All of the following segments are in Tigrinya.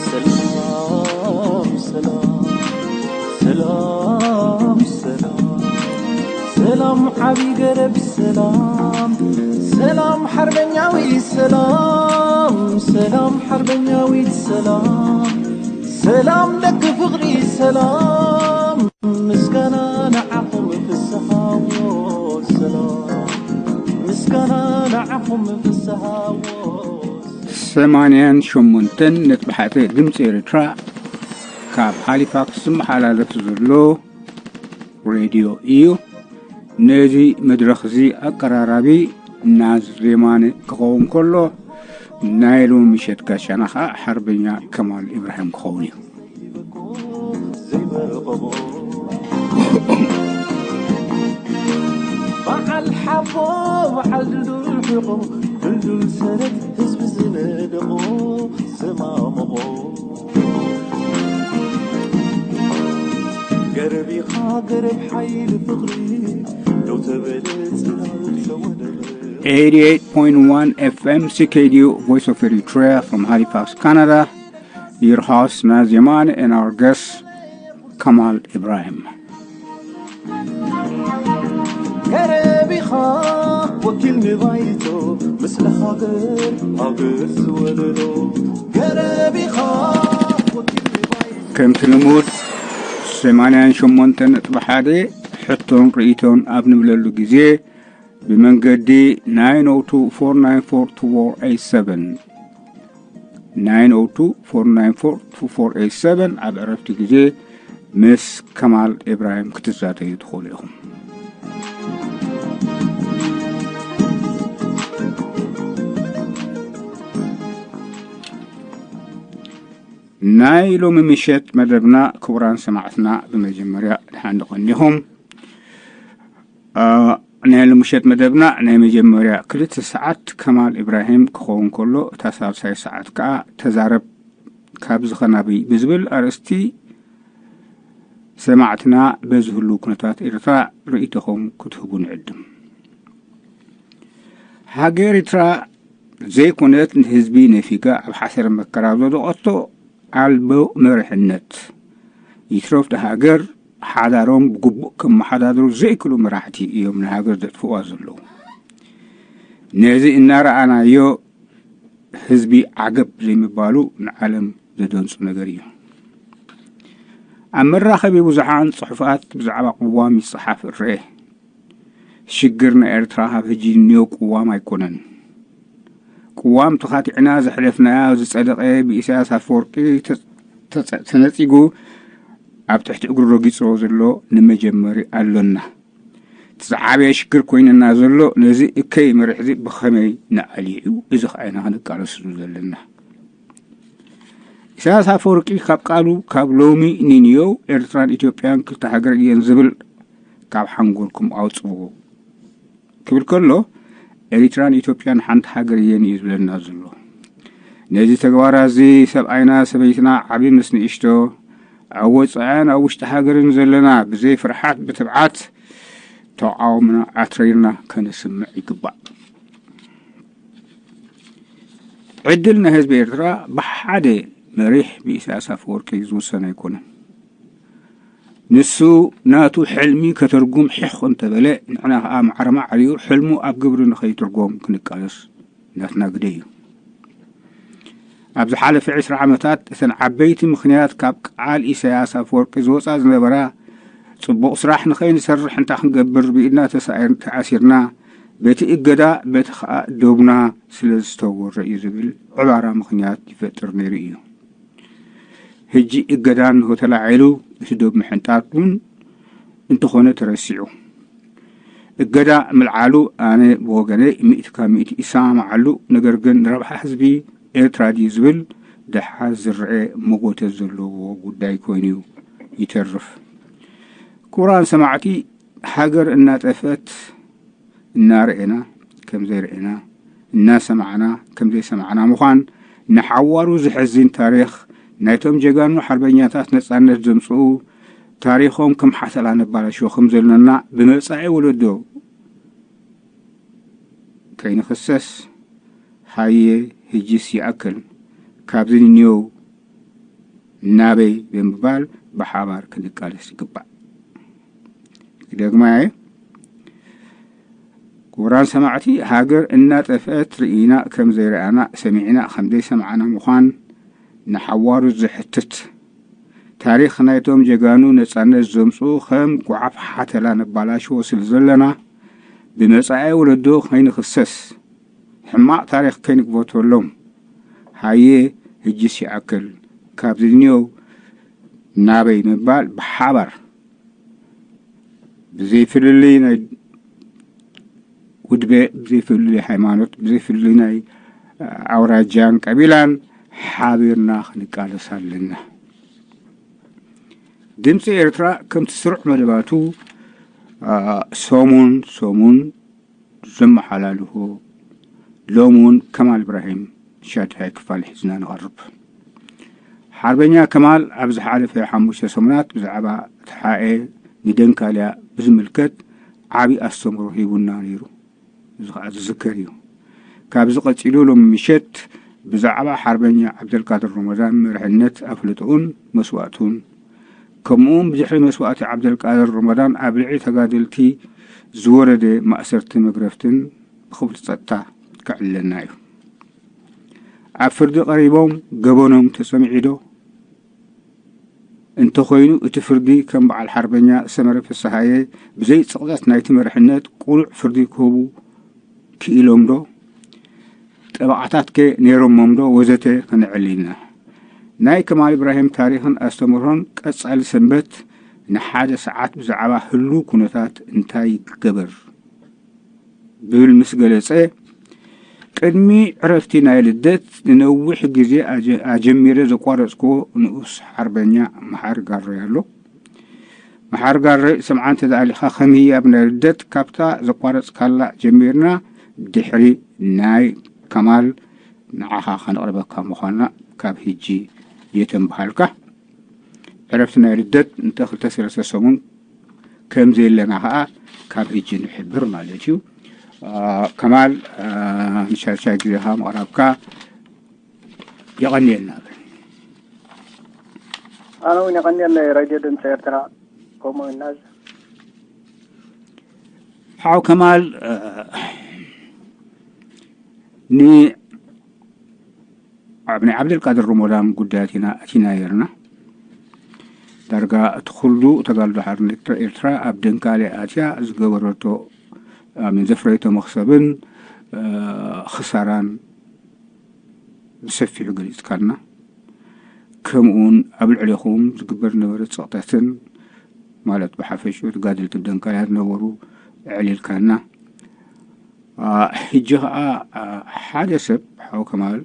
ሰላም ሰላም ሰላም ሰላም ሰላም ዓቢ ገረብ ሰላም ሰላም ሓርበኛዊ ሰላም ሰላም ሓርበኛዊት ሰላም ሰላም ደቂ ፍቕሪ ሰላም ምስጋና ንዓኹም ፍስሃዎ ሰላም ምስጋና ንዓኹም ፍስሃዎ ሰማንያን ሸሞንተን ነጥቢ ሓደ ድምፂ ኤርትራ ካብ ሃሊፋክስ ዝመሓላለፍ ዘሎ ሬድዮ እዩ። ነዚ መድረኽ እዚ ኣቀራራቢ ናዝር የማነ ክኸውን ከሎ፣ ናይ ሎሚ ምሸት ጋሻና ኸዓ ሓርበኛ ከማል ኢብራሂም ክኸውን እዩ። በዓል ሓቦ በዓል ድልዱል ሕቖ ድልዱል ሰረት ህዝቢ ዝነደቖ ዝማምቖ ገረብ ኢኻ ገረብ ሓይሊ ፍቕሪ ደው ተበለ ጽላል ተወደበ። Eighty-eight point one F M C K D U Voice of Eritrea from Halifax, Canada. Your host Naz Yaman and our guest Kamal Ibrahim. ገረብ ኢኻ ወኪል ንባይቶ ምስለ ሃገር ሃገር ዝወለዶ ገረብ ኢኻ ወኪል ንባይቶ ከምቲ ልሙድ ሰማንያን ሸሞንተ ነጥቢ ሓደ ሕቶን ርእይቶን ኣብ ንብለሉ ግዜ ብመንገዲ nine oh two, four nine four, two four eight seven, nine oh two, four nine four, two four eight seven ኣብ ዕረፍቲ ግዜ ምስ ከማል ኢብራሂም ክትዛተዩ ትኽእሉ ኢኹም። ናይ ሎሚ ምሸት መደብና ክቡራን ሰማዕትና ብመጀመርያ ድሓን ደቐኒኹም። አ፣ ናይ ሎሚ ምሸት መደብና ናይ መጀመርያ ክልተ ሰዓት ከማል ኢብራሂም ክኸውን ከሎ፣ እታ ሳልሳይ ሰዓት ከኣ ተዛረብ ካብዚ ኸናበይ ብዝብል ኣርእስቲ ሰማዕትና በዚ ህሉው ኩነታት ኤርትራ ርእይቶኹም ክትህቡ ንዕድም። ሃገር ኤርትራ ዘይኮነት ንህዝቢ ነፊጋ ኣብ ሓሰረ መከራ ዘውደቐቶ ኣልቦ መሪሕነት ይትረፍ ሃገር ሓዳሮም ብግቡእ ከመሓዳድሩ ዘይክእሉ መራሕቲ እዮም ንሃገር ዘጥፍዋ ዘለዉ። ነዚ እናረኣናዮ ህዝቢ ዓገብ ዘይምባሉ ንዓለም ዘደንጹ ነገር እዩ። ኣብ መራኸቢ ብዙሓን ጽሑፋት ብዛዕባ ቅዋም ይጸሓፍ እረኤ። ሽግር ናይ ኤርትራ ካብ ሕጂ ንዮ ቅዋም ኣይኮነን። ቅዋም ተኻቲዕና ዘሕለፍናዮ ዝጸደቐ ብኢሳያስ ኣፈወርቂ ተጸ-፣ ተጸ-፣ ተነጺጉ ኣብ ትሕቲ እግሩ ረጊጽዎ ዘሎ ንመጀመሪ ኣሎና። እቲ ዝዓበየ ሽግር ኮይንና ዘሎ ነዚ እከይ መሪሕ እዚ ብኸመይ ንኣልዩ እዩ? እዚ ኸዓ ኢና ክንቃለስሉ ዘለና። ኢሳያስ ኣፈወርቂ ካብ ቃሉ ካብ ሎሚ ንንዮ ኤርትራን ኢትዮጵያን ክልተ ሃገር እየን ዝብል ካብ ሓንጎልኩም ኣውጽዎ ክብል ከሎ ኤሪትራን ኢትዮጵያን ሓንቲ ሃገር እየን እዩ ዝብለና ዘሎ። ነዚ ተግባራ እዚ ሰብኣይና ሰበይትና ዓቢ ምስ ንእሽቶ ኣብ ወጻእን ኣብ ውሽጢ ሃገርን ዘለና ብዘይ ፍርሓት ብትብዓት ተቃውሞና ኣትሪርና ከነስምዕ ይግባእ። ዕድል ናይ ህዝቢ ኤርትራ ብሓደ መሪሕ ብኢሳያስ ኣፈወርቂ ዝውሰን ኣይኮነን። ንሱ ናቱ ሕልሚ ከተርጉም ሒኽ እንተበለ ንሕና ከኣ ማዕረ ማዕሪኡ ሕልሙ ኣብ ግብሪ ንኸይትርጎም ክንቃለስ ናትና ግደ እዩ። ኣብ ዝሓለፈ ዕስራ ዓመታት እተን ዓበይቲ ምኽንያት ካብ ቃል ኢሳያስ ኣፈወርቂ ዝወጻ ዝነበራ ጽቡቕ ስራሕ ንኸይንሰርሕ እንታይ ክንገብር ብኢድና ተሳኢር-፣ ተኣሲርና በቲ እገዳ በቲ ከኣ ዶብና ስለ ዝተወረ እዩ ዝብል ዕባራ ምኽንያት ይፈጥር ነይሩ እዩ። ሕጂ እገዳ እንሆ ተላዒሉ እቲ ዶብ ምሕንጣጥ እውን እንተኾነ ተረሲዑ። እገዳ ምልዓሉ ኣነ ብወገነይ ሚእቲ ካብ ሚእቲ ይሰማማዓሉ፣ ነገር ግን ንረብሓ ህዝቢ ኤርትራ ድዩ ዝብል ደሓር ዝረኣ መጎተ ዘለዎ ጉዳይ ኮይኑ ይተርፍ። ክቡራን ሰማዕቲ፣ ሃገር እናጠፍአት እናረኤና ከም ዘይረኤና፣ እናሰማዕና ከም ዘይሰማዕና ምዃን ንሓዋሩ ዘሕዝን ታሪኽ ናይቶም ጀጋኑ ሓርበኛታት ነጻነት ዘምጽኡ፣ ታሪኾም ከም ሓተላ ነባላሽዎ ከም ዘለና ብመጻኢ ወለዶ ከይንኽሰስ፣ ሃየ ህጅስ ይኣክል፣ ካብዚ ንንየው ናበይ ብምባል ብሓባር ክንቃለስ ይግባእ። ክደግማ እየ። ክቡራን ሰማዕቲ፣ ሃገር እናጠፍአት ርኢና ከም ዘይረኣና፣ ሰሚዕና ከም ዘይሰማዕና ምዃን ንሓዋሩ ዘሕትት፣ ታሪኽ ናይቶም ጀጋኑ ነጻነት ዘምጽኡ ከም ጓሓፍ ሓተላ ነባላሽዎ ስለ ዘለና፣ ብመጻኢ ወለዶ ከይንኽሰስ፣ ሕማቕ ታሪኽ ከይንግበተሎም፣ ሃየ ህጅስ ይኣክል፣ ካብዚ ንየው ናበይ ምባል ብሓባር ብዘይ ፍልልይ ናይ ውድበ፣ ብዘይ ፍልልይ ሃይማኖት፣ ብዘይ ፍልልይ ናይ ኣውራጃን ቀቢላን ሓቢርና ክንቃለስ ኣለና። ድምፂ ኤርትራ ከምቲ ስሩዕ መደባቱ፣ አ፣ ሰሙን ሰሙን ዘመሓላልፎ፣ ሎሚ እውን ከማል ኢብራሂም ሻድሻይ ክፋል ሒዝና ንቐርብ። ሓርበኛ ከማል ኣብ ዝሓለፈ ሓሙሽተ ሰሙናት ብዛዕባ ተሓኤ ንደንካልያ ብዝምልከት ዓቢ ኣስተምህሮ ሂቡና ነይሩ። እዚ ኸኣ ዝዝከር እዩ። ካብዚ ቀጺሉ ሎሚ ምሸት ብዛዕባ ሓርበኛ ዓብደልቃድር ሮሞዳን መርሕነት ኣፍልጦኡን መስዋእቱን፣ ከምኡውን ብድሕሪ መስዋእቲ ዓብደልቃድር ሮሞዳን ኣብ ልዕሊ ተጋደልቲ ዝወረደ ማእሰርቲ መግረፍትን ብኽፍሊ ጸጥታ ከዕልለና እዩ። ኣብ ፍርዲ ቀሪቦም ገበኖም ተሰሚዑ ዶ? እንተኾይኑ እቲ ፍርዲ ከም በዓል ሓርበኛ ሰመረ ፍስሃየ ብዘይ ጽቕጠት ናይቲ መርሕነት ቅኑዕ ፍርዲ ክህቡ ክኢሎም ዶ? ጠበቓታት ከ ነይሮሞም ዶ? ወዘተ ከነዕሊ ኢና። ናይ ከማል ኢብራሂም ታሪኽን ኣስተምህሮን ቀጻሊ ሰንበት ንሓደ ሰዓት ብዛዕባ ህሉው ኩነታት እንታይ ይገበር ብብል ምስ ገለጸ፣ ቅድሚ ዕረፍቲ ናይ ልደት ንነዊሕ ግዜ ኣጀ-፣ ኣጀሚረ ዘቋረጽክዎ ንኡስ ሓርበኛ መሓሪ ጋሮይ ኣሎ። መሓሪ ጋሮይ፣ ሰምዓ እንተ ደኣ ኣሊኻ፣ ከም ህያብ ናይ ልደት ካብታ ዘቋረጽካላ ጀሚርና ድሕሪ ናይ ከማል ንዓኻ ከነቕርበካ ምዃንና ካብ ሕጂ የተንብሃልካ። ዕረፍቲ ናይ ልደት እንተ ክልተ ሰለስተ ሰሙን ከም ዘየለና ኸኣ ካብ ሕጂ ንሕብር ማለት እዩ። አ፣ ከማል፣ አ፣ ንሻድሻይ ግዜኻ ምቕራብካ የቐንየልና። ኣነ እውን የቐንየለይ ሬድዮ ድምፂ ኤርትራ፣ ከምኡ ይናዝ። ሓው ከማል፣ አ፣ ን-፣ ኣብ ናይ ዓብደልቃድር ሮሞዳን ጉዳያት ኢና ኣቲና ነርና። ዳርጋ እቲ ኩሉ ተጋድሎ ሓርነት ኤርትራ ኣብ ደንካልያ ኣትያ ዝገበረቶ፣ ኣሚን፣ ዘፍረየቶ መኽሰብን፣ እ፣ ክሳራን ብሰፊሑ ገሊጽካልና። ከምኡውን ኣብ ልዕሌኹም ዝግበር ዝነበረ ጸቕጠትን፣ ማለት ብሓፈሽኡ ተጋደልቲ ደንካልያ ዝነበሩ ኣዕሊልካና። አ፣ ሕጂ ኸኣ፣ አ፣ ሓደ ሰብ፣ ሓው ከማል፣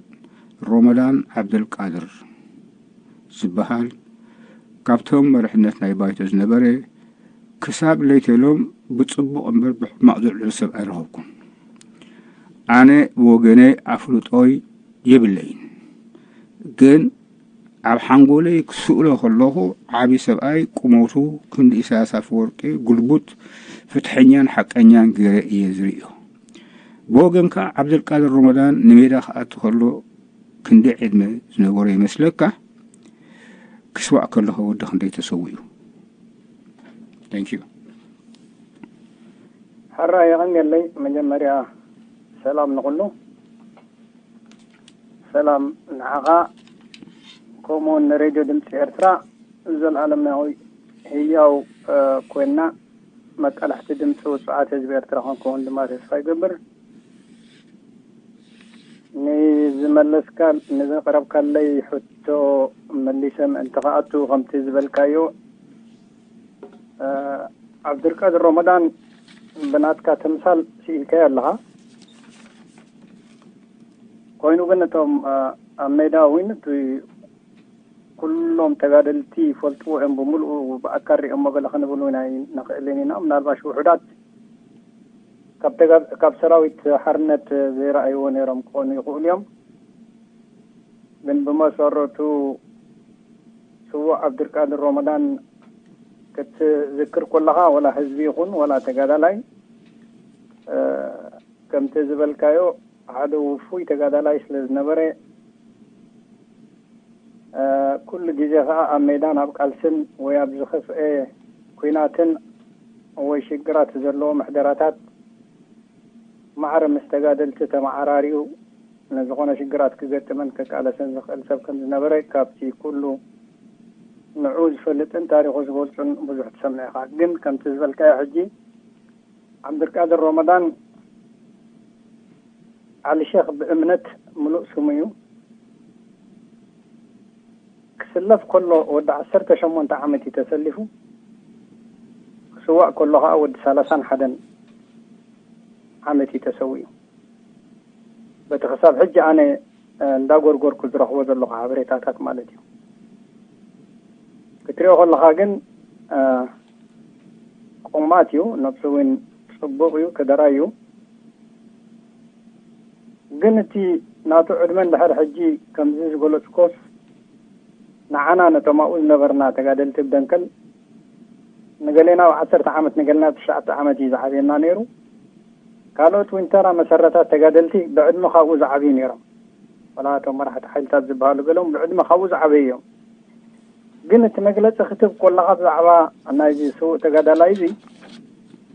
ሮመዳን ዓብደልቃድር ዝበሃል፣ ካብቶም መሪሕነት ናይ ባይቶ ዝነበረ፣ ክሳብ ለይተሎም ብጽቡቕ እምበር ብሕማቕ ዝዕልሉ ሰብ ኣይረኸብኩን። ኣነ ብወገነይ ኣፍልጦይ የብለይን። ግን ኣብ ሓንጎለይ ክስእሎ ከለኹ፣ ዓቢ ሰብኣይ፣ ቁመቱ ክንዲ ኢሳያስ ኣፈወርቂ፣ ጉልቡት፣ ፍትሐኛን ሓቀኛን ገይረ እየ ዝርእዮ። ብወገንካ፣ ዓብደልቃድር ሮመዳን ንሜዳ ክኣቱ ከሎ ክንደይ ዕድመ ዝነበሮ ይመስለካ? ክስዋእ ከሎ ከ ወዲ ክንደይ ተሰዊኡ? Thank you። ሕራይ የቐንየለይ። መጀመርያ ሰላም ንኹሉ። ሰላም ንዓኻ፣ ከምኡውን ንሬድዮ ድምፂ ኤርትራ። ዘልኣለማዊ ህያው፣ እ፣ ኮይንና መቃላሕቲ ድምፂ ውፁዓት ህዝቢ ኤርትራ ክንከውን ድማ ተስፋ ይገብር። ንዝመለስካ-፣ ንዘቕረብካለይ ሕቶ መሊሰ ምእንቲ ክኣቱ፣ ከምቲ ዝበልካዮ፣ እ፣ ዓብዱልቃድር ሮመዳን ብናትካ ተምሳል ስኢልካዮ ኣለኻ። ኮይኑ ግን እቶም፣ እ፣ ኣብ ሜዳ እውን እቲ ኩሎም ተጋደልቲ ይፈልጥዎ እዮም፣ ብምልኡ ብኣካል ሪኦሞ ገለ ክንብል እውን ኣይንኽእልን ኢና። ምናልባሽ ውሑዳት ካብ ተጋ-፣ ካብ ሰራዊት ሓርነት ዘይረኣይዎ ነይሮም ክኾኑ ይኽእሉ እዮም። ግን ብመሰረቱ ስዉእ ዓብዱልቃድር ሮመዳን ክትዝክር ከለኻ፣ ወላ ህዝቢ ይኹን ወላ ተጋዳላይ፣ እ፣ ከምቲ ዝበልካዮ ሓደ ውፉይ ተጋዳላይ ስለ ዝነበረ፣ እ፣ ኩሉ ግዜ ኸኣ ኣብ ሜዳን ኣብ ቃልስን ወይ ኣብ ዝኸፍአ ኲናትን ወይ ሽግራት ዘለዎ ምሕደራታት ማዕረ ምስ ተጋደልቲ ተመዓራርዩ ንዝኾነ ሽግራት ክገጥምን ክቃለስን ዝኽእል ሰብ ከም ዝነበረ ካብቲ ኩሉ ንዑ ዝፈልጥን ታሪኹ ዝገልጹን ብዙሕ ትሰምዕ ኢኻ። ግን ከምቲ ዝበልካዮ ሕጂ ዓብዱልቃድር ሮመዳን ዓሊ ሼኽ ብእምነት ምሉእ ስሙ እዩ። ክስለፍ ከሎ ወዲ ዓሰርተ ሸሞንተ ዓመት እዩ ተሰሊፉ። ክስዋእ ከሎ ኸዓ ወዲ ሰላሳን ሓደን ዓመት እዩ ተሰዊኡ። በቲ ክሳብ ሕጂ ኣነ፣ እ፣ እንዳጎርጎርኩ ዝረኽቦ ዘለኹ ሓበሬታታት ማለት እዩ። ክትሪኦ ከለኻ ግን፣ እ፣ ቆማት እዩ፣ ነብሱ እውን ጽቡቕ እዩ፣ ከደራይ እዩ። ግን እቲ ናቱ ዕድመ እንድሕር ሕጂ ከምዚ ዝገለጽኮስ፣ ንዓና ነቶም ኣብኡ ዝነበርና ተጋደልቲ ብደንከል፣ ንገሌና ኣብ ዓሰርተ ዓመት፣ ንገሌና ኣብ ትሽዓተ ዓመት እዩ ዝዓብየና ነይሩ። ካልኦት እውን ተራ መሰረታት ተጋደልቲ ብዕድመ ካብኡ ዝዓብዩ ነይሮም። ወላ እቶም መራሕቲ ሓይልታት ዝበሃሉ ገለውን ብዕድመ ካብኡ ዝዓበዩ እዮም። ግን እቲ መግለጺ ክትብ ከለኻ ብዛዕባ ናይዚ ስዉእ ተጋዳላይ እዚ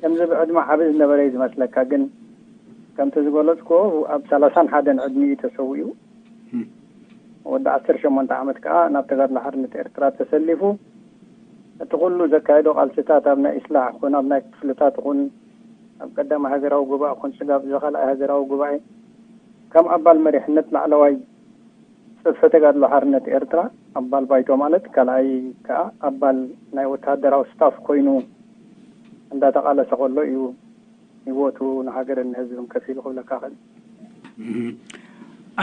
ከምዚ ብዕድመ ዓቢ ዝነበረ እዩ ዝመስለካ። ግን ከምቲ ዝገለጽኩዎ ኣብ ሰላሳን ሓደን ዕድሚኡ ተሰዊኡ። እም። ወዲ ዓሰርተ ሸሞንተ ዓመት ከኣ ናብ ተጋድሎ ሓርነት ኤርትራ ተሰሊፉ። እቲ ኩሉ ዘካየዶ ቃልስታት ኣብ ናይ ኢስላሕ ኩን ኣብ ናይ ክፍልታት ኩን ኣብ ቀዳማይ ሃገራዊ ጉባኤ ኩን ስጋብ እዚ ካልኣይ ሃገራዊ ጉባኤ ከም ኣባል መሪሕነት ላዕለዋይ ጽፍሒ ተጋድሎ ሓርነት ኤርትራ ኣባል ባይቶ ማለት ካልኣይ ከኣ ኣባል ናይ ወተሃደራዊ ስታፍ ኮይኑ እንዳተቃለሰ ከሎ እዩ ህይወቱ ንሃገርን ንህዝብን ከፊሉ ክብለካ እኽእል። እም።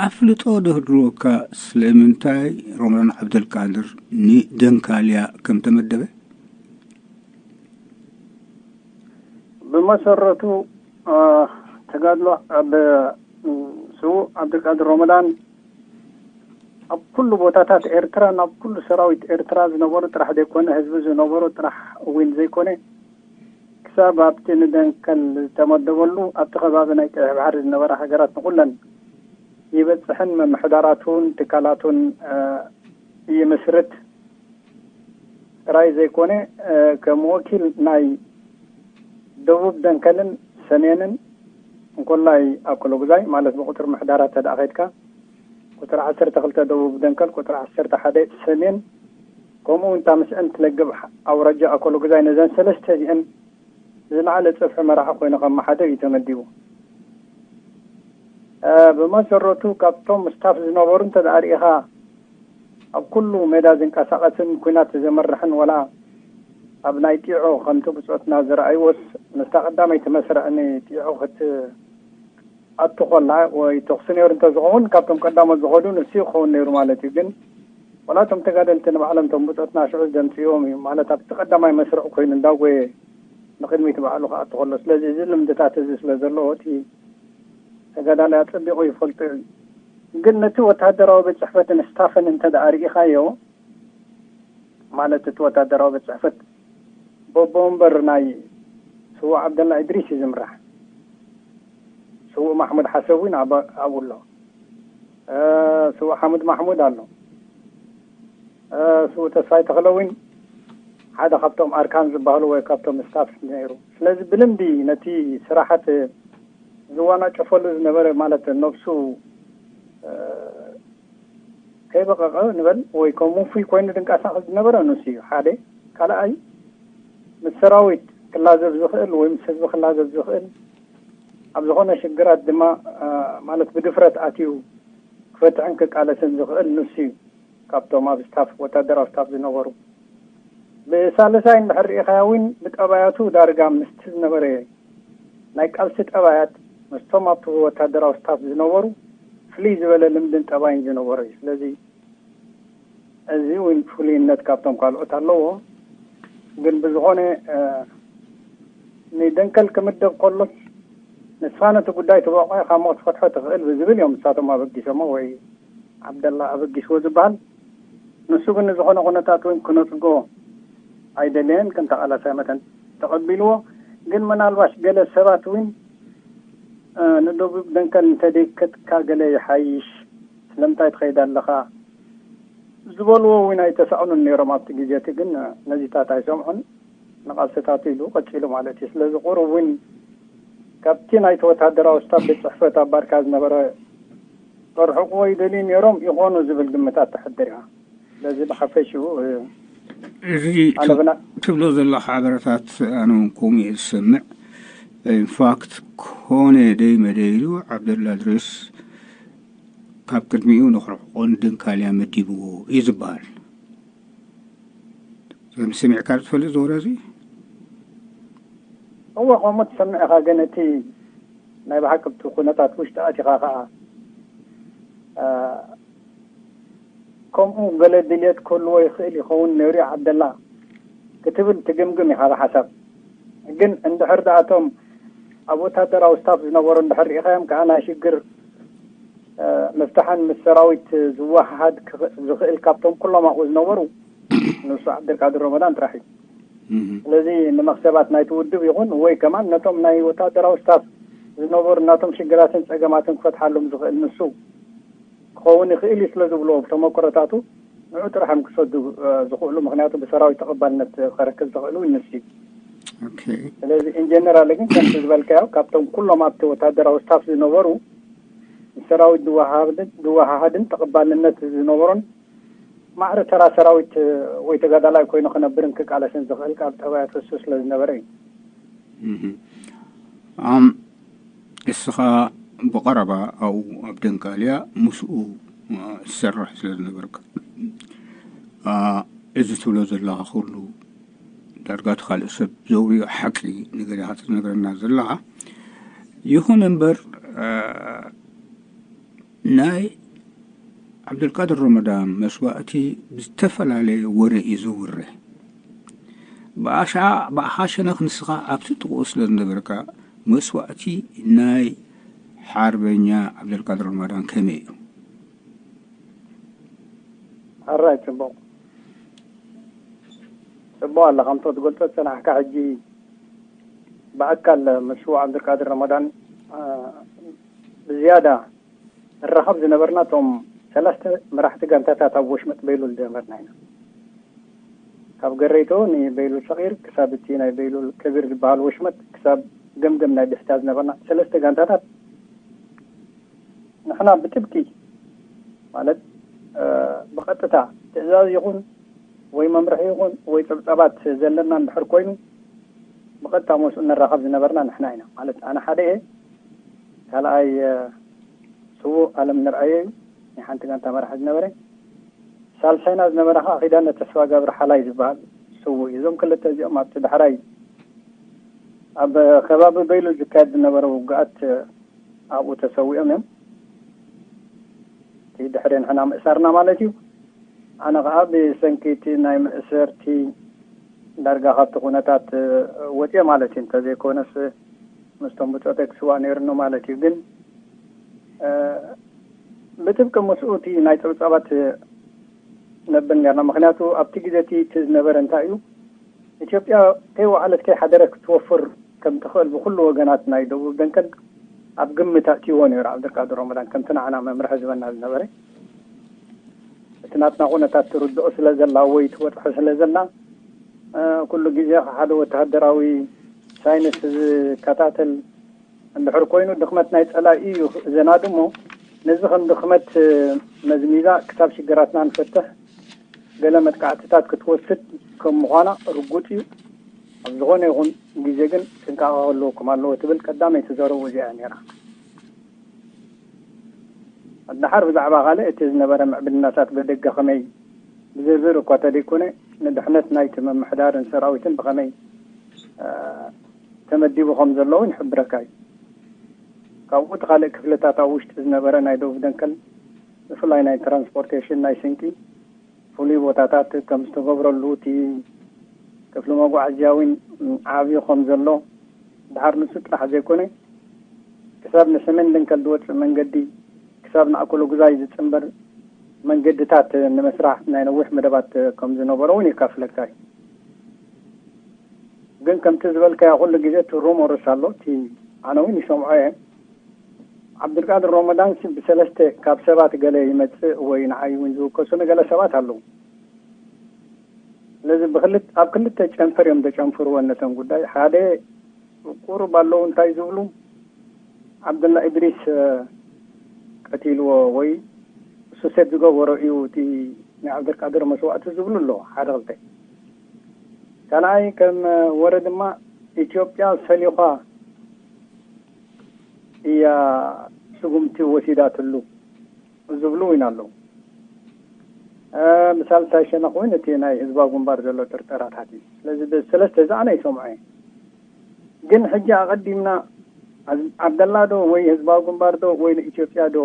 ኣፍልጦ ዶ ህልወካ ስለምንታይ ሮመዳን ዓብደልቃድር ንደንካልያ ከም ተመደበ? ብመሰረቱ፣ እ፣ ተጋድሎ ኣብ፣ እ፣ ስዉእ ዓብደልቃድር ሮመዳን ኣብ ኩሉ ቦታታት ኤርትራ፣ ናብ ኩሉ ሰራዊት ኤርትራ ዝነበሩ ጥራሕ ዘይኮነ፣ ህዝቢ ዝነበሩ ጥራሕ እውን ዘይኮነ፣ ክሳብ ኣብቲ ንደንከል ዝተመደበሉ ኣብቲ ከባቢ ናይ ቀይሕ ባሕሪ ዝነበራ ሃገራት ንኹለን ይበጽሕን መምሕዳራቱን ትካላቱን፣ እ፣ ይምስርት ጥራይ ዘይኮነ፣ እ፣ ከም ወኪል ናይ ደቡብ ደንከልን ሰሜንን እንኮላይ ኣኮሎጉዛይ ማለት ብቁጽሪ ምሕዳራት ተደኣ ኸድካ ቁጽሪ ዓሰርተ ክልተ ደቡብ ደንከል፣ ቁጽሪ ዓሰርተ ሓደ ሰሜን፣ ከምኡ እውን እታ ምስዕን ትለግብ ኣውራጃ ኣኮሎጉዛይ ነዘን ሰለስተ እዚአን ዝለዓለ ጽፍሒ መራሒ ኮይኑ ከመሓድር እዩ ተመዲቡ። እ፣ ብመሰረቱ ካብቶም ስታፍ ዝነበሩ እንተ ደኣ ርኢኻ ኣብ ኩሉ ሜዳ ዝንቀሳቐስን ኲናት ዘመርሕን ወላ ኣብ ናይ ጢዖ ከምቲ ብጾትና ዝረኣይዎስ ምስታ ቀዳመይቲ መስርዕ ንጢዖ ክት-፣ ኣቱ ኮላ ወይ ተኹሲ ነይሩ እንተዝኸውን ካብቶም ቀዳሞት ዝኸዱ ንሱ ክኸውን ነይሩ ማለት እዩ። ግን ወላ እቶም ተጋደልቲ ንባዕሎም እቶም ብጾትና ሽዑ ደምጽዎም እዩ ማለት ኣብቲ ቀዳማይ መስርዕ ኮይኑ እንዳጎየ ንቕድሚት ባዕሉ ክኣቱ ከሎ። ስለዚ እዚ ልምድታት እዚ ስለ ዘለዎ እቲ ተጋዳላይ ኣጸቢቑ ይፈልጦ እዩ። ግን ነቲ ወተሃደራዊ ቤት ጽሕፈትን ስታፍን እንተ ደኣ ርኢኻዮ ማለት እቲ ወተሃደራዊ ቤት ጽሕፈት በቦ ወንበር ናይ ስዉእ ዓብደላ እድሪስ እዩ ዝምራሕ። ስዉእ ማሕሙድ ሓሰብ እውን ኣብ-፣ ኣብኡ ኣሎ። እ፣ ስዉእ ሓሙድ ማሕሙድ ኣሎ። እ፣ ስዉእ ተስፋይ ተኽለ እውን ሓደ ካብቶም ኣርካን ዝበሃሉ ወይ ካብቶም ስታፍ ነይሩ። ስለዚ ብልምዲ ነቲ ስራሓት ዝዋናጨፈሉ ዝነበረ ማለት ነብሱ፣ እ፣ ከይበቐቐ ንበል ወይ ከም ውፉይ ኮይኑ ድንቃሳቐስ ዝነበረ ንሱ እዩ ሓደ። ካልኣይ ምስ ሰራዊት ክላዘብ ዝኽእል ወይ ምስ ህዝቢ ክላዘብ ዝኽእል ኣብ ዝኾነ ሽግራት ድማ፣ እ፣ ማለት ብድፍረት ኣትዩ ክፈትሕን ክቃለስን ዝኽእል ንሱ እዩ። ካብቶም ኣብ ስታፍ ወታደራዊ ስታፍ ዝነበሩ ብሳልሳይ እንድሕር ርኢኻያ እውን ብጠባያቱ ዳርጋ ምስቲ ዝነበረ ናይ ቃልሲ ጠባያት ምስቶም ኣብቲ ወታደራዊ ስታፍ ዝነበሩ ፍልይ ዝበለ ልምድን ጠባይን ዝነበሮ እዩ። ስለዚ እዚ እውን ፍሉይነት ካብቶም ካልኦት ኣለዎ። ግን ብዝኾነ፣ እ፣ ንደንከል ክምደብ ከሎስ ንስኻ ነቲ ጉዳይ ትበቕዖ ኢኻ እሞ ክትፈትሖ ትኽእል ብዝብል እዮም ንሳቶም ኣበጊሶሞ ወይ ዓብደላ ኣበጊስዎ ዝበሃል። ንሱ ግን ንዝኾነ ኩነታት እውን ክነጽጎ ኣይደለየን። ከም ተቓላሳይ መጠን ተቐቢልዎ። ግን ምናልባሽ ገለ ሰባት እውን፣ እ፣ ንደቡብ ደንከል እንተደይከትካ ገለ ይሓይሽ፣ ስለምንታይ ትኸይድ ኣለኻ ዝበልዎ እውን ኣይተሳእኑን ነይሮም ኣብቲ ግዜ እቲ። ግን ነዚታት ኣይሰምዑን፣ ንቓልስታቱ ኢሉ ቀጺሉ ማለት እዩ። ስለዚ ቁሩብ እውን ካብቲ ናይቲ ወታደራዊ ስታፍ ቤት ጽሕፈት ኣብ ባርካ ዝነበረ ከርሕቕዎ ይደልዩ ነይሮም ይኾኑ ዝብል ግምታት ተሕድር እያ። ስለዚ ብሓፈሽኡ፣ እ፣ እዚ ኣነ ብና- ትብሎ ዘለኻ ሓበረታት ኣነ እውን ከምኡ እየ ዝሰምዕ። ኢንፋክት ኮነ ደይ መደይሉ ዓብደላ ድሬስ ካብ ቅድሚኡ ንኽርሕቆን ድንካልያ መዲብዎ እዩ ዝበሃል። ከም ሰሚዕካ ትፈልጥ እዚ ወረ እዚ? እወ፣ ከምኡ ትሰምዕ ኢኻ። ግን እቲ ናይ ብሓቂ ኣብቲ ኩነታት ውሽጢ ኣቲኻ ኸዓ፣ እ፣ ከምኡ ገለ ድልየት ክህልዎ ይኽእል ይኸውን ነይሩ እዩ ዓብደላ ክትብል ትግምግም ኢኻ ብሓሳብ። ግን እንድሕር ደኣ እቶም ኣብ ወታደራዊ ስታፍ ዝነበሩ እንድሕር ርኢኻዮም ከኣ ናይ ሽግር፣ እ፣ ምፍታሕን ምስ ሰራዊት ዝወሃሃድ ክኽ-፣ ዝኽእል ካብቶም ኩሎም ኣብኡ ዝነበሩ ንሱ ዓብደልቃድር ረመዳን ጥራሕ እዩ። እህ። ስለዚ ንመኽሰባት ናይቲ ውድብ ይኹን ወይ ከማን ነቶም ናይ ወታደራዊ ስታፍ ዝነበሩ ናቶም ሽግራትን ጸገማትን ክፈትሓሎም ዝኽእል ንሱ ክኸውን ይኽእል እዩ ስለ ዝብልዎ ብተመክሮታቱ ንዑ ጥራሕ እዮም ክሰዱ፣ እ፣ ዝኽእሉ። ምክንያቱ ብሰራዊት ተቐባልነት ከረክብ ዝኽእል እውን ንሱ እዩ። ኦኬ። ስለዚ ኢንጀነራል ግን ከምቲ ዝበልካዮ ካብቶም ኩሎም ኣብቲ ወታደራዊ ስታፍ ዝነበሩ ንሰራዊት ዝወሃሃድን ዝወሃሃድን ተቐባልነት ዝነበሮን ማዕረ ተራ ሰራዊት ወይ ተጋዳላይ ኮይኑ ክነብርን ክቃለስን ዝኽእል ካብ ጠባያት እሱ ስለ ዝነበረ እዩ። እህ። ኣም እስኻ ብቐረባ ኣብኡ ኣብ ደንካልያ ምስኡ፣ እ፣ ትሰርሕ ስለ ዝነበርካ፣ እ፣ እዚ ትብሎ ዘለኻ ኩሉ ዳርጋ እቲ ካልእ ሰብ ዘውርዮ ሓቂ ነገር ኢኻ ትነግረና ዘለኻ። ይኹን እምበር፣ እ፣ ናይ ዓብደልቃድር ረመዳን መስዋእቲ ብዝተፈላለየ ወረ እዩ ዝውረ። ብኣሻ-፣ ብኣኻ ሸነኽ ንስኻ ኣብቲ ጥቕኡ ስለ ዝነበርካ መስዋእቲ ናይ ሓርበኛ ዓብደልቃድር ረመዳን ከመይ እዩ? ሕራይ፣ ጽቡቕ፣ ጽቡቕ ኣለ። ከምቶ ትገልጾ ዝጸናሕካ ሕጂ ብኣካል ምስ ሽዋ ዓብደልቃድር ረመዳን፣ እ፣ ብዝያዳ ንራኸብ ዝነበርና እቶም ሰለስተ መራሕቲ ጋንታታት ኣብ ወሽመጥ በይሉል ዝነበርና ኢና። ካብ ገረይቶ ንበይሉል ሰቒር ክሳብ እቲ ናይ በይሉል ከቢር ዝበሃል ወሽመጥ ክሳብ ገምገም ናይ ብሕታ ዝነበርና ሰለስተ ጋንታታት ንሕና ብጥብቂ ማለት፣ እ፣ ብቐጥታ ትእዛዝ ይኹን ወይ መምርሒ ይኹን ወይ ጸብጻባት ዘለና እንድሕር ኮይኑ ብቐጥታ ምስኡ ንራኸብ ዝነበርና ንሕና ኢና። ማለት ኣነ ሓደ እየ፣ ካልኣይ፣ እ፣ ስዉእ ኣለም ንርኣዮ እዩ፣ ናይ ሓንቲ ጋንታ መራሒ ዝነበረ። ሳልሳይና ዝነበረ ከዓ ኪዳነ ተስፋ ገብረ ሓላይ ዝበሃል ስዉእ እዩ። እዞም ክልተ እዚኦም ኣብቲ ዳሕራይ ኣብ ከባቢ በይሉ ዝካየድ ዝነበረ ውግኣት ኣብኡ ተሰዊኦም እዮም። እቲ ድሕሪ ንሕና ምእሳርና ማለት እዩ። ኣነ ከዓ ብሰንኪ እቲ ናይ መእሰርቲ ዳርጋ ካብቲ ኩነታት ወፅየ ማለት እዩ። እንተዘይኮነስ ምስቶም ብፆተይ ክስዋእ ነይሩኒ ማለት እዩ። ግን፣ እ፣ ብጥብቂ ምስኡ እቲ ናይ ፀብፃባት ነብል ነርና። ምክንያቱ ኣብቲ ግዜ እቲ እቲ ዝነበረ እንታይ እዩ፣ ኢትዮጵያ ከይወዓለት ከይሓደረት ክትወፍር ከም ትኽእል ብኩሉ ወገናት ናይ ደቡብ ደንከል ኣብ ግምት ኣእትይዎ ነይሩ ዓብደልቃድር ረመዳን፣ ከምቲ ንዓና መምርሒ ዝበና ዝነበረ። እቲ ናትና ኩነታት ትርድኦ ስለ ዘላ ወይ ትበፅሖ ስለ ዘላ፣ እ፣ ኩሉ ግዜ ሓደ ወተሃደራዊ ሳይንስ ዝከታተል እንድሕር ኮይኑ ድኽመት ናይ ጸላኢ እዩ ዘናዲ እሞ፣ ነዚ ከም ድኽመት መዝሚዛ ክሳብ ሽግራትና ንፈትሕ ገለ መጥቃዕትታት ክትወስድ ከም ምዃና ርጉጽ እዩ። ኣብ ዝኾነ ይኹን ግዜ ግን ጥንቃቐ ክህልወኩም ኣለዎ ትብል ቀዳመይቲ ዘረቡ እዚኣ እያ ነይራ። ኣድሓር ብዛዕባ ካልእ እቲ ዝነበረ ምዕብልናታት ብደገ ከመይ ብዝርዝር እኳ ተደይኮነ ንድሕነት ናይቲ ምምሕዳርን ሰራዊትን ብኸመይ፣ እ፣ ተመዲቡ ከም ዘለዉ ይሕብረካ እዩ። ካብኡ እቲ ካልእ ክፍልታት ኣብ ውሽጢ ዝነበረ ናይ ደቡብ ደንከል ብፍላይ ናይ ትራንስፖርቴሽን ናይ ስንቂ ፍሉይ ቦታታት ከም ዝተገብረሉ፣ እቲ ክፍሊ መጓዓዝያ እውን ዓብዩ ከም ዘሎ፣ ድሓር ንሱ ጥራሕ ዘይኮነ ክሳብ ንሰሜን ደንከል ዝወፅእ መንገዲ ክሳብ ንኣኮሎ ጉዛይ ዝፅንበር መንገድታት ንምስራሕ ናይ ነዊሕ መደባት ከም ዝነበሮ እውን የካፍለካ እዩ። ግን ከምቲ ዝበልካዮ ኩሉ ግዜ እቲ ሩሞርስ ኣሎ፣ እቲ ኣነ እውን ይሰምዖ እየ። ዓብዱልቃድር ሮመዳንሲ ብሰለስተ ካብ ሰባት ገለ ይመጽእ ወይ ንዓይ እውን ዝውከሱኒ ገለ ሰባት ኣለዉ። ስለዚ ብክልት ኣብ ክልተ ጨንፈር እዮም ዘጨንፍርዎ ነተን ጉዳይ። ሓደ ቁሩብ ኣለዉ እንታይ ዝብሉ፣ ዓብደላ ኢድሪስ ቀቲልዎ ወይ እሱ ሰብ ዝገበሮ እዩ እቲ ናይ ዓብደልቃድር መስዋእቲ ዝብሉ ኣለዉ፣ ሓደ ክልተ። ካልኣይ ከም ወረ ድማ ኢትዮጵያ ሰሊኳ እያ ስጉምቲ ወሲዳትሉ ዝብሉ እውን ኣለዉ። ምሳልሳይ ሸነኽ እውን እቲ ናይ ህዝባዊ ግንባር ዘሎ ጥርጠራታት እዩ። ስለዚ ብሰለስተ እዚ ኣነ ይሰምዖ እየ። ግን ሕጂ ኣቐዲምና ዓብደላ ዶ ወይ ህዝባዊ ግንባር ዶ ወይ ንኢትዮጵያ ዶ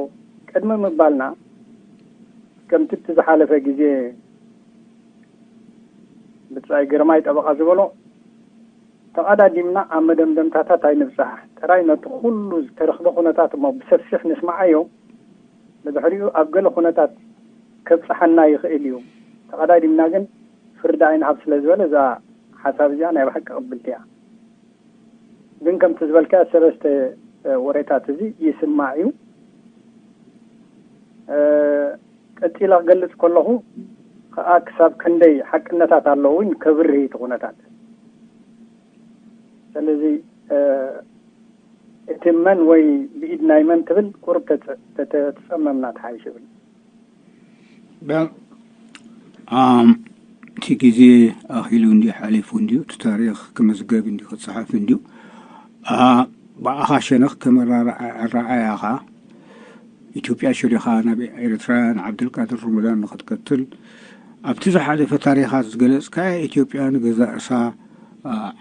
ቅድሚ ምባልና፣ ከምቲ እቲ ዝሓለፈ ግዜ ብጻይ ግርማይ ጠበቓ ዝበሎ፣ ተቐዳዲምና ኣብ መደምደምታታት ኣይንብጻሕ፣ ጥራይ ነቲ ኩሉ ዝተረኽበ ኩነታት እሞ ብሰፊሕ ንስምዓዮ፣ ብድሕሪኡ ኣብ ገለ ኩነታት ከብጽሓና ይኽእል እዩ፣ ተቐዳዲምና ግን ፍርዲ ኣይንሃብ ስለ ዝበለ፣ እዛ ሓሳብ እዚኣ ናይ ብሓቂ ቅብልቲ እያ። ግን ከምቲ ዝበልካዮ ሰለስተ ወሬታት እዚ ይስማዕ እዩ። ቀጺለ ክገልጽ ከለኹ ከኣ ክሳብ ክንደይ ሓቅነታት ኣለዎ እውን ከብርህ እቲ ኩነታት። ስለዚ እቲ መን ወይ ብኢድ ናይ መን ትብል ቁሩብ ተጸመምና ትሓይሽ እብል። እቲ ግዜ ኣኺሉ እንድዩ ሓሊፉ እንድዩ፣ እቲ ታሪኽ ክምዝገብ እንድዩ ክጸሓፍ እንድዩ። ብኣኻ ሸነኽ ከም ኣረኣእያኻ ኢትዮጵያ ሸሪኻ ናብ ኤርትራ ንዓብደልቃድር ሮመዳን ንኽትቀትል ኣብቲ ዝሓለፈ ታሪኻት ዝገለጽካያ ኢትዮጵያ ንገዛእ ርእሳ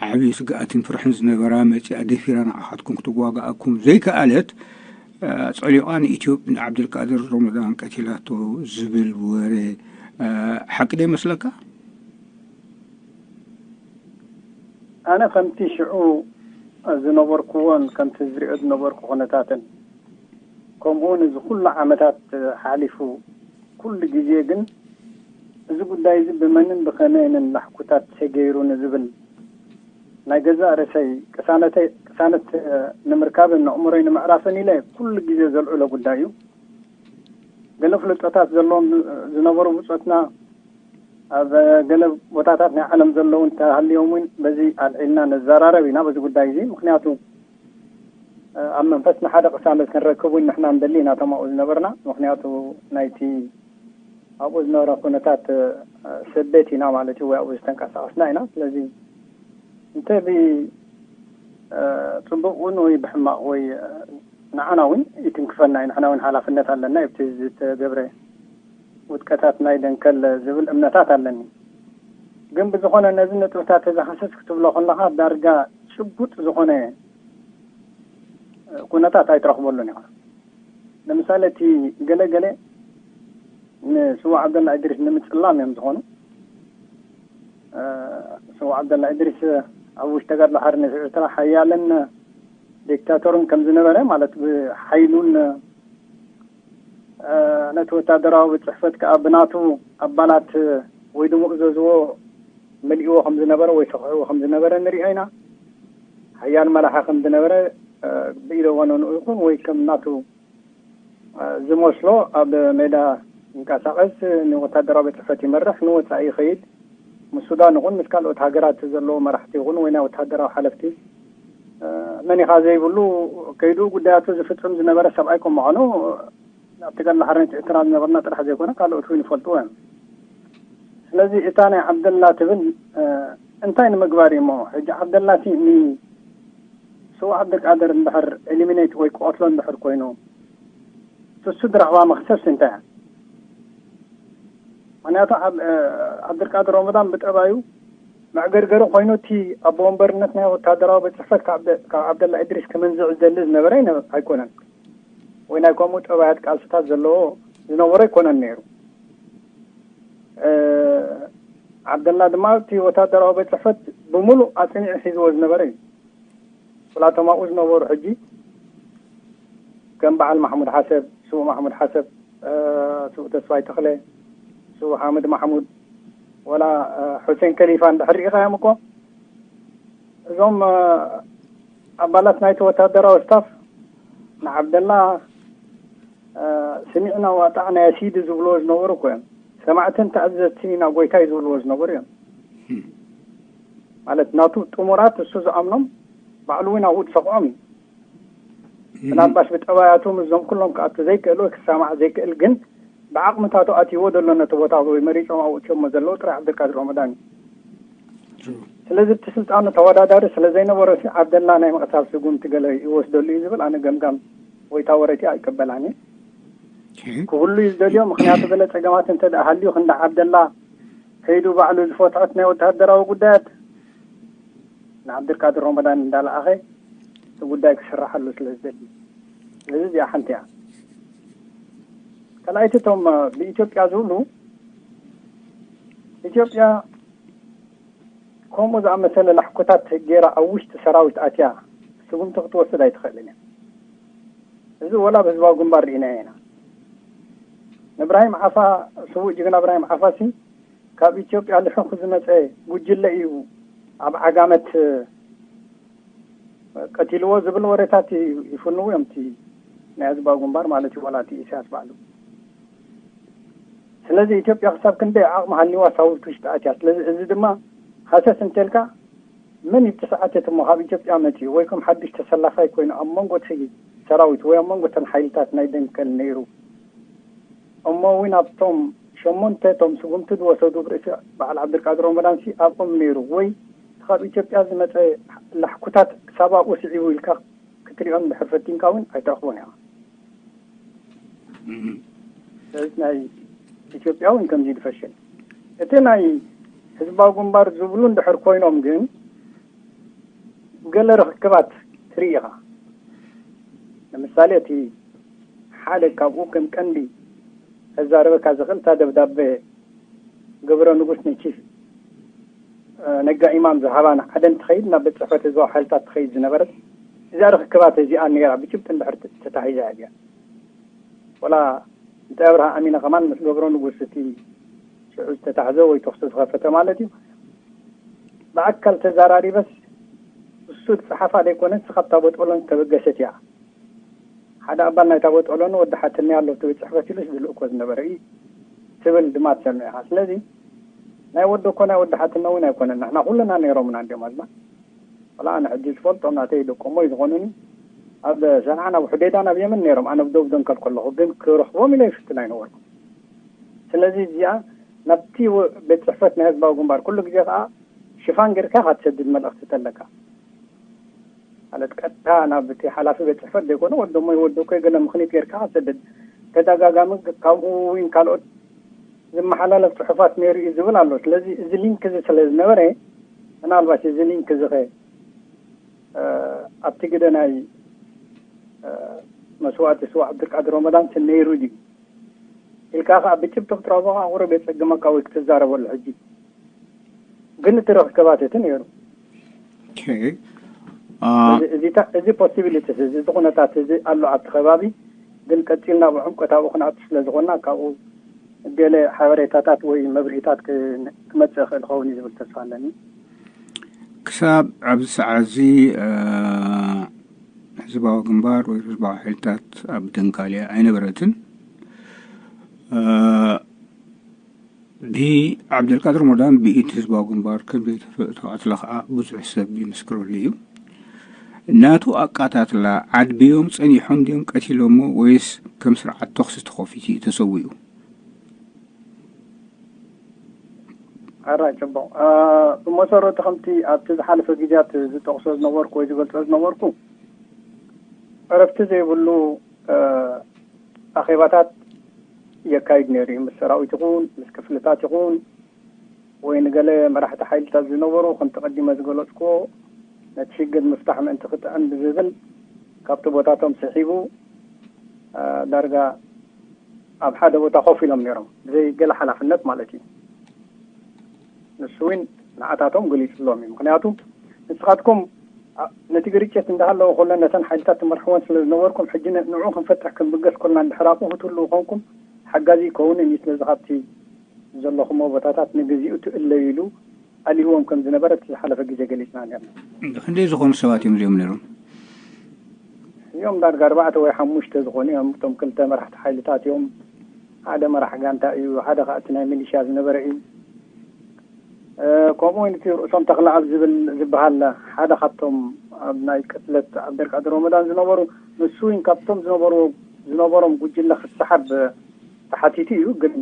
ዓብዪ ስግኣትን ፍርሕን ዝነበራ መጺኣ ደፊራ ንዓኻትኩም ክትዋግኣኩም ዘይከኣለት ጸሊቓ ንኢትዮጵ ንዓብደልቃድር ሮመዳን ቀቲላቶ ዝብል ወረ ሓቂ ዶ ይመስለካ? ኣነ ከምቲ ሽዑ ዝነበርኩዎን ከምቲ ዝሪኦ ዝነበርኩ ኩነታትን ከምኡውን እዚ ኩሉ ዓመታት ሓሊፉ ኩሉ ግዜ ግን እዚ ጉዳይ እዚ ብመንን ብኸመይንን ላሕኩታት ተገይሩ ንዝብል ናይ ገዛእ ርእሰይ ቅሳነተይ ቅሳነት ንምርካብን ንእምሮይ ንምዕራፍን ኢለ ኩሉ ግዜ ዘልዕሎ ጉዳይ እዩ። ገለ ፍልጦታት ዘለዎም ዝነበሩ ብጾትና ኣብ ገለ ቦታታት ናይ ዓለም ዘለዉ እንተሃልዮም እውን በዚ ኣልዒልና ንዘራረብ ኢና በዚ ጉዳይ እዚ። ምክንያቱ ኣብ መንፈስና ሓደ ቅሳነት ክንረክብ እውን ንሕና ንደሊ ኢና እቶም ኣብኡ ዝነበርና። ምክንያቱ ናይቲ ኣብኡ ዝነበረ ኩነታት ሰበት ኢና ማለት እዩ፣ ወይ ኣብኡ ዝተንቀሳቀስና ኢና። ስለዚ እንተ ብፅቡቅ እውን ወይ ብሕማቅ ወይ ንዓና እውን ይትንክፈና እዩ። ንሕና እውን ሓላፍነት ኣለና ኣብቲ ዝተገብረ ውድቀታት ናይ ደንከል ዝብል እምነታት ኣለኒ። ግን ብዝኾነ ነዚ ነጥብታት ተዘኸሰስ ክትብሎ ከለኻ ዳርጋ ጭቡጥ ዝኾነ ኩነታት ኣይትረኽበሉን ኢኻ። ንምሳሌ እቲ ገለገለ ንስዋ ዓብደላ እድሪስ ንምፅላም እዮም ዝኾኑ። ስዋ ዓብደላ እድሪስ ኣብ ውሽጢ ተጋድሎ ሓርነት ኤርትራ ሓያልን ዲክታቶርን ከም ዝነበረ ማለት ብሓይሉን ነቲ ወታደራዊ ቤት ፅሕፈት ከዓ ብናቱ ኣባላት ወይ ድሞ እዘዝዎ መሊእዎ ከም ዝነበረ ወይ ሰኽዕዎ ከም ዝነበረ ንሪኦ ኢና። ሓያል መራሒ ከም ዝነበረ ብኢደ ወነኑ ይኹን ወይ ከም ናቱ ዝመስሎ ኣብ ሜዳ ይንቀሳቐስ፣ ንወታደራዊ ቤት ፅሕፈት ይመርሕ፣ ንወፃኢ ይኸይድ። ምስ ሱዳን ይኹን ምስ ካልኦት ሃገራት ዘለዎ መራሕቲ ይኹን ወይ ናይ ወታደራዊ ሓለፍቲ መን ኢኻ ዘይብሉ ከይዱ ጉዳያቱ ዝፍፅም ዝነበረ ሰብኣይ ከም ምዃኑ ኣብቲ ገድሊ ሓርነት ኤርትራ ዝነበርና ጥራሕ ዘይኮነ ካልኦት እውን ይፈልጥዎ እዮም። ስለዚ እታ ናይ ዓብደላ ትብል እንታይ ንምግባር እዩ እሞ ሕጂ ዓብደላ እቲ ንስዋ ዓብደልቃድር እንድሕር ኤሊሚኔት ወይ ክቐትሎ እንድሕር ኮይኑ ስሱ ዝረኽባ መኽሰስ እንታይ እያ? ምክንያቱ ዓብደልቃድር ሮመዳን ብጠባዩ መዕገርገሪ ኮይኑ፣ እቲ ኣቦ ወንበርነት ናይ ወታደራዊ ቤት ጽሕፈት ካብ ደ-፣ ካብ ዓብደላ እድሪስ ክምንዝዕ ዝደሊ ዝነበረ ኣይነ-፣ ኣይኮነን፣ ወይ ናይ ከምኡ ጠባያት ቃልስታት ዘለዎ ዝነበረ ኣይኮነን ነይሩ። እ፣ ዓብደላ ድማ እቲ ወታደራዊ ቤት ጽሕፈት ብምሉእ ኣጽኒዑ ሒዝዎ ዝነበረ እዩ። ኩላቶም ኣብኡ ዝነበሩ ሕጂ ከም በዓል ማሕሙድ ሓሰብ፣ ስዉእ ማሕሙድ ሓሰብ፣ እ፣ ስዉእ ተስፋይ ተኽለ፣ ስዉእ ሓምድ ማሕሙድ፣ ወላ፣ እ፣ ሑሴን ከሊፋ እንድሕር ርኢኻዮም እኮ፣ እዞም፣ እ፣ ኣባላት ናይቲ ወታደራዊ ስታፍ ንዓብደላ፣ እ፣ ስሚዕና ዋጣዕና ያ ሲዲ ዝብልዎ ዝነበሩ እኮ እዮም። ሰማዕትን ተኣዘዝትን ኢና ጎይታይ ዝብልዎ ዝነበሩ እዮም። ማለት ናቱ ጥሙራት እሱ ዝኣምኖም ባዕሉ እውን ኣብኡ ዝሰኽዖም እዩ። ምናልባሽ ብጠባያቱ ምስዞም ኩሎም ክኣቱ ዘይክእል ወይ ክሰማዕ ዘይክእል፣ ግን ብዓቕምታቱ ኣትይዎ ዘሎ ነቲ ቦታ ወይ መሪጾም ኣብኡ እትዮሞ ዘለዉ ጥራይ ዓብደልቃድር ረመዳን እዩ። ስለዚ እቲ ስልጣኑ ተወዳዳሪ ስለ ዘይነበሮ ሲ ዓብደላ ናይ ምቕታል ስጉምቲ ገለ ይወስደሉ እዩ ዝብል ኣነ ገምጋም ወይ ታወረቲ ኣይቀበላን እየ። ክህሉ እዩ ዝደልዮ። ምኽንያቱ ገለ ጸገማት እንተ ደኣ ሃልዩ ክንዲ ዓብደላ ከይዱ ባዕሉ ዝፈትሖት ናይ ወተሃደራዊ ጉዳያት ንዓብደልቃድር ረመዳን እንዳለኣኸ እቲ ጉዳይ ክስራሓሉ ስለ ዝደሊ። ስለዚ እዚኣ ሓንቲ እያ። ካልኣይቲ እቶም ብኢትዮጵያ ዝብሉ፣ ኢትዮጵያ ከምኡ ዝኣመሰለ ላሕኮታት ገይራ ኣብ ውሽጢ ሰራዊት ኣትያ ስጉምቲ ክትወስድ ኣይትኽእልን እያ። እዚ ወላ ኣብ ህዝባዊ ግንባር ርኢናዮ ኢና። ንእብራሂም ዓፋ፣ ስዉእ ጅግና እብራሂም ዓፋሲ ካብ ኢትዮጵያ ልሕኹ ዝመጸ ጉጅለ እዩ ኣብ ዓጋመት ቀቲልዎ ዝብል ወሬታት ይፍንዉ እዮም፣ እቲ ናይ ህዝባዊ ግንባር ማለት እዩ፣ ዋላ እቲ ኢሳያስ ባዕሉ። ስለዚ ኢትዮጵያ ክሳብ ክንደይ ዓቕሚ ሃልይዋ ሳውት ውሽጢ ኣትያ። ስለዚ እዚ ድማ ሃሰስ እንተልካ፣ መን እዩ እቲ ሰዓት እቲ እሞ ካብ ኢትዮጵያ መፂኡ ወይ ከም ሓዱሽ ተሰላፋይ ኮይኑ ኣብ መንጎ እቲ ሰራዊት ወይ ኣብ መንጎ እተን ሓይልታት ናይ ደንከል ነይሩ? እሞ እውን ኣብቶም ሸሞንተ እቶም ስጉምቲ ዝወሰዱ ብርእሲ በዓል ዓብደልቃድር ረመዳንሲ ኣብኦም ነይሩ ወይ እቲ ካብ ኢትዮጵያ ዝመፀ ላሕኩታት ክሳብ ኣብኡ ስዒቡ ኢልካ ክትሪኦ እንድሕር ፈቲንካ እውን ኣይትረኽቦን ኢኻ። ስለዚ ናይ ኢትዮጵያ እውን ከምዚ ዝፈሽል እቲ ናይ ህዝባዊ ግንባር ዝብሉ እንድሕር ኮይኖም ግን ገለ ርክክባት ትርኢ ኢኻ። ንምሳሌ እቲ ሓደ ካብኡ ከም ቀንዲ ከዛረበካ ዝኽእል እታ ደብዳቤ ገብረ ንጉስ ንቺፍ ነጋ ኢማም ዝሃባ ንዓደን ትኸይድ ናብ ቤት ጽሕፈት ህዝባዊ ሓይልታት ትኸይድ ዝነበረት እዛ ርክክባት እዚኣ ነይራ ብጭብጢ እንድሕር ተታሒዛ እያ እዚኣ። ወላ እንተ ኣብርሃ ኣሚነ ከማን ምስ ገብረ ንጉስ እቲ ሽዑ ዝተታሕዘ ወይ ተኽሲ ዝኸፈተ ማለት እዩ ብኣካል ተዛራሪበስ እሱ ዝጸሓፋ ዘይኮነስ ካብታ ቦጦሎን ዝተበገሰት እያ። ሓደ ኣባል ናይታ ቦጦሎን ወዲ ሓትኒ ኣሎ እቲ ቤት ጽሕፈት ኢሉስ ዝልእኮ ዝነበረ እዩ ትብል ድማ ትሰምዕ ኢኻ። ስለዚ ናይ ወዲ እኮ ናይ ወዲ ሓትነ እውን ኣይኮነን። ንሕና ኩልና ነይሮምና እንዲዮም ኣዝማድ። ወላ ኣነ ሕጂ ዝፈልጦም ናተይ ደቆሞይ ዝኾኑኒ ኣብ ሰንዓ ናብ ሑዴዳ ናብ የመን ነይሮም። ኣነ ብደቡብ ደንከል ከለኹ ግን ክረኽቦም ኢለ ይፍትን ኣይነበርኩም። ስለዚ እዚኣ ናብቲ ወ-፣ ቤት ጽሕፈት ናይ ህዝባዊ ግንባር ኩሉ ግዜ ከኣ ሽፋን ጌርካ ኢኻ ትሰድድ መልእኽቲ ተለካ። ማለት ቀጥታ ናብ እቲ ሓላፊ ቤት ጽሕፈት ዘይኮነ ወደሞ ይወደኮ ገለ ምኽኒት ጌርካ ኢኻ ትሰድድ። ተደጋጋሚ ካብኡ እውን ካልኦት ዝመሓላለፍ ጽሑፋት ነይሩ እዩ ዝብል ኣሎ። ስለዚ እዚ ሊንክ እዚ ስለ ዝነበረ ምናልባት እዚ ሊንክ እዚ ኸ፣ እ፣ ኣብቲ ግደ ናይ፣ እ፣ መስዋእቲ ስዋ ዓብዱልቃድር ረመዳን ሲ ነይሩ ድዩ ኢልካ ኸዓ ብጭብጢ ክትረኽቦ ኸዓ ቁሩብ የጸግመካ ወይ ክትዛረበሉ። ሕጂ ግን እቲ ርክክባት እቲ ነይሩ። ኦኬ። አ፣ እዚ፣ እዚ ታ-፣ እዚ ፖሲቢሊቲስ እዚ፣ እዚ ኩነታት እዚ ኣሎ ኣብቲ ከባቢ፣ ግን ቀጺልና ብዕምቆት ኣብኡ ክንኣቱ ስለ ዝኾንና ካብኡ ገለ ሓበሬታታት ወይ መብርሂታት ክ-፣ ክመጽእ ይኽእል ይኸውን እዩ ዝብል ተስፋ ኣለኒ። ክሳብ ኣብዚ ሰዓት እዚ፣ እ፣ ህዝባዊ ግንባር ወይ ህዝባዊ ሓይልታት ኣብ ደንካልያ ኣይነበረትን። እ፣ ብዓብደልቃድር ሞዳን ብኢድ ህዝባዊ ግንባር ከም ዘይተፈ-፣ ተቐትለ ኸዓ ብዙሕ ሰብ ይምስክረሉ እዩ። ናቱ ኣቃታትላ ዓድብዮም ጸኒሖም ድዮም ቀቲሎሞ ወይስ ከም ስርዓት ተኹሲ ተኸፊቱ እዩ ተሰዊኡ? ኣራይ፣ ጽቡቕ። እ፣ ብመሰረቱ ከምቲ ኣብቲ ዝሓለፈ ግዜያት ዝጠቕሶ ዝነበርኩ ወይ ዝገልጾ ዝነበርኩ፣ ዕረፍቲ ዘይብሉ፣ እ፣ ኣኼባታት የካይድ ነይሩ እዩ። ምስ ሰራዊት ይኹን፣ ምስ ክፍልታት ይኹን፣ ወይ ንገለ መራሕቲ ሓይልታት ዝነበሩ፣ ከምቲ ቀዲመ ዝገለጽኩዎ፣ ነቲ ሽግር ምፍታሕ ምእንቲ ክጥዕም ብዝብል ካብቲ ቦታቶም ስሒቡ፣ እ፣ ዳርጋ ኣብ ሓደ ቦታ ኮፍ ኢሎም ነይሮም፣ ብዘይ ገለ ሓላፍነት ማለት እዩ። ንሱ እውን ንዓታቶም ገሊጹሎም እዩ። ምኽንያቱ ንስኻትኩም፣ ኣ፣ ነቲ ግርጭት እንዳሃለወ ከሎ ነተን ሓይልታት ትመርሕወን ስለ ዝነበርኩም፣ ሕጂ ን-፣ ንዑ ክንፈትሕ ክንብገስ ኮልና እንድሕር ኣብኡ ክትህልዉ ኮንኩም ሓጋዚ ይከውንን እዩ። ስለዚ ካብቲ ዘለኹሞ ቦታታት ንግዚኡ ትእለዩ ኢሉ ኣልይዎም ከም ዝነበረ እቲ ዝሓለፈ ግዜ ገሊጽና ነርና። ክንደይ ዝኾኑ ሰባት እዮም እዚኦም ነይሮም? እዮም ዳርጋ ኣርባዕተ ወይ ሓሙሽተ ዝኾኑ እዮም። እቶም ክልተ መራሕቲ ሓይልታት እዮም። ሓደ መራሕ ጋንታ እዩ፣ ሓደ ከዓ እቲ ናይ ሚሊሽያ ዝነበረ እዩ። እ፣ ከምኡ እውን እቲ ርእሶም ተኽለኣብ ዝብል ዝበሃል ሓደ ካብቶም ኣብ ናይ ቅትለት ኣብ ደርቃ ድሮመዳን ዝነበሩ፣ ንሱ እውን ካብቶም ዝነበሩ፣ ዝነበሮም ጉጅለ ክሰሓብ ተሓቲቱ እዩ፣ ግን፣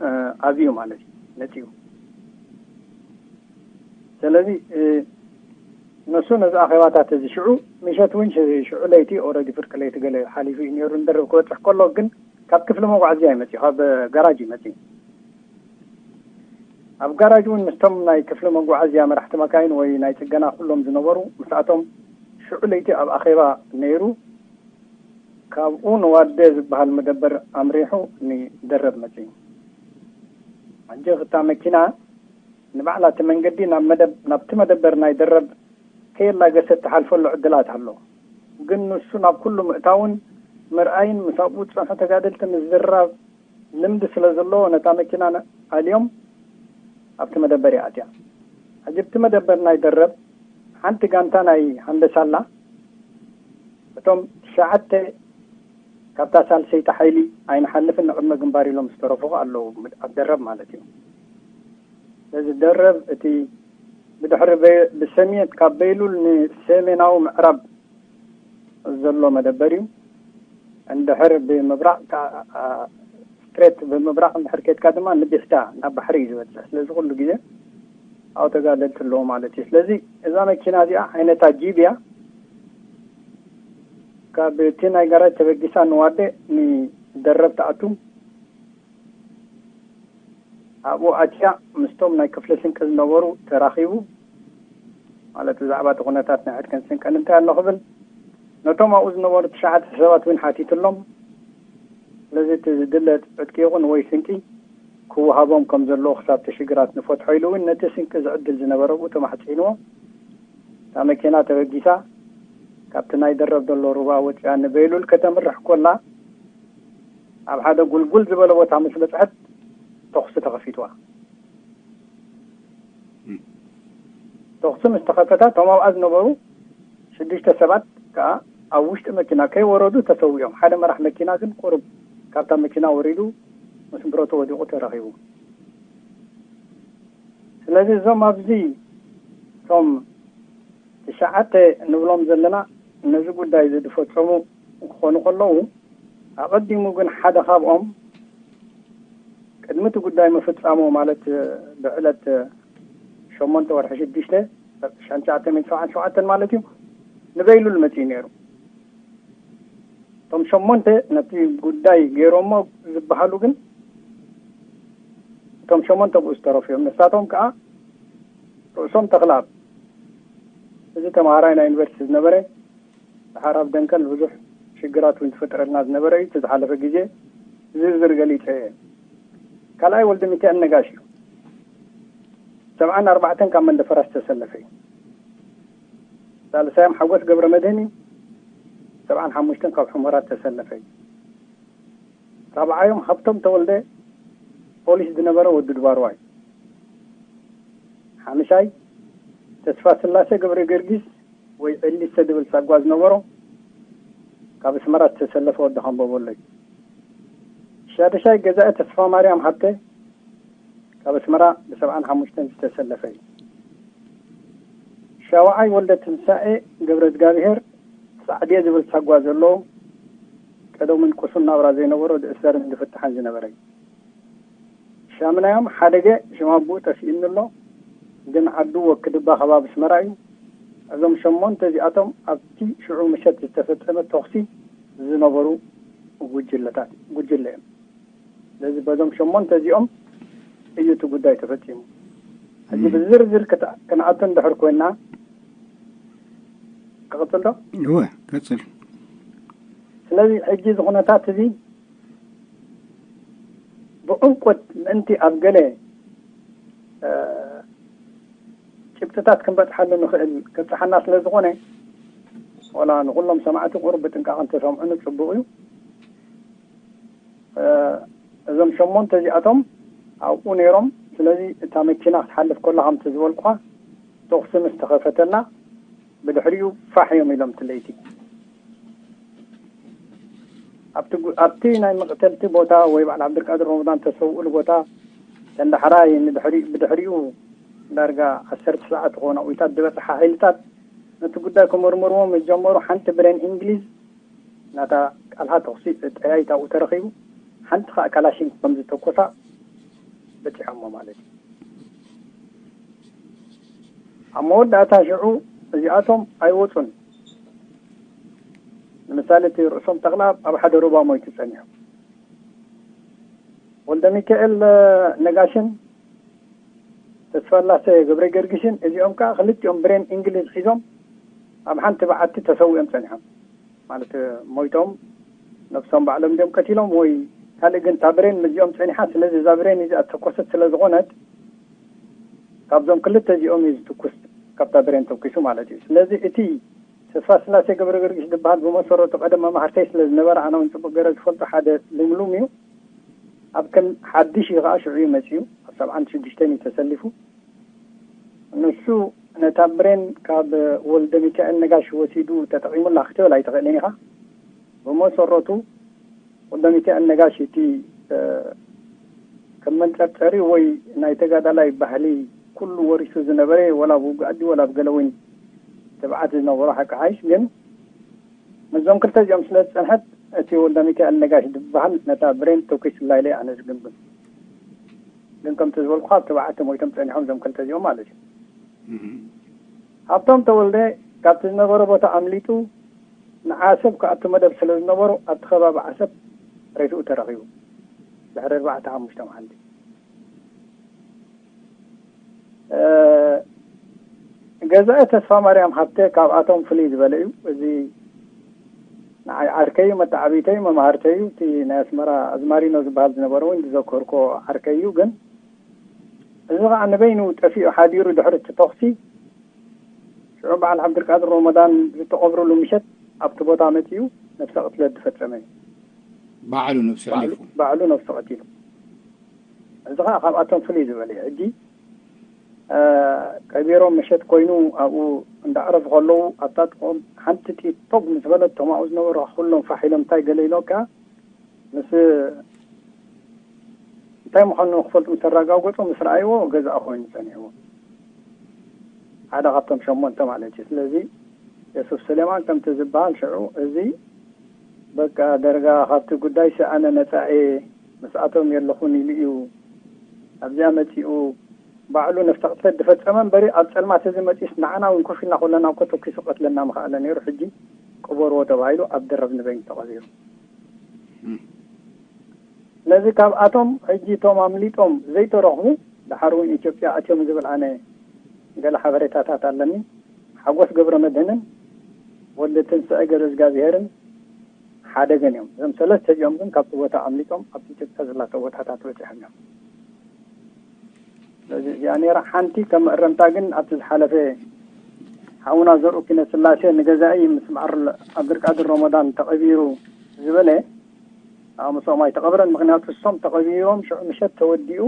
እ፣ ኣብዩ ማለት እዩ፣ ነፂዩ። ስለዚ፣ እ፣ ንሱ ነዚ ኣኼባታት እዚ ሽዑ ምሸት እውን ሽ-፣ ሽዑ ለይቲ ኦልሬዲ ፍርቂ ለይቲ ገለ ሓሊፉ እዩ ነይሩ፣ ንደርብ ክበፅሕ ከሎ ግን ካብ ክፍሊ መጓዓዝያ እዩ መፂኡ፣ ካብ ጋራጅ እዩ መፂኡ። ኣብ ጋራጅ እውን ምስቶም ናይ ክፍሊ መጓዓዝያ መራሕቲ መካይን ወይ ናይ ፅገና ኩሎም ዝነበሩ ምስኣቶም ሽዑ ለይቲ ኣብ ኣኼባ ነይሩ። ካብኡ ንዋደ ዝበሃል መደበር ኣምሪሑ ንደረብ መፂኡ። ሕጂ እታ መኪና ንባዕላ እቲ መንገዲ ናብ መደብ-፣ ናብቲ መደበር ናይ ደረብ ከየላገሰት ትሓልፈሉ ዕድላት ኣሎ። ግን ንሱ ናብ ኩሉ ምእታውን ምርኣይን ምስ ኣብኡ ዝጸንሑ ተጋደልቲ ምዝራብ ልምዲ ስለ ዘለዎ ነታ መኪና ን-፣ ኣልዮም ኣብቲ መደበር እያ ኣትያ። ሕጂ ኣብቲ መደበር ናይ ደረብ ሓንቲ ጋንታ ናይ ሃንደሳ ኣላ። እቶም ትሽዓተ ካብታ ሳልሰይቲ ሓይሊ ኣይንሓልፍን ንቕድመ ግንባር ኢሎም ዝተረፉ ኣለዉ፣ ኣብ ደረብ ማለት እዩ። ስለዚ ደረብ እቲ ብድሕሪ በ-፣ ብሰሜን ካብ በይሉል ንሰሜናዊ ምዕራብ ዘሎ መደበር እዩ። እንድሕር ብምብራቕ ከ-፣ አ፣ ስትሬት ብምብራቕ እንድሕር ኬድካ ድማ ንቢሕታ ናብ ባሕሪ እዩ ዝበፅሕ። ስለዚ ኩሉ ግዜ ኣብኡ ተጋደልቲ ኣለዉ ማለት እዩ። ስለዚ እዛ መኪና እዚኣ ዓይነታ ጂብ እያ። ካብ እቲ ናይ ጋራጅ ተበጊሳ ንዋደ ንደረብ ትኣቱ። ኣብኡ ኣትያ ምስቶም ናይ ክፍሊ ስንቂ ዝነበሩ ተራኺቡ፣ ማለት ብዛዕባ እቲ ኩነታት ናይ ዕጥቅን ስንቅን እንታይ ኣሎ ክብል ነቶም ኣብኡ ዝነበሩ ትሽዓተ ሰባት እውን ሓቲትሎም። ስለዚ እቲ ዝድለ ዕጥቂ ይኹን ወይ ስንቂ ክወሃቦም ከም ዘለዎ ክሳብ እቲ ሽግራት ንፈትሖ ኢሉ እውን ነቲ ስንቂ ዝዕድል ዝነበረ ኣብኡ ተማሕጺንዎ። እታ መኪና ተበጊሳ ካብቲ ናይ ደረብ ዘሎ ሩባ ወፂኣ ንበይሉል ከተምርሕ ኮላ ኣብ ሓደ ጉልጉል ዝበለ ቦታ ምስ በፅሐት ተኹሲ ተኸፊትዋ። ተኹሲ ምስ ተኸፈታ እቶም ኣብኣ ዝነበሩ ሽዱሽተ ሰባት ከዓ ኣብ ውሽጢ መኪና ከይወረዱ ተሰዊኦም። ሓደ መራሕ መኪና ግን ቁሩብ ካብታ መኪና ወሪዱ ምስ ብረቱ ወዲቑ ተረኺቡ። ስለዚ እዞም ኣብዚ እቶም ትሽዓተ ንብሎም ዘለና ነዚ ጉዳይ እዚ ዝፈጸሙ ክኾኑ ከለዉ፣ ኣቐዲሙ ግን ሓደ ካብኦም ቅድሚ እቲ ጉዳይ ምፍጻሙ፣ ማለት ብዕለት ሸሞንተ ወርሒ ሽዱሽተ ሽሕን ትሽዓተ ሚእትን ሰብዓን ሸውዓተን ማለት እዩ፣ ንበይሉል መጺኡ ነይሩ። እቶም ሸሞንተ ነቲ ጉዳይ ገይሮሞ ዝበሃሉ ግን እቶም ሸሞንተ ብኡ ዝተረፉ እዮም። ንሳቶም ከዓ ርእሶም ተኽለኣብ፣ እዚ ተምሃራይ ናይ ዩኒቨርሲቲ ዝነበረ፣ ድሓር ኣብ ደንከል ብዙሕ ሽግራት እውን ዝፈጠረልና ዝነበረ እዩ። እቲ ዝሓለፈ ግዜ ዝርዝር ገሊጸ እየ። ካልኣይ ወልደ ሚካኤል ነጋሽ እዩ። ሰብዓን ኣርባዕተን ካብ መንደፈራ ዝተሰለፈ እዩ። ሳልሳዮም ሓጎስ ገብረ መድህን እዩ። ሰብዓን ሓሙሽተን ካብ ሑመራ ዝተሰለፈ እዩ። ራብዓዮም ሃብቶም ተወልደ ፖሊስ ዝነበረ ወዲ ድባርዋ እዩ። ሓምሻይ ተስፋ ስላሴ ገብረ ገርጊስ ወይ ዕሊሰ ዝብል ሳጓ ዝነበሮ ካብ ኣስመራ ዝተሰለፈ ወዲ ካምቦ በሎ እዩ። ሻድሻይ ገዛኢ ተስፋ ማርያም ሃብተ ካብ ኣስመራ ብሰብዓን ሓሙሽተን ዝተሰለፈ እዩ። ሻውዓይ ወልደ ትንሳኤ ገብረ እግዚኣብሔር ጻዕድየ ዝብል ሳጓ ዘለዎ ቀደሙን ቁሱን ናብራ ዘይነበሮ ዝእሰርን ዝፍታሕን ዝነበረ እዩ። ሻምናዮም ሓደገ ሽም ኣቦኡ ጠፊኡኒ ኣሎ፣ ግን ዓዱ ወክድባ ከባቢ ኣስመራ እዩ። እዞም ሸሞንተ እዚኣቶም ኣብቲ ሽዑ ምሸት ዝተፈጸመ ተኹሲ ዝነበሩ ጉጅለታት፣ ጉጅለ እዮም። ስለዚ በዞም ሸሞንተ እዚኦም እዩ እቲ ጉዳይ ተፈጺሙ። ሕጂ ብዝርዝር ክት- ክንኣቱ እንድሕር ኮይና፣ ክቕጽል ዶ? እወ፣ ቀጽል። ስለዚ ሕጂ እዚ ኩነታት እዚ ብዕምቆት ምእንቲ ኣብ ገለ፣ እ፣ ጭብጥታት ክንበጽሓሉ ንኽእል ክብጽሓና ስለ ዝኾነ፣ ወላ ንኹሎም ሰማዕቲ ቁሩብ ብጥንቃቐ እንተሰምዑኒ ጽቡቕ እዩ። እ፣ እዞም ሸሞንተ እዚኣቶም ኣብኡ ነይሮም። ስለዚ እታ መኪና ክትሓልፍ ከላ ከምቲ ዝበልኩኻ ተኹሲ ምስ ተኸፈተላ ብድሕሪኡ ፋሕ እዮም ኢሎም እቲ ለይቲ። ኣብቲ ጉ-፣ ኣብቲ ናይ መቕተልቲ ቦታ ወይ በዓል ዓብድልቃድር ረመዳን ተሰውእሉ ቦታ ተንዳሕራይ ንድሕሪ-፣ ብድሕሪኡ ዳርጋ ዓሰርተ ሰዓት ዝኾነ ኣዊታት ዝበጽሓ ሓይልታት ነቲ ጉዳይ ክምርምርዎ ምስ ጀመሩ ሓንቲ ብሬን እንግሊዝ ናታ ቃልሃ ተኹሲ ጠያይት ኣብኡ ተረኺቡ፣ ሓንቲ ኸኣ ካላሽን ከም ዝተኮሳ በጺሖሞ ማለት እዩ። ኣብ መወዳእታ ሽዑ እዚኣቶም ኣይወጹን። ንምሳሌ እቲ ርእሶም ተኽላ ኣብ ሓደ ሩባ ሞይቱ ጸኒሑ። ወልደ ሚካኤል ነጋሽን ተስፋላሰ ገብረ ገርግሽን እዚኦም ከኣ ክልቲኦም ብሬን እንግሊዝ ሒዞም ኣብ ሓንቲ በዓቲ ተሰዊኦም ጸኒሖም። ማለት ሞይቶም ነብሶም ባዕሎም እንዲኦም ቀቲሎም ወይ ካልእ፣ ግን እታ ብሬን ምስዚኦም ጸኒሓ። ስለዚ እዛ ብሬን እዚኣ ተኮሰት ስለ ዝኾነት ካብዞም ክልተ እዚኦም እዩ ዝትኩስ፣ ካብታ ብሬን ተኩሱ ማለት እዩ። ስለዚ እቲ ተስፋ ስላሴ ገብረ ገርግሽ ዝበሃል ብመሰረቱ ቀደም መማህርተይ ስለ ዝነበረ ኣነ እውን ጽቡቕ ገይረ ዝፈልጦ ሓደ ልምሉም እዩ። ኣብ ከም ሓድሽ እዩ ከዓ ሽዑ እዩ መጺኡ። ኣብ ሰብዓን ሽዱሽተን እዩ ተሰሊፉ። ንሱ ነታ ብሬን ካብ ወልደ ሚካኤል ነጋሽ ወሲዱ ተጠቒሙላ ክትብል ኣይትኽእልን ኢኻ። ብመሰረቱ ወልደ ሚካኤል ነጋሽ እቲ፣ እ፣ ከም መንጸርጸሪ ወይ ናይ ተጋዳላይ ባህሊ ኩሉ ወሪሱ ዝነበረ፣ ወላ ኣብ ውግኣት ድዩ ወላ ኣብ ገለ እውን ትብዓት ዝነበሮ ሓቂ ሓይሽ፣ ግን ምስዞም ክልተ እዚኦም ስለ ዝጸንሐት እቲ ወልደ ሚካኤል ነጋሽ ዝበሃል ነታ ብሬን ተኲሱላ ኢለ ኣነ ዝግምግም። ግን ከምቲ ዝበልኩኻ ኣብ ትብዓት ሞይቶም ጸኒሖም እዞም ክልተ እዚኦም ማለት እዩ። እህ። ሃብቶም ተወልደ ካብቲ ዝነበረ ቦታ ኣምሊጡ ንዓሰብ ክኣቱ መደብ ስለ ዝነበሮ ኣብቲ ከባቢ ዓሰብ ሬስኡ ተረኺቡ ድሕሪ ኣርባዕተ ሓሙሽተ መዓልቲ። እ፣ ገዛኢ ተስፋ ማርያም ሃብተ ካብኣቶም ፍልይ ዝበለ እዩ። እዚ ንዓይ ዓርከይ እዩ፣ መተዓብይተይ እዩ፣ መማህርተይ እዩ። እቲ ናይ ኣስመራ ኣዝማሪኖ ዝበሃል ዝነበረ እውን ዝዘከርኮ ዓርከይ እዩ። ግን እዚ ኸዓ ንበይኑ ጠፊኡ ሓዲሩ ድሕሪ እቲ ተኹሲ ሽዑ በዓል ዓብድልቃድር ሮመዳን ዝተቐብርሉ ምሸት ኣብቲ ቦታ መጺኡ ነብሰ ቅትለት ዝፈጸመ እዩ። ባዕሉ ነብሱ ባዕሉ፣ ኣሕሊፉ። ባዕሉ ነብሱ ቀቲሉ። እዚ ኸዓ ካብኣቶም ፍልይ ዝበለ እዩ። ሕጂ፣ እ፣ ቀቢሮም ምሸት ኮይኑ ኣብኡ እንዳዕረፉ ከለዉ ኣብታ ጥቕኦም ሓንቲ ጥይት ቶግ ምስ በለት እቶም ኣብኡ ዝነበሩ ኩሎም ፋሕ ኢሎም እንታይ ገለ ኢሎም ከኣ ምስ እንታይ ምዃኑ ንክፈልጡ ምስ ኣረጋገጹ ምስ ረኣይዎ ገዛኢ ኮይኑ ጸኒሕዎ። ሓደ ካብቶም ሸሞንተ ማለት እዩ። ስለዚ የሱፍ ሱሌማን ከምቲ ዝበሃል ሽዑ እዚ በቃ ደርጋ ካብቲ ጉዳይ ሰኣነ ነጻ እየ ምስኣቶም የለኹን ኢሉ እዩ ኣብዚኣ መጺኡ ባዕሉ ነፍሰ ቅትለት ዝፈጸመ እምበሪ ኣብ ጸልማት እዚ መጺኡስ ንዓና እውን ኮፍ ኢልና ከለና እኮ ተኪሱ ቀትለና ምኸኣለ ነይሩ። ሕጂ ቅበርዎ ተባሂሉ ኣብ ደረብ ንበይኑ ተቐቢሩ። እም። ስለዚ ካብኣቶም ሕጂ እቶም ኣምሊጦም ዘይተረኽቡ ደሓር እውን ኢትዮጵያ ኣትዮም ዝብል ኣነ ገለ ሓበሬታታት ኣለኒ። ሓጎስ ገብረ መድህንን ወልደ ትንስኤ ገብረ እግዚኣብሄርን ሓደገን እዮም። እዞም ሰለስተ እዚኦም ግን ካብቲ ቦታ ኣምሊጦም ኣብቲ ኢትዮጵያ ዘላቶ ቦታታት በፂሖም እዮም። ስለዚ እዚኣ ነይራ ሓንቲ። ከም መእረምታ ግን ኣብቲ ዝሓለፈ ሓውና ዘርኡ ኪነ ስላሴ ንገዛኢ ምስ በዓል ዓብዱልቃድር ሮሞዳን ተቐቢሩ ዝበለ ኣብ ምስኦም ኣይተቐብረን። ምኽንያቱ እሶም ተቐቢሮም ሽዑ ምሸት ተወዲኡ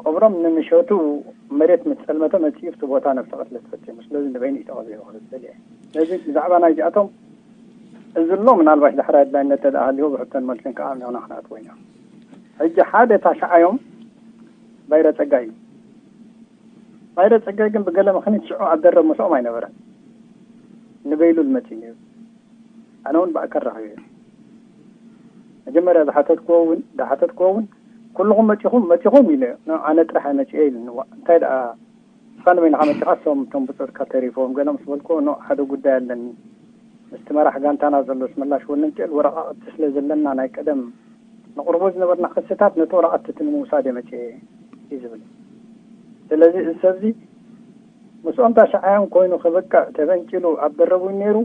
ቀብሮም ንምሸቱ መሬት ምስ ጸልመተ መጺኡ ኣብቲ ቦታ ነብሰ ቅትለት ፈጺሙ። ስለዚ ንበይኑ እዩ ተቐቢሩ ክብል እየ። ስለዚ ብዛዕባ ናይዚኣቶም እዚ ኣሎ ምናልባሽ ዳሕራይ ኣድላይነት ተደኣ ሃልዎ ብሕቶን መልስን ከዓ ኣብኒኦና ክንኣትዎ ኢና። ሕጂ ሓደ ታሽዓዮም ባይረ ጸጋይ እዩ። ባይረ ጸጋይ ግን ብገለ ምኽንያት ሽዑ ኣብ ደረብ ምስኦም ኣይነበረን። ንበይሉል መጺኡ ነይሩ። ኣነ እውን ብኣካል ረኺበ። መጀመርያ ዝሓተትክዎ እውን፣ ዝሓተትክዎ እውን፣ "ኩልኹም መጺኹም፣ መጺኹም?" ኢለ፣ "ኖ፣ ኣነ ጥራሕ እየ መጺኤ" ኢሉኒ። "ዋ፣ እንታይ ደኣ ንስኻ ንበይንኻ መጺኻ፣ እሶም እቶም ብጾትካ ተሪፎም?" ገለ ምስ በልክዎ፣ "ኖ፣ ሓደ ጉዳይ ኣለኒ። ምስቲ መራሕ ጋንታና ዘሎ ኣስመላሽ ወልደሚካኤል ወረቓቕቲ ስለ ዘለና፣ ናይ ቀደም ንቕርቦ ዝነበርና ክስታት፣ ነቲ ወረቓቕቲ እቲ ንምውሳድ እየ መጺኤ" እዩ ዝብል። ስለዚ እዚ ሰብዚ ምስኦም ታሽዓዮም ኮይኑ ክበቅዕ ተበንጭሉ ኣብ ደረቡ ነይሩ።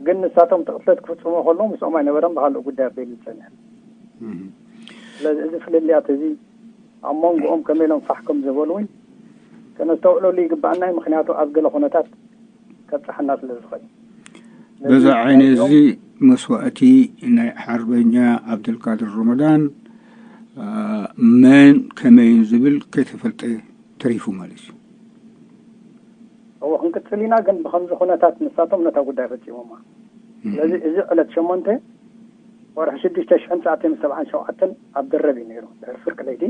ግን ንሳቶም እቲ ቅትለት ክፍፅሞ ከለዉ ምስኦም ኣይነበረን፣ ብካልእ ጉዳይ ኣቢሉ ዝፀንሐ። ስለዚ እዚ ፍልልያት እዚ ኣብ መንጎኦም ከመይ ኢሎም ፋሕ ከም ዝበሉ እውን ከነስተውዕለሉ ይግባኣና እዩ። ምክንያቱ ኣብ ገለ ኩነታት ከብፅሓና ስለ ዝኽእል። በዚ ዓይነት እዚ መስዋእቲ ናይ ሓርበኛ ዓብደልቃድር ረመዳን መን ከመይን ዝብል ከይተፈልጠ ተሪፉ ማለት እዩ። እዎ፣ ክንቅፅል ኢና፣ ግን ብከምዚ ኩነታት ንሳቶም ነታ ጉዳይ ፈፂሞማ። ስለዚ እዚ ዕለት ሸሞንተ ወርሒ ሽዱሽተ ሽሕን ትሽዓተ ሚእትን ሰብዓን ሸውዓተን ኣብ ደረብ እዩ ነይሩ። ድሕሪ ፍርቂ ለይቲ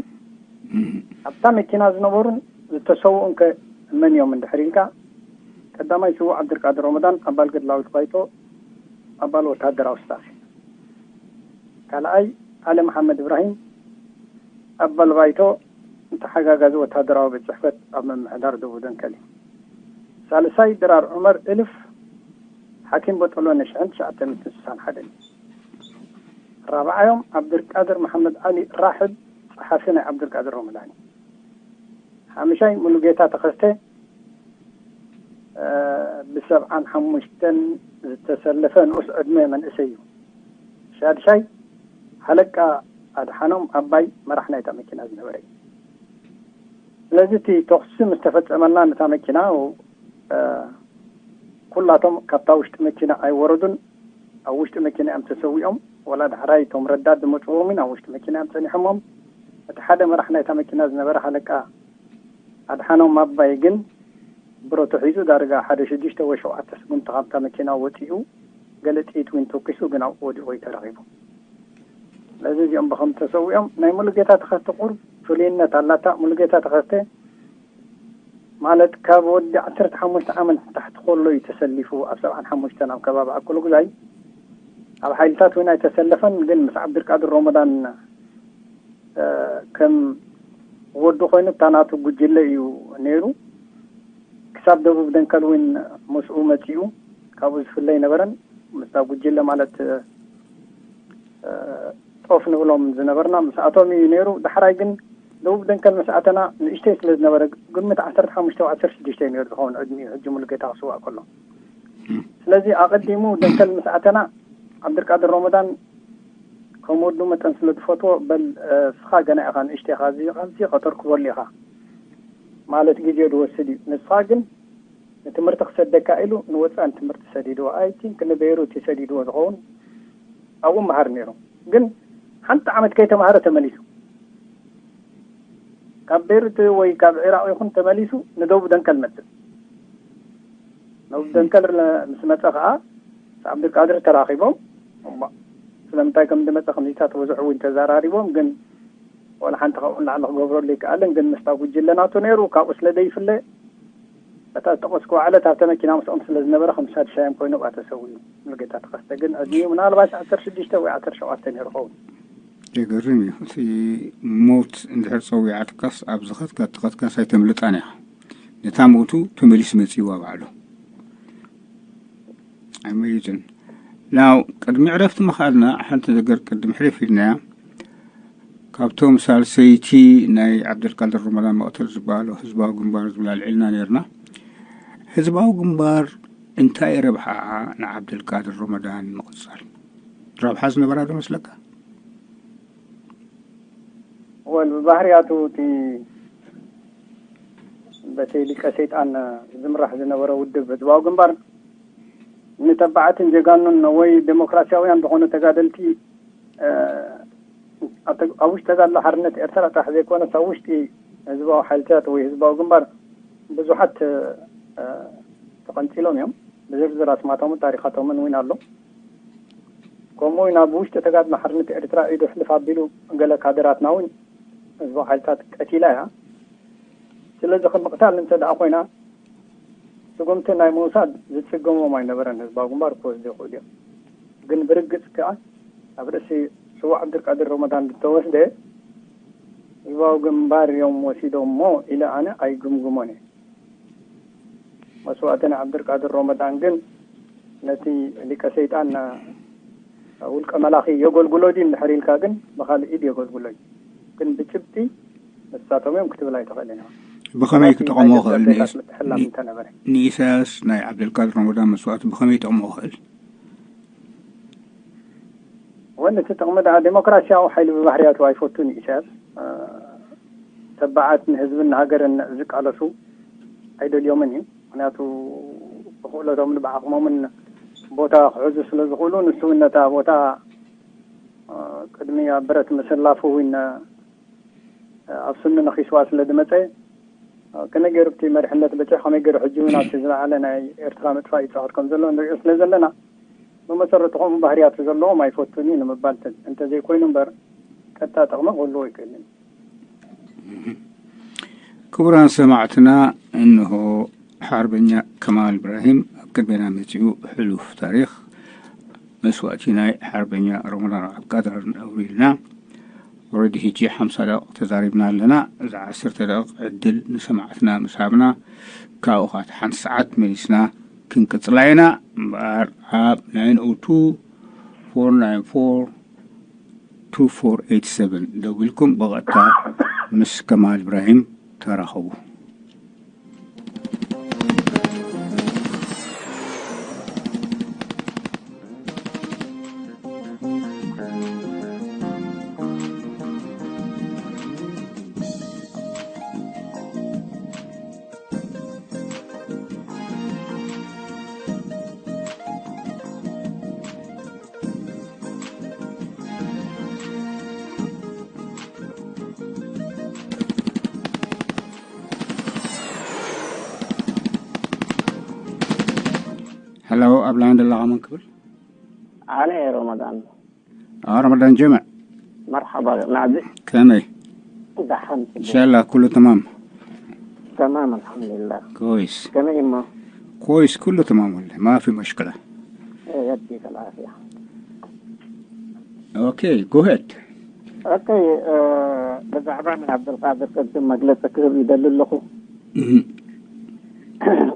ኣብታ መኪና ዝነበሩን ዝተሰውኡን ከ መን እዮም እንድሕር ኢልካ፣ ቀዳማይ ስዉእ ዓብድልቃድር ረመዳን ኣባል ገድላዊት ባይቶ ኣባል ወታደራዊ ስታፍ እዩ። ካልኣይ ኣሊ መሓመድ እብራሂም ኣባል ባይቶ ተሓጋጋዚ ወታደራዊ ቤት ጽሕፈት ኣብ ምምሕዳር ደቡብ ደንከል እዩ። ሳልሳይ ድራር ዑመር እልፍ ሓኪም ቦጠሎ ንሽሕን ትሽዓተ ሚእትን ስሳን ሓደን እዩ። ራብዓዮም ዓብድልቃድር መሓመድ ዓሊ ራሕብ ጸሓፊ ናይ ዓብድልቃድር ረመዳን እዩ። ሓምሻይ ሙሉጌታ ተኸስተ ብሰብዓን ሓሙሽተን ዝተሰለፈ ንኡስ ዕድመ መንእሰይ እዩ። ሻድሻይ ሃለቃ ኣድሓኖም ኣባይ መራሕ ናይታ መኪና ዝነበረ እዩ። ስለዚ እቲ ተኹሲ ምስ ተፈጸመልና ነታ መኪና ኩላቶም ካብታ ውሽጢ መኪና ኣይወረዱን። ኣብ ውሽጢ መኪና እዮም ተሰዊኦም። ወላ ዳሕራይ እቶም ረዳት ዝመፅዎም እውን ኣብ ውሽጢ መኪና እዮም ፀኒሖሞም። እቲ ሓደ መራሕ ናይታ መኪና ዝነበረ ሃለቃ ኣድሓኖም ኣባይ ግን ብረቱ ሒዙ ዳርጋ ሓደ ሽዱሽተ ወይ ሸውዓተ ስጉምቲ ካብታ መኪና ወፂኡ ገለ ጥይት እውን ተኩሱ፣ ግን ኣብኡ ወዲቑ እዩ ተረኺቡ። ስለዚ እዚኦም ብኸም ተሰዊኦም። ናይ ሙሉጌታ ተኸስተ ቁሩብ ፍሉይነት ኣላታ። ሙሉጌታ ተኸስተ ማለት ካብ ወዲ ዓሰርተ ሓሙሽተ ዓመት ንታሕቲ ከሎ እዩ ተሰሊፉ። ኣብ ሰብዓን ሓሙሽተን ኣብ ከባቢ ኣኩለጉዛይ ኣብ ሓይልታት እውን ኣይተሰለፈን፣ ግን ምስ ዓብድልቃድር ሮሞዳን ከም ወዲ ኮይኑ እታ ናቱ ጉጅለ እዩ ነይሩ። ክሳብ ደቡብ ደንከል እውን ምስኡ መፂኡ። ካብኡ ዝፍለ ኣይነበረን። ምስታ ጉጅለ ማለት ጦፍ ንብሎም ዝነበርና ምስኣቶም እዩ ነይሩ። ዳሕራይ ግን ደቡብ ደንከል ምስኣተና ንእሽተይ ስለ ዝነበረ፣ ግምት ዓሰርተ ሓሙሽተ ወይ ዓሰርተ ሽዱሽተ እዩ ነይሩ ዝኸውን ዕድሚኡ ሕጂ ሙሉጌታ ክስዋእ ከሎ። ስለዚ ኣቐዲሙ ደንከል ምስኣተና ዓብድልቃድር ሮሞዳን ከም ወዱ መጠን ስለ ዝፈትዎ፣ በል እስኻ ገና ኢኻ ንእሽተይ ኢኻ፣ እዚ ቃልሲ ከተርክበሉ ኢኻ ማለት ግዜ ዝወስድ እዩ። ንስኻ ግን ንትምህርቲ ክሰደካ ኢሉ ንወፃኢ ንትምህርቲ ሰዲድዎ። ኣይ ቲንክ ንቤይሩት እዩ ሰዲድዎ ዝኸውን። ኣብኡ መሃር ነይሩ። ግን ሓንቲ ዓመት ከይተማሃረ ተመሊሱ። ካብ ቤይሩት ወይ ካብ ዒራቕ ይኹን ተመሊሱ ንደቡብ ደንከል መፅእ። ደቡብ ደንከል ምስ መፀ ከዓ ምስ ዓብድልቃድር ተራኺቦም። እሞ ስለምንታይ ከም ዝመፀ ከምዚታት ብዙሕ እውን ተዘራሪቦም፣ ግን ወላ ሓንቲ ካብኡ ንላዕሊ ክገብረሉ ይከኣልን። ግን ምስታ ጉጅለ ናቱ ነይሩ። ካብኡ ስለ ዘይፍለ እታ ዝጠቐስኩዋ ዕለት ኣብተ መኪና ምስኦም ስለ ዝነበረ ከም ሳድሻዮም ኮይኑ ኣብኣ ተሰዊኡ። ሙሉጌታ ተኸስተ ግን ዕድሚኡ ምናልባሽ ዓሰርተ ሽዱሽተ ወይ ዓሰርተ ሸውዓተ ነይሩ ኸውን። የገርም እዩ። እቲ ሞት እንድሕር ጸዊዓትካስ ኣብ ዝኸትካ እትኸትካስ ኣይተምልጣን ኢኻ። ነታ ሞቱ ተመሊሱ መጺእዋ ባዕሉ። ኣይመይትን። ናው ቅድሚ ዕረፍቲ ምኻድና ሓንቲ ነገር ቅድም ሕልፍ ኢልናያ። ካብቶም ሳልሰይቲ ናይ ዓብደልቃድር ሮሞዳን መቕተል ዝበሃሉ ህዝባዊ ግንባር ዝብል ኣልዒልና ነይርና። ህዝባዊ ግንባር እንታይ ረብሓ ንዓብደልቃድር ሮሞዳን ምቕጻል? ረብሓ ዝነበራ ዶ መስለካ? ወል ብባህርያቱ እቲ በቲ ሊቀ ሰይጣን ዝምራሕ ዝነበረ ውድብ ህዝባዊ ግንባር ንተባዓትን ጀጋኑን ወይ ዴሞክራሲያውያን ዝኾኑ ተጋደልቲ ኣብ ውሽጢ ተጋድሎ ሓርነት ኤርትራ ጥራሕ ዘይኮነስ ኣብ ውሽጢ ህዝባዊ ሓይልታት ወይ ህዝባዊ ግንባር ብዙሓት ተቐንፂሎም እዮም። ብዝርዝር ኣስማቶምን ታሪኻቶምን እውን ኣሎ። ከምኡ እውን ኣብ ውሽጢ ተጋድሎ ሓርነት ኤርትራ ኢዱ ሕልፍ ኣቢሉ ገለ ካድራትና እውን ህዝባዊ ሓይልታት ቀቲላ እያ። ስለዚ ከም ምቕታል እንተ ደኣ ኮይና ስጉምቲ ናይ ምውሳድ ዝጽገሞም ኣይነበረን። ህዝባዊ ግንባር ክወስዱ ይኽእሉ እዮም። ግን ብርግጽ ከኣ ኣብ ርእሲ ስዉእ ዓብዱልቃድር ሮሞዳን ዝተወስደ ህዝባዊ ግንባር እዮም ወሲዶሞ ኢለ ኣነ ኣይግምግሞን እየ። መስዋእቲ ናይ ዓብዱልቃድር ሮሞዳን ግን ነቲ ሊቀ ሰይጣን ውልቀ መላኺ የገልግሎ ድዩ እንድሕር ኢልካ ግን ብኻልእ ኢድ የገልግሎ እዩ። ግን ብጭብጢ ንሳቶም እዮም ክትብል ኣይትኽእልን ኢኻ። ብኸመይ ክጠቕሞ ክእል ንኢሳያስ ናይ ዓብደልቃድር ረመዳን መስዋእቲ ብኸመይ ይጠቕሞ ክእል? ወን እቲ ጥቕሚ ደኣ ዴሞክራሲያዊ ሓይሊ ብባህርያቱ ኣይፈቱን እዩ ኢሳያስ። ተባዓት ንህዝብን ንሃገርን ዝቃለሱ ኣይደልዮምን እዩ። ምክንያቱ ብክእለቶምን ብዓቕሞምን ቦታ ክሕዙ ስለ ዝኽእሉ ንሱ እውን ነታ ቦታ ቅድሚ ኣብ ብረት ምስላፉ እውን ኣብ ስኑ ነኺስዋ ስለ ዝመፀ ከመይ ገይሩ እቲ መሪሕነት በፂሑ ከመይ ገይሩ ሕጂ እውን ኣብቲ ዝለዓለ ናይ ኤርትራ ምጥፋእ ይፃወት ከም ዘሎ ንሪኦ ስለ ዘለና ብመሰረቱ ከምኡ ባህርያቱ ዘለዎም ኣይፈቱን እዩ ንምባል እንተዘይኮይኑ እምበር ቀጥታ ጥቕሚ ክህልዎ ኣይክእልን። ክቡራን ሰማዕትና እንሆ ሓርበኛ ከማል ኢብራሂም ኣብ ቅድሜና መጺኡ ሕሉፍ ታሪኽ መስዋእቲ ናይ ሓርበኛ ረመዳን ዓብቃድር ነውሪልና። ኦረዲ ሕጂ ሓምሳ ደቂቕ ተዛሪብና ኣለና። እዛ ዓሰርተ ደቂቕ ዕድል ንሰማዕትና ምስ ሃብና ካብኡ ኻት ሓንቲ ሰዓት መሊስና ክንቅጽላ ኢና እምበኣር ኣብ ናይን ኦ ቱ ፎር ናይን ፎር ቱ ፎር ኤይት ሰቨን ደዊልኩም ብቐጥታ ምስ ከማል ኢብራሂም ተራኸቡ። ሄሎ ኣብ ላይን ዘለኻ መን ክብል? ኣነ ረመዳን اه رمضان جمع مرحبا نادي كمي دحن ان شاء الله كله تمام تمام الحمد لله كويس كمي ما كويس كله تمام والله ما في مشكله إيه، يديك العافية okay go ahead ኦኬ ብዛዕባ ናይ ዓብደልቃድር ቅድም መግለፂ ክህብ ይደሊ ኣለኹ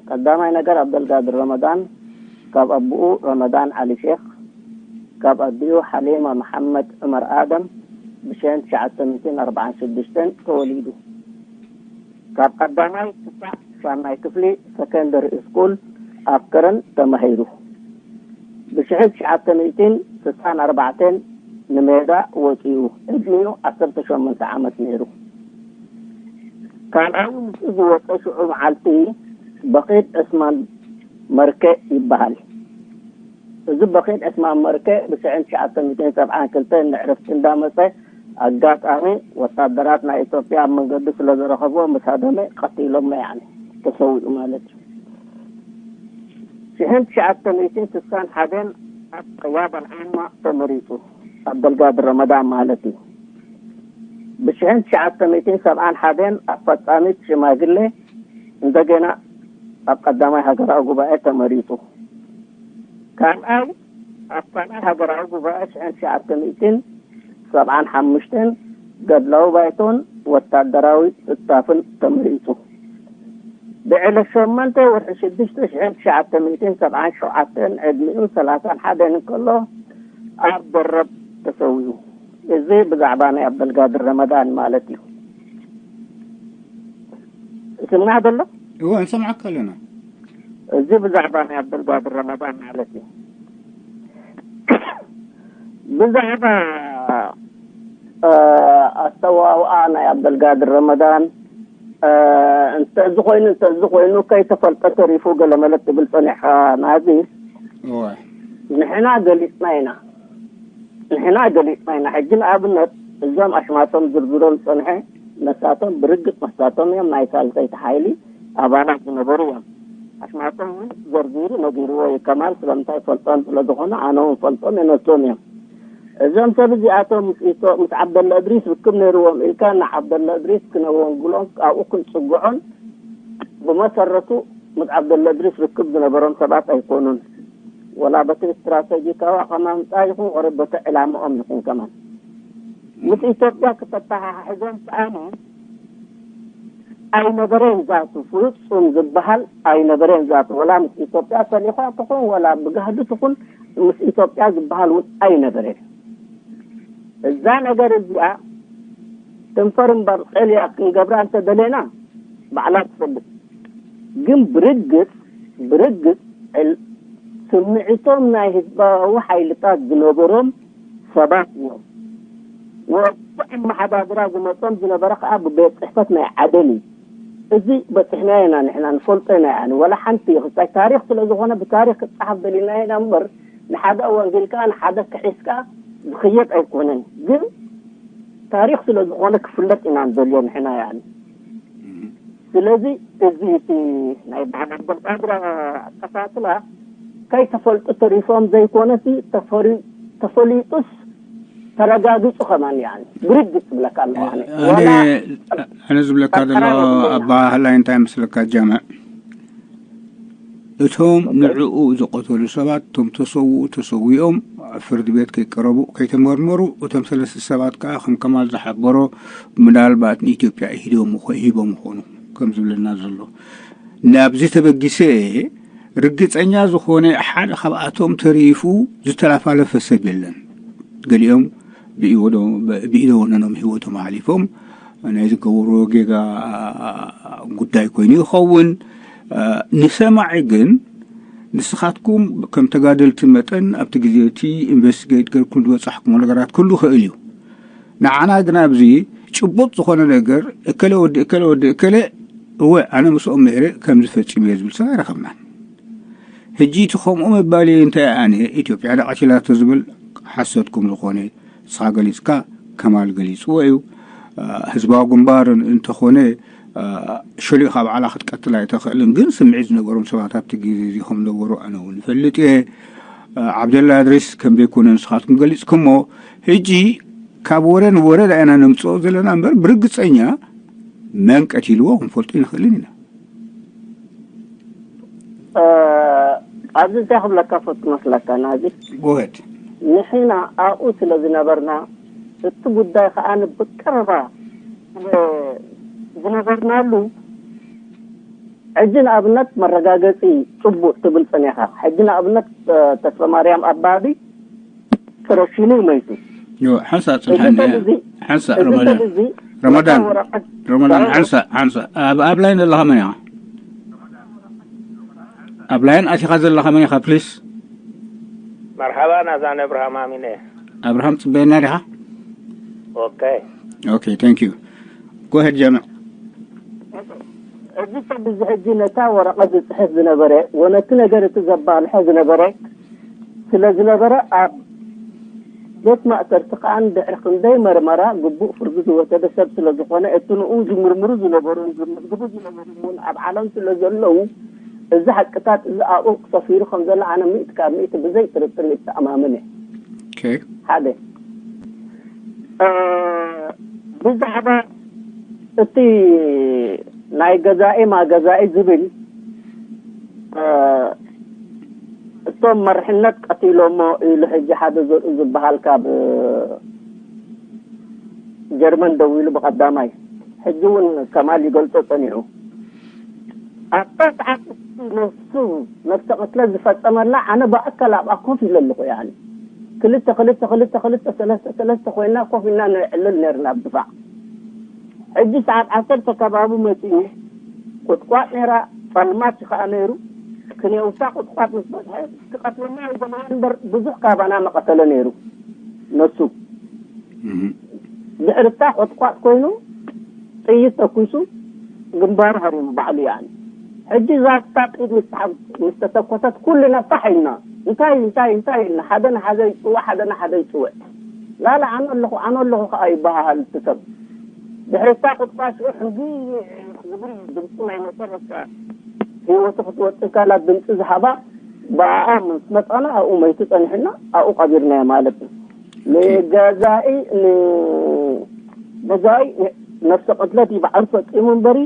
ቀዳማይ ነገር ዓብደልቃድር ረመዳን ካብ ኣቦኡ ረመዳን ዓሊ ሼክ ካብ ኣዲኡ ሓሊማ መሓመድ ዑመር ኣደም ብሽሕን ትሽዓተ ሚእትን ኣርባዓን ሽዱሽተን ተወሊዱ። ካብ ቀዳማይ ክሳዕ ሻምናይ ክፍሊ ሰከንደሪ እስኩል ኣብ ከረን ተማሂሩ። ብሽሕን ትሽዓተ ሚእትን ስሳን ኣርባዕተን ንሜዳ ወፂኡ። ዕድሚኡ ዓሰርተ ሸሞንተ ዓመት ነይሩ። ካልኣዊ ምስኡ ዝወፀ ሽዑ መዓልቲ በኺድ ዕስማን መርከ ይበሃል። እዚ በኺድ ዕስማን መርከ ብሽሕን ትሽዓተ ሚእትን ሰብዓን ክልተን ንዕርፍቲ እንዳመፀ ኣጋጣሚ ወታደራት ናይ ኢትዮጵያ ኣብ መንገዲ ስለ ዝረኸብዎ ምስ ሃደመ ቀቲሎሞ ያኒ ተሰዊኡ ማለት እዩ። ሽሕን ትሽዓተ ሚእትን ስሳን ሓደን ኣብ ቅያዳ ልዓማ ተመሪፁ። ዓብደልጋድር ረመዳን ማለት እዩ። ብሽሕን ትሽዓተ ሚእትን ሰብዓን ሓደን ኣብ ፈጻሚት ሽማግሌ እንደገና ኣብ ቀዳማይ ሃገራዊ ጉባኤ ተመሪፁ። ካልኣይ ኣብ ካልኣይ ሃገራዊ ጉባኤ ሽሕን ትሽዓተ ሚእትን ሰብዓን ሓሙሽተን ገድላዊ ባይቶን ወታደራዊ ስታፍን ተመሪፁ። ብዕለት ሸሞንተ ወርሒ ሽዱሽተ ሽሕን ትሽዓተ ሚእትን ሰብዓን ሸውዓተን ዕድሚኡ ሰላሳን ሓደን እንከሎ ኣብ ደረብ ተሰዊኡ። እዚ ብዛዕባ ናይ ኣበልጋድር ረመዳን ማለት እዩ። ስምና ደሎ እወ እንሰምዓካ ኣለና። እዚ ብዛዕባ ናይ ኣበልጋድር ረመዳን ማለት እዩ። ብዛዕባ ኣስተዋውኣ ናይ ኣበልጋድር ረመዳን እንተዚ ኮይኑ እንተዚ ኮይኑ ከይተፈልጠ ተሪፉ ገለመለ ትብል ፀኒሕካ ናዚ። እወ ንሕና ገሊፅና ኢና ንሕና ገሊፅና ኢና። ሕጂ ንኣብነት እዞም ኣሽማቶም ዝርዝሮም ዝፀንሐ መሳቶም ብርግፅ መሳቶም እዮም ናይ ሳልሰይቲ ሓይሊ ኣባላት ዝነበሩ እዮም። ኣሽማቶም እውን ዘርዚሩ ነጊርዎ እዩ። ከማል ስለምንታይ ፈልጦም ስለ ዝኾነ ኣነ እውን ፈልጦም እየ ነቶም እዮም። እዞም ሰብ እዚኣቶም ምስ ኢቶ ምስ ዓብደላ እድሪስ ርክብ ነይርዎም ኢልካ ንዓብደላ እድሪስ ክነወንግሎን ኣብኡ ክንፅግዖን ብመሰረቱ ምስ ዓብደላ እድሪስ ርክብ ዝነበሮም ሰባት ኣይኮኑን። ወላ በቲ ስትራተጂካዊ ኣቐማምጣ ይኹን ወረ በቲ ዕላምኦም ይኹን ከማን ምስ ኢትዮጵያ ክተተሓሕዞም ሰኣኑ ኣይነበረን ዛቱ ፍጹም ዝበሃል ኣይነበረን ዛቱ ወላ ምስ ኢትዮጵያ ሰሊኳ ትኹን ወላ ብጋህዲ ትኹን ምስ ኢትዮጵያ ዝበሃል እውን ኣይነበረን። እዛ ነገር እዚኣ ትንፈር እምበር ቐልያ ክንገብራ እንተደሌና ባዕላ ትፈልጥ። ግን ብርግጽ ብርግጽ ዕል- ስምዒቶም ናይ ህዝባዊ ሓይልታት ዝነበሮም ሰባት እዮም። ወቅቲ ኣመሓዳድራ ዝመጾም ዝነበረ ከኣ ብቤት ጽሕፈት ናይ ዓደን እዩ። እዚ በጺሕናዮ ኢና ንሕና ንፈልጦ ኢና። ያኒ ወላ ሓንቲ ክሳይ ታሪኽ ስለ ዝኾነ ብታሪኽ ክጸሓፍ ደሊናዮ ኢና እምበር ንሓደ ኣዋንጌልካ ንሓደ ክሒስካ ዝኽየድ ኣይኮነን። ግን ታሪኽ ስለ ዝኾነ ክፍለጥ ኢና ንደልዮ ንሕና። ያኒ ስለዚ እዚ እቲ ናይ በዓል ዓብደልቃድር ኣቀታትላ ከይተፈልጡ ተሪፎም ዘይኮነሲ ተፈሪ- ተፈሊጡስ ተረጋጊጹ ከማን። ያኒ ብርግጽ ዝብለካ ኣለኹ ኣነ ኣነ ዋላ ኣነ ዝብለካ ዘሎ ኣቀራረብ ኣባ ሃላይ እንታይ መስለካ ጃምዕ እቶም ንዕኡ ዝቐተሉ ሰባት እቶም ተሰውኡ ተሰዊኦም ፍርዲ ቤት ከይቀረቡ ከይተመርመሩ እቶም ሰለስተ ሰባት ከዓ ከም ከማል ዝሓበሮ ምናልባት ንኢትዮጵያ ሂቦም ይኾ- ሂቦም ይኾኑ ከም ዝብለና ዘሎ ናብዚ ተበጊሰ ርግጸኛ ዝኾነ ሓደ ካብኣቶም ተሪፉ ዝተላፋለፈ ሰብ የለን። ገሊኦም ብኢወዶ- ብኢደ ወነኖም ህይወቶም ኣሕሊፎም ናይ ዝገበርዎ ጌጋ ጉዳይ ኮይኑ ይኸውን። ንሰማዒ ግን ንስኻትኩም ከም ተጋደልቲ መጠን ኣብቲ ግዜ እቲ ኢንቨስቲጌት ገርኩም ዝበጻሕኩሞ ነገራት ክህሉ ይኽእል እዩ። ንዓና ግን ኣብዚ ጭቡጥ ዝኾነ ነገር እከለ ወዲ እከለ ወዲ እከለ እወ ኣነ ምስኦም ነይረ ከምዚ ፈጺመ ዝብል ሰብ ኣይረኸብናን። ሕጂ እቲ ከምኡ ምባል እንታይ ኣነ ኢትዮጵያ ዳ ቀቲላቶ ዝብል ሓሰትኩም ዝኾነ ንስኻ ገሊጽካ ከማል ገሊጽዎ እዩ። ህዝባዊ ግንባር እንተኾነ ሸሊኻ ባዕላ ክትቀትል ኣይተኽእልን፣ ግን ስምዒት ዝነበሮም ሰባት ኣብቲ ግዜ እዚ ከም ነበሩ ኣነ እውን ይፈልጥ እየ። ዓብደላ እድሪስ ከም ዘይኮነ ንስኻትኩም ገሊጽኩሞ። ሕጂ ካብ ወረ ንወረ ዳኢና ነምጽኦ ዘለና እምበር ብርግጸኛ መን ቀቲልዎ ክንፈልጦ ይንኽእልን ኢና። ኣብዚ እንታይ ክብለካ ፈቱ መስለካ ናዚ ጎሄድ ንሕና ኣብኡ ስለ ዝነበርና እቲ ጉዳይ ከዓ ብቀረባ ስለ ዝነበርናሉ ሕጂ ንኣብነት መረጋገፂ ፅቡቅ ትብል ፀኒኻ ሕጂ ንኣብነት ተስፈ ማርያም ኣባቢ ተረሺኑ መይቱ። ሓንሳእ ፅንሓኒ ሓንሳእ ረመዳን ረመዳን ረመዳን ሓንሳእ ሓንሳእ ኣብ ኣብ ላይን ዘለኻ መን ኢኻ? ኣብ ላይን ኣቲኻ ዘለኻ መን ኢኻ ፕሊስ? መርሓባ ናዛን እብርሃም ኣሚነ። ኣብርሃም ፅበየና ዲኻ? ኦኬ ኦኬ ታንክ ዩ ጎ ሄድ ጀምዕ። እዚ ሰብ እዚ ሕጂ ነታ ወረቐት ዝፅሕፍ ዝነበረ ወነቲ ነገር እቲ ዘባልሖ ዝነበረ ስለ ዝነበረ ኣብ ቤት ማእሰርቲ ከዓ ድሕሪ ክንደይ መርመራ ግቡእ ፍርዲ ዝወሰደ ሰብ ስለ ዝኾነ እቲ ንኡ ዝምርምሩ ዝነበሩን ዝምዝግቡ ዝነበሩ እውን ኣብ ዓለም ስለ ዘለዉ እዚ ሓቅታት እዚ ኣብኡ ሰፊሩ ከም ዘሎ ኣነ ሚእቲ ካብ ሚእቲ ብዘይ ጥርጥር ይተኣማመን እየ። ሓደ ብዛዕባ እቲ ናይ ገዛኢ ማገዛኢ ዝብል እቶም መርሕነት ቀቲሎሞ ኢሉ ሕጂ ሓደ ዘርኢ ዝበሃል ካብ ጀርመን ደዊሉ ብቐዳማይ ሕጂ እውን ከማል ይገልጾ ጸኒሑ ኣብታ ሰዓት እቲ ነፍሱ ነፍሰ ቅትለት ዝፈጸመላ ኣነ ብኣካል ኣብኣ ኮፍ ኢለ ኣለኹ ያኒ ክልተ ክልተ ክልተ ክልተ ሰለስተ ሰለስተ ኮይና ኮፍ ኢልና ንዕልል ነርና ኣብ ድፋዕ ሕጂ ሰዓት ዓሰርተ ከባቢ መጺኡ ቁጥቋጥ ነራ ጸልማት ከኣ ነይሩ ክነውሳ ቁጥቋጥ ምስ በዝሐ ክቐትለና ይደለየ እምበር ብዙሕ ካባና መቐተለ ነይሩ ነሱ ድሕርታ ቁጥቋጥ ኮይኑ ጥይት ተኩሱ ግንባሩ ሃሪሙ ባዕሉ ያኒ ሕጂ እዛ ስታቂት ምስ ተሓ- ምስ ተተኮሰት ኩልና ፋሕ ኢልና እንታይ እንታይ እንታይ ኢልና ሓደ ንሓደ ይፅውዕ ሓደ ንሓደ ይፅውዕ ላላ ኣነ ኣለኹ ኣነ ኣለኹ ከዓ ይበሃሃል እቲ ሰብ ድሕሪ እታ ቁጥቋጥ ሽዑ ሕንጊ ዝብል ድምፂ ናይ መጨረሻ ህይወቱ ክትወፅእ ካላ ድምፂ ዝሃባ ብኣኣ ምስ መፃና ኣብኡ መይቱ ፀኒሕና ኣብኡ ቀቢርናዮ ማለት እዩ ንገዛኢ ንገዛኢ ነፍሰ ቅትለት እዩ ባዕሉ ፈፂሙ እምበሪ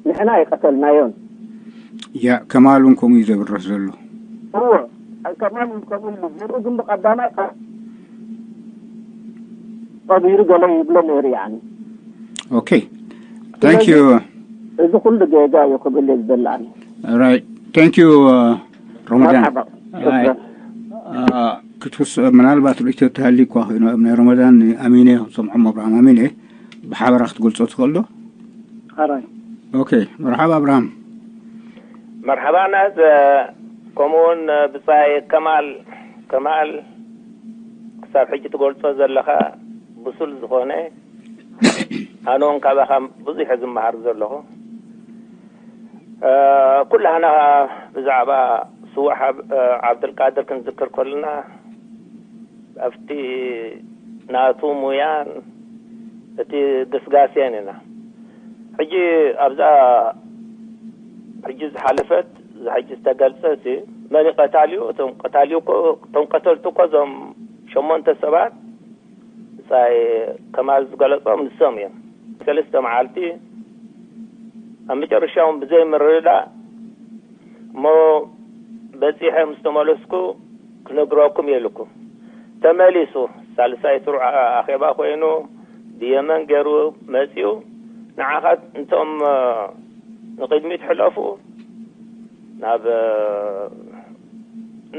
ንሕና ኣይቀተልናዮን። ያ ከማል እውን ከምኡ እዩ ዘብርህ ዘሎ። እወ ከማል እውን ከምኡ እዩ። ዘርኡ ግን ብቀዳማይ ቀቢሩ ገለ ይብሎ ነይሩ ያኒ። ኦኬ ታንክ ዩ። እዚ ኩሉ ጌጋ እዩ ክብል እየ ዝደሊ ኣነ። ራይት ታንክ ዩ ረመዳን። መርሓባ። ኣይ ክትውስ ምናልባት ርእይቶ ተሃልዩ እኳ ኮይኑ ኣብ ናይ ረመዳን ኣሚነ ሰምዖም ኣብርሃም ኣሚነ ብሓበራ ክትገልጾ ትኽእል ዶ? ሓራይ ኦኬ፣ መርሓባ ኣብርሃም። መርሓባ ናዝ፣ ከምኡውን ብጻይ ከማል፣ ከማል ክሳብ ሕጂ ትገልጾ ዘለኻ ብሱል ዝኾነ፣ ኣነ እውን ካባኻ ብዙሕ ዝመሃር ዘለኹ። ኩላህና ብዛዕባ ስዉእ ዓብደልቃድር ክንዝክር ከለና ኣብቲ ናቱ ሙያን እቲ ግስጋሴን ኢና። ሕጂ ኣብዛ ሕጂ ዝሓለፈት፣ እዛ ሕጂ ዝተገልጸ፣ መን እዩ ቀታሊኡ? እቶም ቀታሊኡ እኮ፣ እቶም ቀተልቱ እኮ እዞም ሸሞንተ ሰባት፣ ብጻይ ከማል ዝገለጾም ንሶም እዮም። ሰለስተ መዓልቲ ኣብ መጨረሻ እውን ብዘይ ምርድዳእ፣ እሞ በጺሐ ምስ ተመለስኩ ክነግረኩም ኢልኩ ተመሊሱ። ሳልሳይ ስሩዕ ኣኼባ ኮይኑ ብየመን ገይሩ መጺኡ። ንዓኻ እንቶም ንቕድሚት ሕለፉ፣ ናብ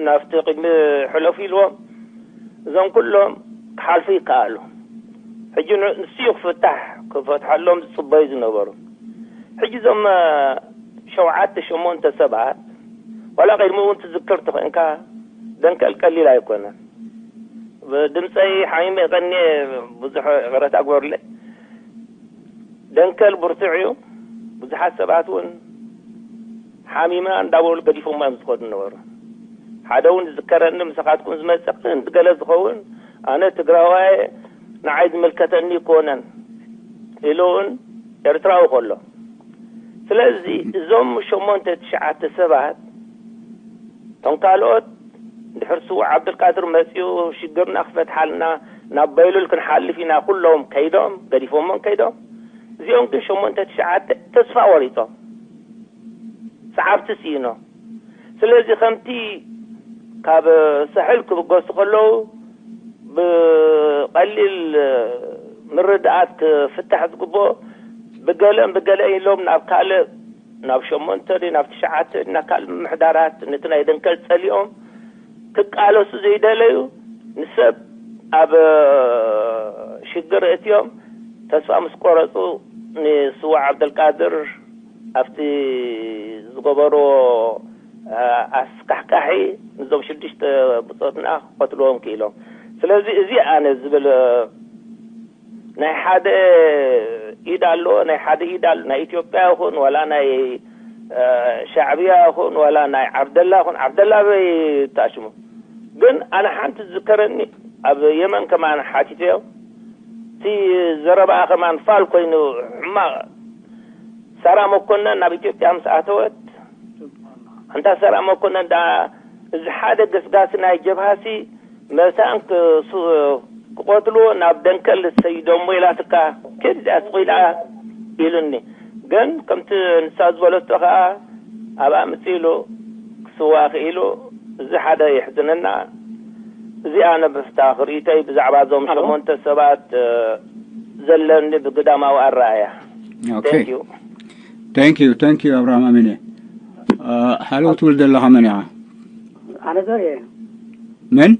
ናብቲ ቅድሚ ሕለፉ ኢልዎም፣ እዞም ኩሎም ክሓልፉ ይከኣሉ። ሕጂ ን- ንሱ እዩ ክፍታሕ፣ ክፈትሓሎም ዝጽበዩ ዝነበሩ። ሕጂ እዞም ሸውዓተ ሸሞንተ ሰባት፣ ዋላ ቅድሚ እውን ትዝክር ተኾይንካ፣ ደንከል ቀሊል ኣይኮነን። ብድምፀይ ሓሚመ ይቐንየ፣ ብዙሕ ይቕረታ ግበሩለይ። ደንከል ብርቱዕ እዩ። ብዙሓት ሰባት እውን ሓሚመ እንዳበሉ ገዲፎም እዮም ዝኸዱ ነበሩ። ሓደ እውን ዝዝከረኒ፣ ምሳኻትኩም ዝመፅእ ክንዲ ገለ ዝኸውን፣ ኣነ ትግራዋይ፣ ንዓይ ዝምልከተኒ ይኮነን ኢሉ እውን ኤርትራዊ ከሎ። ስለዚ እዞም ሸሞንተ ትሽዓተ ሰባት፣ እቶም ካልኦት ድሕር ስዉእ ዓብዱልቃድር መፂኡ ሽግርና ክፈትሓልና ናብ በይሉል ክንሓልፍ ኢና፣ ኩሎም ከይዶም፣ ገዲፎሞም ከይዶም። እዚኦም ግን ሸሞንተ ትሽዓተ ተስፋ ቆሪጾም፣ ሰዓብቲ ስኢኖም። ስለዚ ከምቲ ካብ ሳሕል ክብገሱ ከለዉ ብቐሊል ምርድኣት ክፍታሕ ዝግብኦ፣ ብገለን ብገለ ኢሎም ናብ ካልእ፣ ናብ ሸሞንተ ድዩ ናብ ትሽዓተ፣ ናብ ካልእ ምምሕዳራት ነቲ ናይ ደንከል ጸሊኦም ክቃለሱ ዘይደለዩ፣ ንሰብ ኣብ ሽግር እትዮም ተስፋ ምስ ቆረጹ፣ ንስዉእ ዓብደልቃድር ኣብቲ ዝገበርዎ ኣስካሕካሒ፣ ንዞም ሽዱሽተ ብጾትና ክቐትልዎም ክኢሎም። ስለዚ እዚ ኣነ ዝብል ናይ ሓደ ኢድ ኣለዎ፣ ናይ ሓደ ኢድ ኣሎ። ናይ ኢትዮጵያ ይኹን ዋላ ናይ ሻዕብያ ይኹን ዋላ ናይ ዓብደላ ይኹን፣ ዓብደላ በይ ታሽሙ። ግን ኣነ ሓንቲ ዝዝከረኒ፣ ኣብ የመን ከማን ሓቲተዮ፣ እቲ ዘረባኣ ከማን ፋል ኮይኑ ሕማቕ። ሳራ መኮነን ናብ ኢትዮጵያ ምስ ኣተወት፣ ኣንታ ሳራ መኮነን ደኣ፣ እዚ ሓደ ገስጋሲ ናይ ጀብሃሲ መታን ክሱ-፣ ክቐትልዎ ናብ ደንከል ሰይዶሞ ኢላትካ፣ ከዚኣ ስቕ ኢላ ኢሉኒ። ግን ከምቲ ንሳ ዝበለቶ ከኣ ኣብኣ ምጽእ ኢሉ ክስዋእ ክኢሉ፣ እዚ ሓደ የሕዝነና። እዚ ኣነ ብፍታ ክርእይተይ ብዛዕባ እዞም ሸሞንተ ሰባት ዘለኒ ብግዳማዊ ኣረኣያ። ኦኬ። Thank you። Thank you፣ thank you ኣብርሃም ኣሚነ። ሃሎ ትብል ዘለኻ መን ኢኻ? ኣነ ዘርኡ እየ። መን?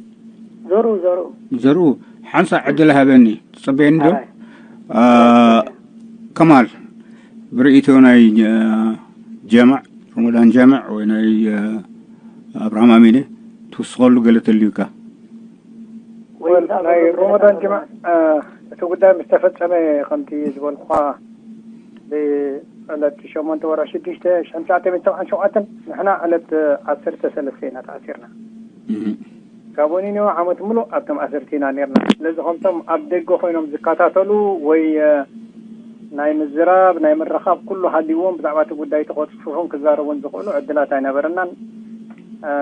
ዘርኡ፣ ዘርኡ። ዘርኡ፣ ሓንሳእ ዕድል ሃበኒ። ትጸበየኒ ዶ? ኣራይ። ከማል፣ ብርእይቶ ናይ ጀማዕ፣ ረመዳን ጀማዕ ወይ ናይ ኣብርሃም ኣሚነ ትውስኸሉ ገለ ተልዩካ? ወይ ወል፣ እንታይ ናይ ኣበሉ ረመዳን ገለ ጅማዕ፣ እ፣ እቲ ጉዳይ ምስ ተፈጸመ፣ ከምቲ ዝበልኩኻ፣ ብዕለት ሸሞንተ ወርሒ ሽዱሽተ ሽሕን ትሽዓተ ሚእትን ሰብዓን ሸውዓተን፣ ንሕና ዕለት ዓሰርተ ሰለስተ ኢና ተኣሲርና። እህ። ካብ ወኒኑ ዓመት ሙሉእ ኣብቶም ኣሰርቲ ኢና ነርና። ስለዚ ከምቶም ኣብ ደገ ኮይኖም ዝከታተሉ ወይ፣ እ፣ ናይ ምዝራብ፣ ናይ ምርኻብ ኩሉ ሃልይዎም ብዛዕባ እቲ ጉዳይ ተኾጽፉሑን ክዛረቡን ዝኽእሉ ዕድላት ኣይነበረናን። እ፣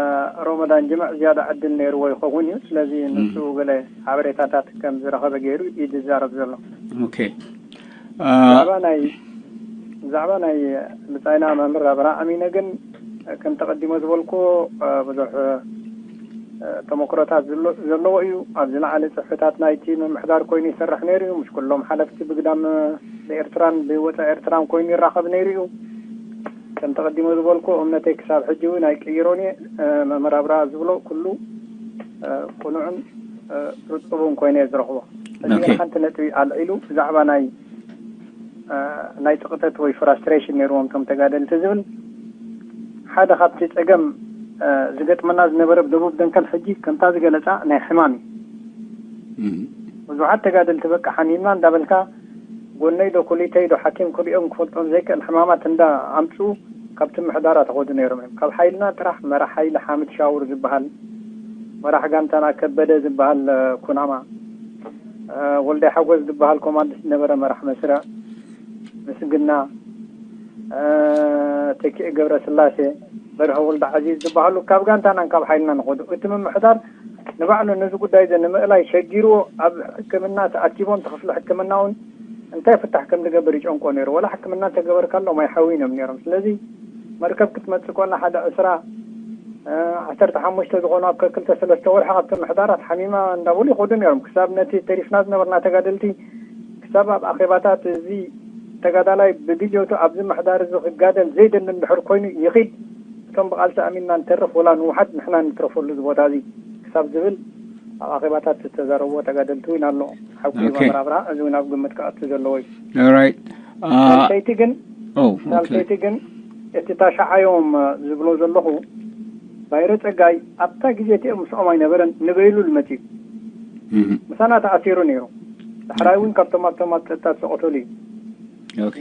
ሮመዳን ጅምዕ ዝያዳ ዕድል ነይርዎ ይኸውን እዩ። ስለዚ ንሱ እም። ገለ ሓበሬታታት ከም ዝረኸበ ገይሩ እዩ ዝዛረብ ዘሎ። ኦኬ። እ፣ ብዛዕባ ናይ፣ ብዛዕባ ናይ ብጻይና መምህር ኣብርሃ ኣሚነ ግን፣ ከም ተቐዲሞ ዝበልኩ፣ እ፣ ብዙሕ፣ እ፣ ተመክሮታት ዘሎ-፣ ዘለዎ እዩ። ኣብ ዝለዓለ ጽፍሕታት ናይቲ ምምሕዳር ኮይኑ ይሰርሕ ነይሩ እዩ። ምስ ኩሎም ሓለፍቲ ብግዳም፣ እ፣ ብኤርትራን ብወጻኢ ኤርትራን ኮይኑ ይራኸብ ነይሩ እዩ። ከም ተቐዲሞ ዝበልኩ፣ እምነተይ ክሳብ ሕጂ እውን ኣይቅይሮን እየ። እ፣ መምህር ኣብርሃ ዝብሎ ኩሉ፣ እ፣ ቅኑዕን፣ እ፣ ርጡብን ኮይኑ እየ ዝረኽቦ። ሕጂ ግን ኦኬ። ሓንቲ ነጥቢ ኣልዒሉ ብዛዕባ ናይ ናይ ጽቕጠት ወይ ፍራስትሬሽን ነይርዎም እቶም ተጋደልቲ ዝብል ሓደ ካብቲ ጸገም ዝገጥመና ዝነበረ ደቡብ ደንከል ሕጂ ከምታ ዝገለጻ ናይ ሕማም እዩ። ብዙሓት ተጋደልቲ በቃ ሓሚምና እንዳበልካ ጎነይ ዶ ኩሊተይ ዶ ሓኪም ክሪኦም ክፈልጦም ዘይክእል ሕማማት እንዳ ኣምፁ ካብቲ ምሕዳራ ተኸዱ ነይሮም እዮም። ካብ ሓይልና ጥራሕ መራሕ ሓይሊ ሓምድ ሻውር ዝበሃል፣ መራሕ ጋንታና ከበደ ዝበሃል ኩናማ፣ ወልዳይ ሓጎስ ዝበሃል ኮማንድ ዝነበረ መራሕ መስርዕ ምስግና፣ ተኪእ ገብረ ስላሴ፣ በርሀ ወልደ ዓዚዝ ዝበሃሉ ካብ ጋንታናን ካብ ሓይልናን ንኸዱ። እቲ ምምሕዳር ንባዕሉ ነዚ ጉዳይ እዚ ንምእላይ ሸጊርዎ ኣብ ሕክምና ተኣኪቦም፣ እቲ ክፍሊ ሕክምና እውን እንታይ ፍታሕ ከም ዝገብር ይጨንቆ ነይሩ። ወላ ሕክምና እንተገበርካሎም ኣይሓውይኖም ነይሮም። ስለዚ መርከብ ክትመጽእ ከላ ሓደ ዕስራ ዓሰርተ ሓሙሽተ ዝኾኑ ኣብ ከክልተ ሰለስተ ወርሒ ካብቶም ምሕዳራት ሓሚማ እንዳበሉ ይኸዱ ነይሮም። ክሳብ ነቲ ተሪፍና ዝነበርና ተጋደልቲ ክሳብ ኣብ ኣኼባታት እዚ ተጋዳላይ ብድልዮቱ ኣብዚ ምሕዳር እዚ ክጋደል ዘይደሊ እንድሕር ኮይኑ ይኺድ፣ እቶም ብቓልሲ ኣሚንና ንተርፍ ወላ ንውሓት ንሕና ንትረፈሉ እዚ ቦታ እዚ ክሳብ ዝብል ኣብ ኣኼባታት ዝተዛረብዎ ተጋደልቲ እውን ኣሎ። ሓቂ እዩ መምህር ኣብርሃ፣ እዚ እውን ኣብ ግምት ክኣቱ ዘለዎ እዩ። ኦራይት። ሳልሰይቲ ግን ሳልሰይቲ ግን እቲ ታሻዓዮም ዝብሎ ዘለኹ ባይረ ጸጋይ ኣብታ ግዜ እቲኦም ምስኦም ኣይነበረን፣ ንበይሉል መጺኡ ምሳና ተኣሲሩ ነይሩ። ዳሕራይ እውን ካብቶም ኣብቶም ኣብ ጸጥታ ዝተቐተሉ እዩ።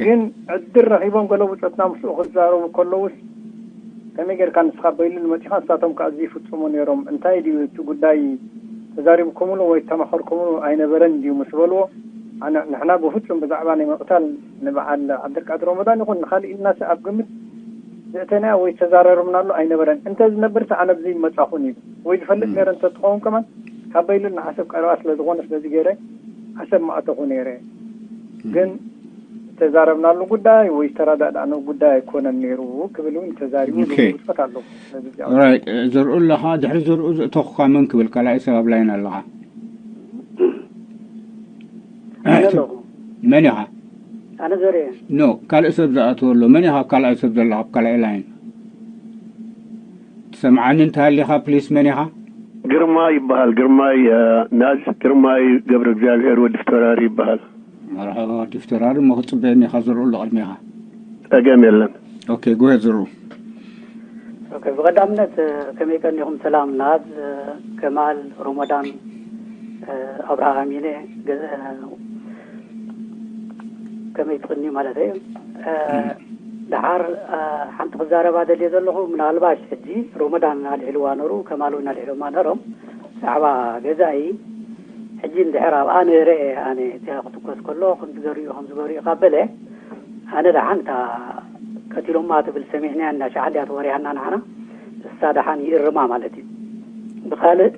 ግን ዕድል ረኺቦም ገለ ብጾትና ምስኡ ክዛረቡ ከለውስ ከመይ ጌርካ ንስኻ በይሉል መጺኻ ንሳቶም ከኣ እዚ ይፍጽሙ ነይሮም፣ እንታይ ድዩ እቲ ጉዳይ ተዛሪብኩምሉ ወይ ተማኸርኩምሉ ኣይነበረን ድዩ ምስ በልዎ፣ ኣነ ንሕና ብፍጹም ብዛዕባ ናይ ምቕታል ንበዓል ዓብደልቃድር ረመዳን ይኹን ንኻልእ ኢልናስ ኣብ ግምት ዘእተናዮ ወይ ዝተዛረርናሉ ኣይነበረን። እንተ ዝነብርስ ኣነ ብዚ ይመጻኹን ኢሉ ወይ ዝፈልጥ ነይረ እንተትኸውን ከማን ካብ በይሉል ንዓሰብ ቀረባ ስለ ዝኾነ ስለዚ ገይረ ዓሰብ ምኣተኹ ነይረ። ግን ዝተዛረብናሉ ጉዳይ ወይ ዝተረዳዳእናሉ ጉዳይ ኣይኮነን ነይሩ ክብል እውን ተዛሪቡ ዝብሉ ብፅፈት ኣለዉ። ዘርኡ ኣለኻ ድሕሪ ዘርኡ ዝእተኹካ መን ክብል ካልኣይ ሰብ ኣብ ላይን ኣለኻ? መን ኢኻ? ኣነ ዘርኡ ኖ ካልእ ሰብ ዝኣተወ ኣሎ። መን ኢኻ ካልኣይ ሰብ ዘለኻ ኣብ ካልኣይ ላይን? ትሰምዓኒ እንተሃሊኻ ፕሊስ መን ኢኻ? ግርማ ይበሃል። ግርማይ ናዝ ግርማይ ገብረ እግዚኣብሔር ወዲ ፍተራሪ ይበሃል። መርሓባ ወዲ ፍተራሪ እሞ ክጽበየኒ ኢኻ ዝርኡ ኣሎ ቅድሜኻ። ጸገም የለን። ኦኬ ጎሄ ዝርኡ። ኦኬ ብቐዳምነት ከመይ ቀኒኹም? ሰላም ናዝ፣ ከማል፣ ሮሞዳን፣ ኣብርሃ ኣሚነ ከመይ ትቕኒ ማለት እዩ። ደሓር ሓንቲ ክዛረባ ደልየ ዘለኹ ምናልባሽ ሕጂ ሮሞዳን ኣልዒልዋ ነሩ ከማል እውን ኣልዒሎማ ነሮም ብዛዕባ ገዛኢ ሕጂ እንድሕር ኣብኣ ነይረ ኣነ እዚኣ ክትኮስ ከሎ ከምዚ ገሪኡ ከምዚ ገሪኡ ካብ በለ ኣነ ደሓን እታ ቀቲሎማ ትብል ሰሚዕናያ እንዳ ሸዓ እንዲያ ተወሪሃና ንዓና እሳ ደሓን ይእርማ ማለት እዩ። ብኻልእ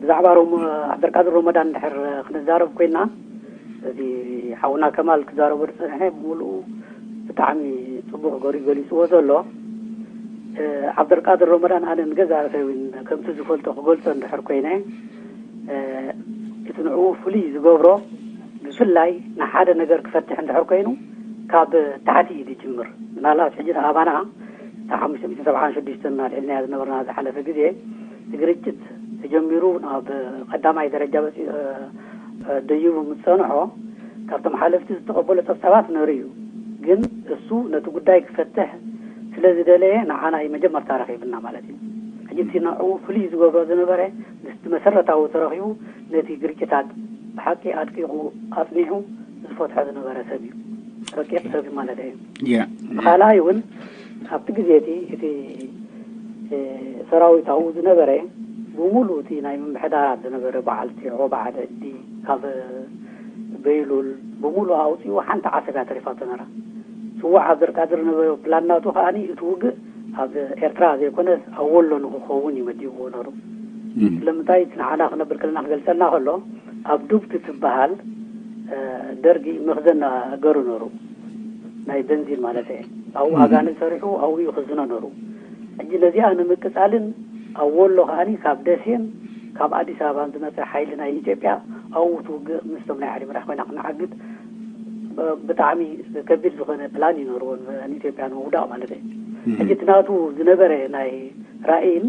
ብዛዕባ ሮሞ ዓብደልቃድር ሮመዳን እንድሕር ክንዛረብ ኮይና እዚ ሓውና ከማል ክዛረቦ ዝፀንሐ ብምሉኡ ብጣዕሚ ፅቡቕ ገሪኡ ገሊፅዎ ዘሎ። ዓብደልቃድር ሮመዳን ኣነ ንገዛ ርእሰይ እውን ከምቲ ዝፈልጦ ክገልፆ እንድሕር ኮይነ እቲ ንዕኡ ፍሉይ ዝገብሮ ብፍላይ ንሓደ ነገር ክፈትሕ እንድሕር ኮይኑ ካብ ታሕቲ እዩ ዝጅምር። ምናልባት ሕጂ ኣባና እታ ሓሙሽተ ሚእትን ሰብዓን ሽዱሽተን ኣልዒልናያ ዝነበርና ዝሓለፈ ግዜ እቲ ግርጭት ተጀሚሩ ናብ ቀዳማይ ደረጃ በፂሑ ደይቡ ምስ ፀንሖ ካብቶም ሓለፍቲ ዝተቐበሎ ፀብፃባት ነሩ እዩ። ግን እሱ ነቲ ጉዳይ ክፈትሕ ስለ ዝደለየ ንዓና እዩ መጀመርታ ረኺብና ማለት እዩ። ሕጂ እቲ ንዕኡ ፍሉይ ዝገብሮ ዝነበረ ምስቲ መሰረታዊ ተረኺቡ ነቲ ግርጭታት ብሓቂ ኣድቂቑ ኣፅኒዑ ዝፈትሖ ዝነበረ ሰብ እዩ። ረቂቕ ሰብ ማለት እዩ። ካልኣይ እውን ኣብቲ ግዜ እቲ እቲ ሰራዊት ኣብኡ ዝነበረ ብሙሉ እቲ ናይ ምምሕዳራት ዝነበረ በዓል ቲዖ በዓል ዕዲ ካብ በይሉል ብሙሉ ኣውፂኡ ሓንቲ ዓሰብ እያ ተሪፋቶ ነራ። ስዋዕ ዓብደልቃድር ነበረ ፕላን ናቱ ከዓኒ እቲ ውግእ ኣብ ኤርትራ ዘይኮነስ ኣብ ወሎ ንክኸውን እዩ መዲብዎ ነሩ። ስለምንታይ እቲ ንዓና ክነብር ከለና ክገልፀልና ከሎ ኣብ ዱብቲ ትበሃል ደርጊ መኽዘን ገሩ ነሩ ናይ በንዚን ማለት እየ ኣብኡ ኣጋንል ሰሪሑ ኣብኡ ይኽዝኖ ነሩ። ሕጂ ነዚኣ ንምቅፃልን ኣብ ወሎ ከዓኒ ካብ ደሴን ካብ ኣዲስ ኣበባን ዝመፀ ሓይሊ ናይ ኢትዮጵያ ኣብኡ ትውግእ ምስቶም ናይ ዓሊ መራሕ ኮይና ክንዓግት ብጣዕሚ ከቢድ ዝኾነ ፕላን እዩ ነርዎ ንኢትዮጵያ ንምውዳቕ ማለት እዩ። ሕጂ እቲ ናቱ ዝነበረ ናይ ራእይን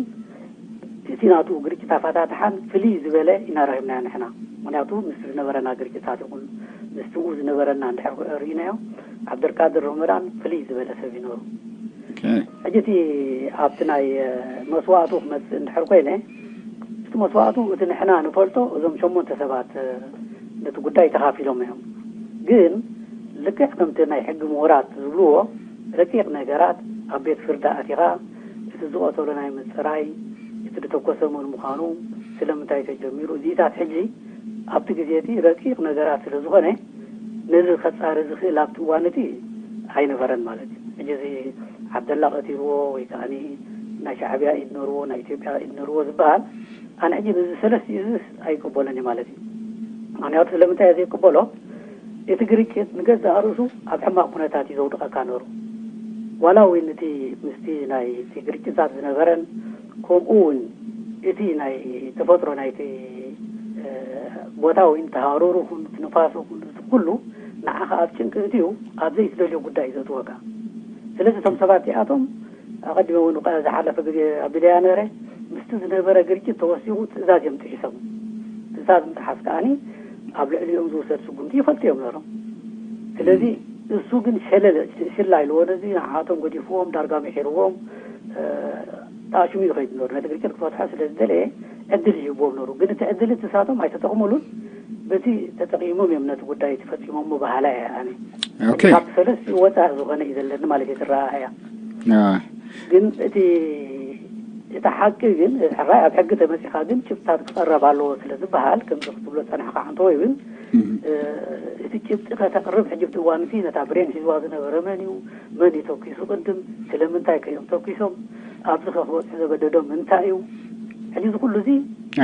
እቲ ናቱ ግርጭት ኣፈታትሓን ፍልይ ዝበለ ኢና ረኺብናዮ ንሕና። ምክንያቱ ምስ ዝነበረና ግርጭታት ይኹን ምስቲ ዝነበረና እንድሕር ርኢናዮ፣ ዓብደልቃድር ረመዳን ፍልይ ዝበለ ሰብ እዩ ነሩ። ሕጂ እቲ ኣብቲ ናይ መስዋእቱ ክመፅእ እንድሕር ኮይነ፣ እቲ መስዋእቱ እቲ ንሕና ንፈልጦ እዞም ሸሞንተ ሰባት ነቲ ጉዳይ ተኻፊሎም እዮም። ግን ልክዕ ከምቲ ናይ ሕጊ ምሁራት ዝብልዎ፣ ረቂቕ ነገራት ኣብ ቤት ፍርዲ ኣቲኻ እቲ ዝቐተሎ ናይ ምፅራይ፣ እቲ ዝተኮሰ መን ምዃኑ፣ ስለምንታይ ተጀሚሩ፣ እዚታት ሕጂ ኣብቲ ግዜ እቲ ረቂቕ ነገራት ስለ ዝኾነ፣ ነዚ ከፃሪ ዝኽእል ኣብቲ እዋን እቲ ኣይነበረን ማለት እዩ። ሕጂ እዚ ዓብደላ ቀቲልዎ ወይ ከዓ ናይ ሻዕብያ ኢድ ነርዎ፣ ናይ ኢትዮጵያ ኢድ ነርዎ ዝበሃል፣ ኣነ ሕጂ ነዚ ሰለስቲኡ እዚስ ኣይቅበሎን እዩ ማለት እዩ። ምክንያቱ ስለምንታይ እየ ዘይቅበሎ? እቲ ግርጭት ንገዛእ ርእሱ ኣብ ሕማቕ ኩነታት እዩ ዘውድቐካ ነሩ። ዋላ እውን እቲ ምስቲ ናይ እቲ ግርጭታት ዝነበረን፣ ከምኡ እውን እቲ ናይ ተፈጥሮ ናይቲ ቦታ ወይ ተሃረሩ ኩን ንፋሱ ኩን ኩሉ ንዓኻ ኣብ ጭንቂ እትዩ ኣብ ዘይትደልዮ ጉዳይ እዩ ዘእትወካ። ስለዚ እቶም ሰባት እዚኣቶም ኣቐዲመ እውን ዝሓለፈ ግዜ ኣቢለያ ነረ ምስቲ ዝነበረ ግርጭት ተወሲኹ ትእዛዝ እዮም ጥሒሶም። ትእዛዝ ምጥሓስ ከዓኒ ኣብ ልዕሊኦም ዝውሰድ ስጉምቲ ይፈልጡ እዮም ነሮም። ስለዚ እሱ ግን ሸለለ ሽላ ኢልዎ ነዚ ንዓቶም ገዲፍዎም ዳርጋ ምሒርዎም። ተኣሽሙ ይኸይድ ነሩ ነቲ ግርጭት ክፈትሖ ስለ ዝደለየ ዕድል ይህብዎም ነሩ። ግን እቲ ዕድል እቲ ሳቶም ኣይተጠቕሙሉን። በቲ ተጠቒሞም እዮም ነቲ ጉዳይ እቲ ፈፂሞም ምባህላ እየ ኣነ። ካብቲ ሰለስቲ ወፃእ ዝኾነ እዩ ዘለኒ ማለት እየ ትረኣያ። ግን እቲ እቲ ሓቂ ግን ሕራይ ኣብ ሕጊ ተመፂኻ ግን ጭብጥታት ክቐረብ ኣለዎ ስለ ዝበሃል ከምዚ ክትብሎ ፀናሕካ ሓንተ ወይ እውን እቲ ጭብጢ ከተቕርብ ሕጂ ብቲ እዋን እቲ ነታ ብሬን ሒዝዋ ዝነበረ መን እዩ፣ መን እዩ ተኪሱ ቅድም፣ ስለምንታይ ከዮም ተኪሶም፣ ኣብዚ ከክበፅሑ ዘገደዶም እንታይ እዩ? ሕጂ እዚ ኩሉ እዚ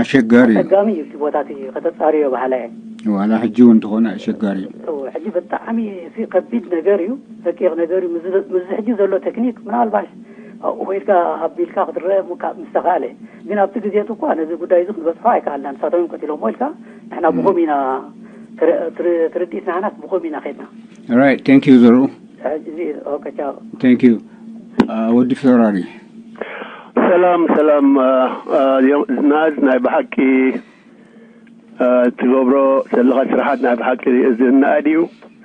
ኣሸጋሪ እዩ። ኣፀጋሚ እዩ። እቲ ቦታ እቲ ከተፃርዮ ባህላ እየ። ዋላ ሕጂ እውን እንተኾነ ኣሸጋሪ እዩ። እወ፣ ሕጂ ብጣዕሚ እዚ ከቢድ ነገር እዩ፣ ረቂቕ ነገር እዩ። ምስዚ ምስዚ ሕጂ ዘሎ ቴክኒክ ምናልባሽ ኣብኡ ኮይድካ ኣቢልካ ክትረአ ምካ- ምስተኻእለ፣ ግን ኣብቲ ግዜ እቲ እኳ ነዚ ጉዳይ እዚ ክንበፅሖ ኣይከኣልና። ንሳቶም እዮም ቀቲሎሞ ኢልካ ንሕና ብኸም ኢና ትር- ትር- ትርድኢት ናህናስ ብኸም ኢና ከድና። Right, thank you ዘሩ። ሕጂ እዚ ኦኬ፣ ቻው። Thank you። ወዲ ፈራሪ። ሰላም ሰላም። ዝናድ ናይ ብሓቂ ትገብሮ ዘለኻ ስራሓት ናይ ብሓቂ ዝናኣድ እዩ።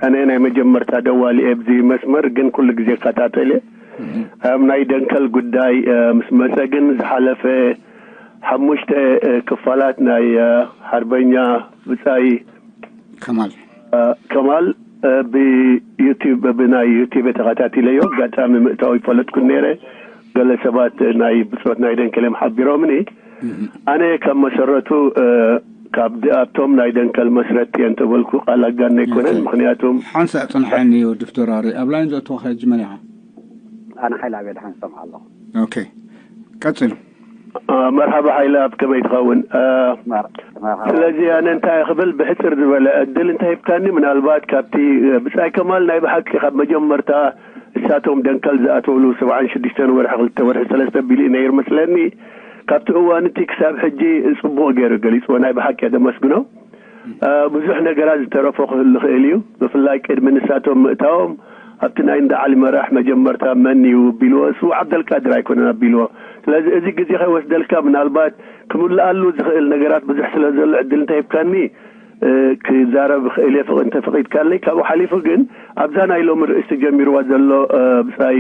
ኣነ ናይ መጀመርታ ደዋሊ ኣብዚ መስመር ግን ኩሉ ግዜ ይከታተል እየ። ኣብ ናይ ደንከል ጉዳይ ምስ መፀ ግን ዝሓለፈ ሓሙሽተ ክፋላት ናይ ሓርበኛ ብፃይ ከማል ከማል ብዩቲብ ብናይ ዩቲብ ተኸታቲለዮ። ኣጋጣሚ ምእታው ይፈለጥኩ ነይረ። ገለ ሰባት ናይ ብፆት ናይ ደንከል እዮም ሓቢሮምኒ። ኣነ ካብ መሰረቱ ካብ ኣብቶም ናይ ደንከል መስረቲ እየ እንተበልኩ ቃል ኣጋነ ኣይኮነን። ምክንያቱም ሓንሳእ ፅንሓኒ ወዲ ፍቶራሪ ኣብ ላይን ዘእትወካ ሕጂ መን ኢኻ? ኣነ ሓይለ ኣቤል ሓንሶም ኣለኹ። ኦኬ፣ ቀፅል። መርሓባ ሓይለ፣ ኣብ ከመይ ትኸውን? ስለዚ ኣነ እንታይ ክብል ብሕፅር ዝበለ እድል እንታይ ሂብካኒ፣ ምናልባት ካብቲ ብፃይ ከማል ናይ ብሓቂ ካብ መጀመርታ እሳቶም ደንከል ዝኣተውሉ ሰብዓን ሽዱሽተን ወርሒ ክልተ ወርሒ ሰለስተ ቢሉ እዩ ነይሩ መስለኒ። ካብቲ እዋን እቲ ክሳብ ሕጂ ፅቡቕ ገይሩ ገሊፅዎ፣ ናይ ብሓቂ እየ ደመስግኖ። ብዙሕ ነገራት ዝተረፎ ክህሉ ይኽእል እዩ። ብፍላይ ቅድሚ ንሳቶም ምእታዎም ኣብቲ ናይ እንዳ ዓሊ መራሕ መጀመርታ መን እዩ ኣቢልዎ? እሱ ዓብደልቃድር ኣይኮነን ኣቢልዎ። ስለዚ እዚ ግዜ ከይወስደልካ ምናልባት ክምልኣሉ ዝኽእል ነገራት ብዙሕ ስለ ዘሎ ዕድል እንተሂብካኒ ክዛረብ ይኽእል እየ ፍቕ- እንተፈቒድካለይ። ካብኡ ሓሊፉ ግን ኣብዛ ናይ ሎሚ ርእስቲ ጀሚርዋ ዘሎ ብፃይ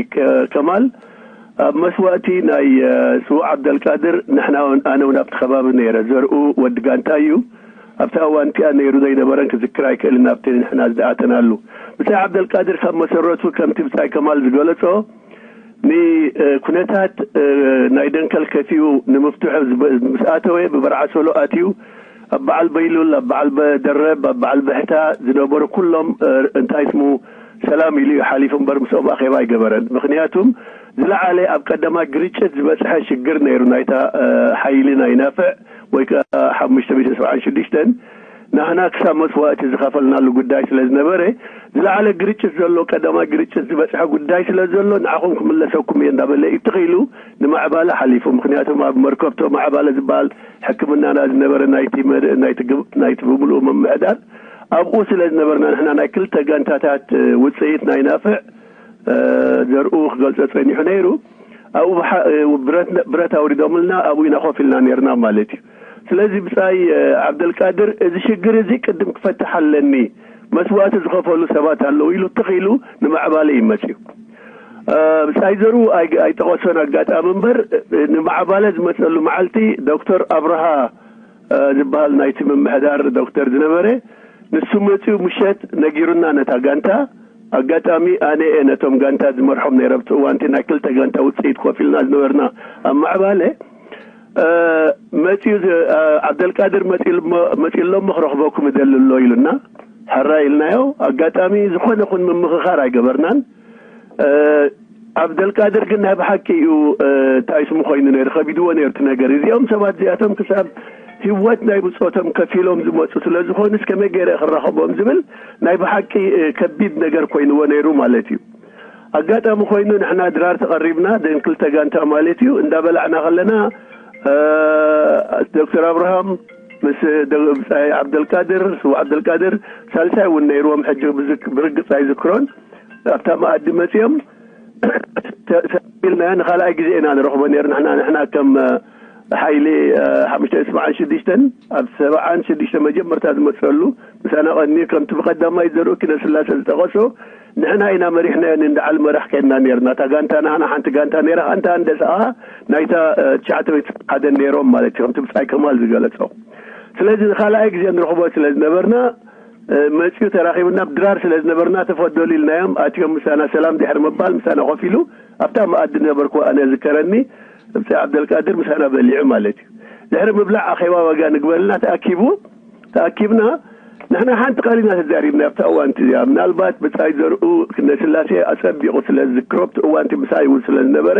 ከማል ኣብ መስዋእቲ ናይ ስዉእ ዓብደልቃድር ንሕና እውን ኣነ እውን ኣብቲ ከባቢ ነይረ። ዘርኡ ወዲ ጋንታ እዩ። ኣብታ እዋን እቲኣ ነይሩ ዘይነበረን ክዝክር ኣይክእልን ኣብቲ ንሕና ዝኣተናሉ። ብጻይ ዓብደልቃድር ካብ መሰረቱ ከምቲ ብጻይ ከማል ዝገለጾ ንኩነታት ናይ ደንከል ከፊኡ ንምፍትሑ ምስ ኣተወ ብበርዓ ሶሎ ኣትዩ ኣብ በዓል በይሉል፣ ኣብ በዓል በደረብ፣ ኣብ በዓል ብሕታ ዝነበሩ ኩሎም እንታይ ስሙ ሰላም ኢሉ እዩ ሓሊፉ እምበር ምስኦም ኣኼባ ኣይገበረን። ምክንያቱም ዝለዓለ ኣብ ቀዳማይ ግርጭት ዝበፅሐ ሽግር ነይሩ ናይታ ሓይሊ ናይ ናፍዕ ወይ ከዓ ሓሙሽተ ሚእትን ሰብዓን ሽዱሽተን ናህና ክሳብ መስዋእቲ ዝኸፈልናሉ ጉዳይ ስለ ዝነበረ ዝለዓለ ግርጭት ዘሎ ቀዳማይ ግርጭት ዝበፅሐ ጉዳይ ስለ ዘሎ ንዓኹም ክምለሰኩም እየ እንዳበለ ይትኽኢሉ ንማዕባለ ሓሊፉ። ምክንያቱም ኣብ መርከብቶ ማዕባለ ዝበሃል ሕክምናና ዝነበረ ናይቲ ብምልኡ ምምሕዳር ኣብኡ ስለ ዝነበርና ንሕና ናይ ክልተ ጋንታታት ውፅኢት ናይ ናፍዕ ዘርኡ ክገልፆ ፀኒሑ ነይሩ። ኣብኡ ብረት ኣውሪዶምልና ኣብኡ ኢና ኮፍ ኢልና ነርና ማለት እዩ። ስለዚ ብፃይ ዓብደልቃድር እዚ ሽግር እዚ ቅድም ክፈትሕ ኣለኒ መስዋእቲ ዝኸፈሉ ሰባት ኣለዉ ኢሉ ትኽ ኢሉ ንምዕባለ ይመጽእ እዩ። ብጻይ ዘሩ ኣይጠቐሶን ኣጋጣሚ እምበር፣ ንምዕባለ ዝመጸሉ መዓልቲ ዶክተር ኣብርሃ ዝበሃል ናይቲ ምምሕዳር ዶክተር ዝነበረ፣ ንሱ መጺኡ ምሸት ነጊሩና ነታ ጋንታ። ኣጋጣሚ ኣነ እየ ነቶም ጋንታ ዝመርሖም ነይረ። ኣብቲ እዋንቲ ናይ ክልተ ጋንታ ውጽኢት ኮፍ ኢልና ዝነበርና ኣብ ምዕባለ፣ መጺኡ፣ ዓብደልቃድር መጺኡ ኣሎ፣ ክረኽበኩም እደሊ ኣሎ ኢሉና። ሕራይ ኢልናዮ። ኣጋጣሚ ዝኾነ ኹን ምምኽኻር ኣይገበርናን። ዓብደልቃድር ግን ናይ ብሓቂ እዩ፣ እንታይ ስሙ ኮይኑ ነይሩ፣ ከቢድዎ ነይሩ እቲ ነገር። እዚኦም ሰባት እዚኣቶም ክሳብ ህይወት ናይ ብጾቶም ከፊሎም ዝመጹ ስለ ዝኾኑስ ከመይ ገይረ ክራኸቦም ዝብል ናይ ብሓቂ ከቢድ ነገር ኮይንዎ ነይሩ ማለት እዩ። ኣጋጣሚ ኮይኑ ንሕና ድራር ተቐሪብና፣ ደን ክልተ ጋንታ ማለት እዩ፣ እንዳበላዕና ከለና፣ ዶክተር ኣብርሃም ምስ ብጻይ ዓብደልቃድር፣ ስው ዓብደልቃድር፣ ሳልሳይ እውን ነይርዎም፣ ሕጂ ብርግጽ ኣይዝክሮን፣ ኣብታ መኣዲ መጺኦም ኢልና ንኻልኣይ ግዜ ኢና ንረኽቦ ነይር። ንሕና ንሕና ከም ሓይሊ ሓሙሽተ ሰብዓን ሽዱሽተን ኣብ ሰብዓን ሽዱሽተ መጀመርታ ዝመፀሉ ምሳና ቀኒ ከምቲ ብቀዳማይ ዘርኡ ኪነ ስላሰ ዝጠቐሶ ንሕና ኢና መሪሕናዮ። ንዳዓል መራሕ ከይድና ነርና። እታ ጋንታ ንዓና ሓንቲ ጋንታ ነራ። ኣንታ እንደሰኣ ናይታ ትሽዓተ ወይ ሓደ ነይሮም ማለት እዩ፣ ከምቲ ብፃይ ከማል ዝገለፆ። ስለዚ ንካልኣይ ግዜ ንረኽቦ ስለ ዝነበርና መፅኡ ተራኺብና ብድራር ስለ ዝነበርና ተፈደሉ ኢልናዮም። ኣትዮም ምሳና ሰላም ድሕሪ ምባል ምሳና ኮፍ ኢሉ ኣብታ መኣዲ ነበርኩ ኣነ ዝከረኒ። ብፃይ ዓብደልቃድር ምሳና በሊዑ ማለት እዩ። ድሕሪ ምብላዕ ኣኼባ ዋጋ ንግበርልና ተኣኪቡ ተኣኪብና ንሕና ሓንቲ ቃል ኢና ተዛሪብና ኣብታ እዋንቲ እዚኣ። ምናልባት ብፃይ ዘርኡ ክነስላሴ ኣፀቢቑ ስለ ዝዝክሮ ኣብቲ እዋንቲ ምሳይ እውን ስለ ዝነበረ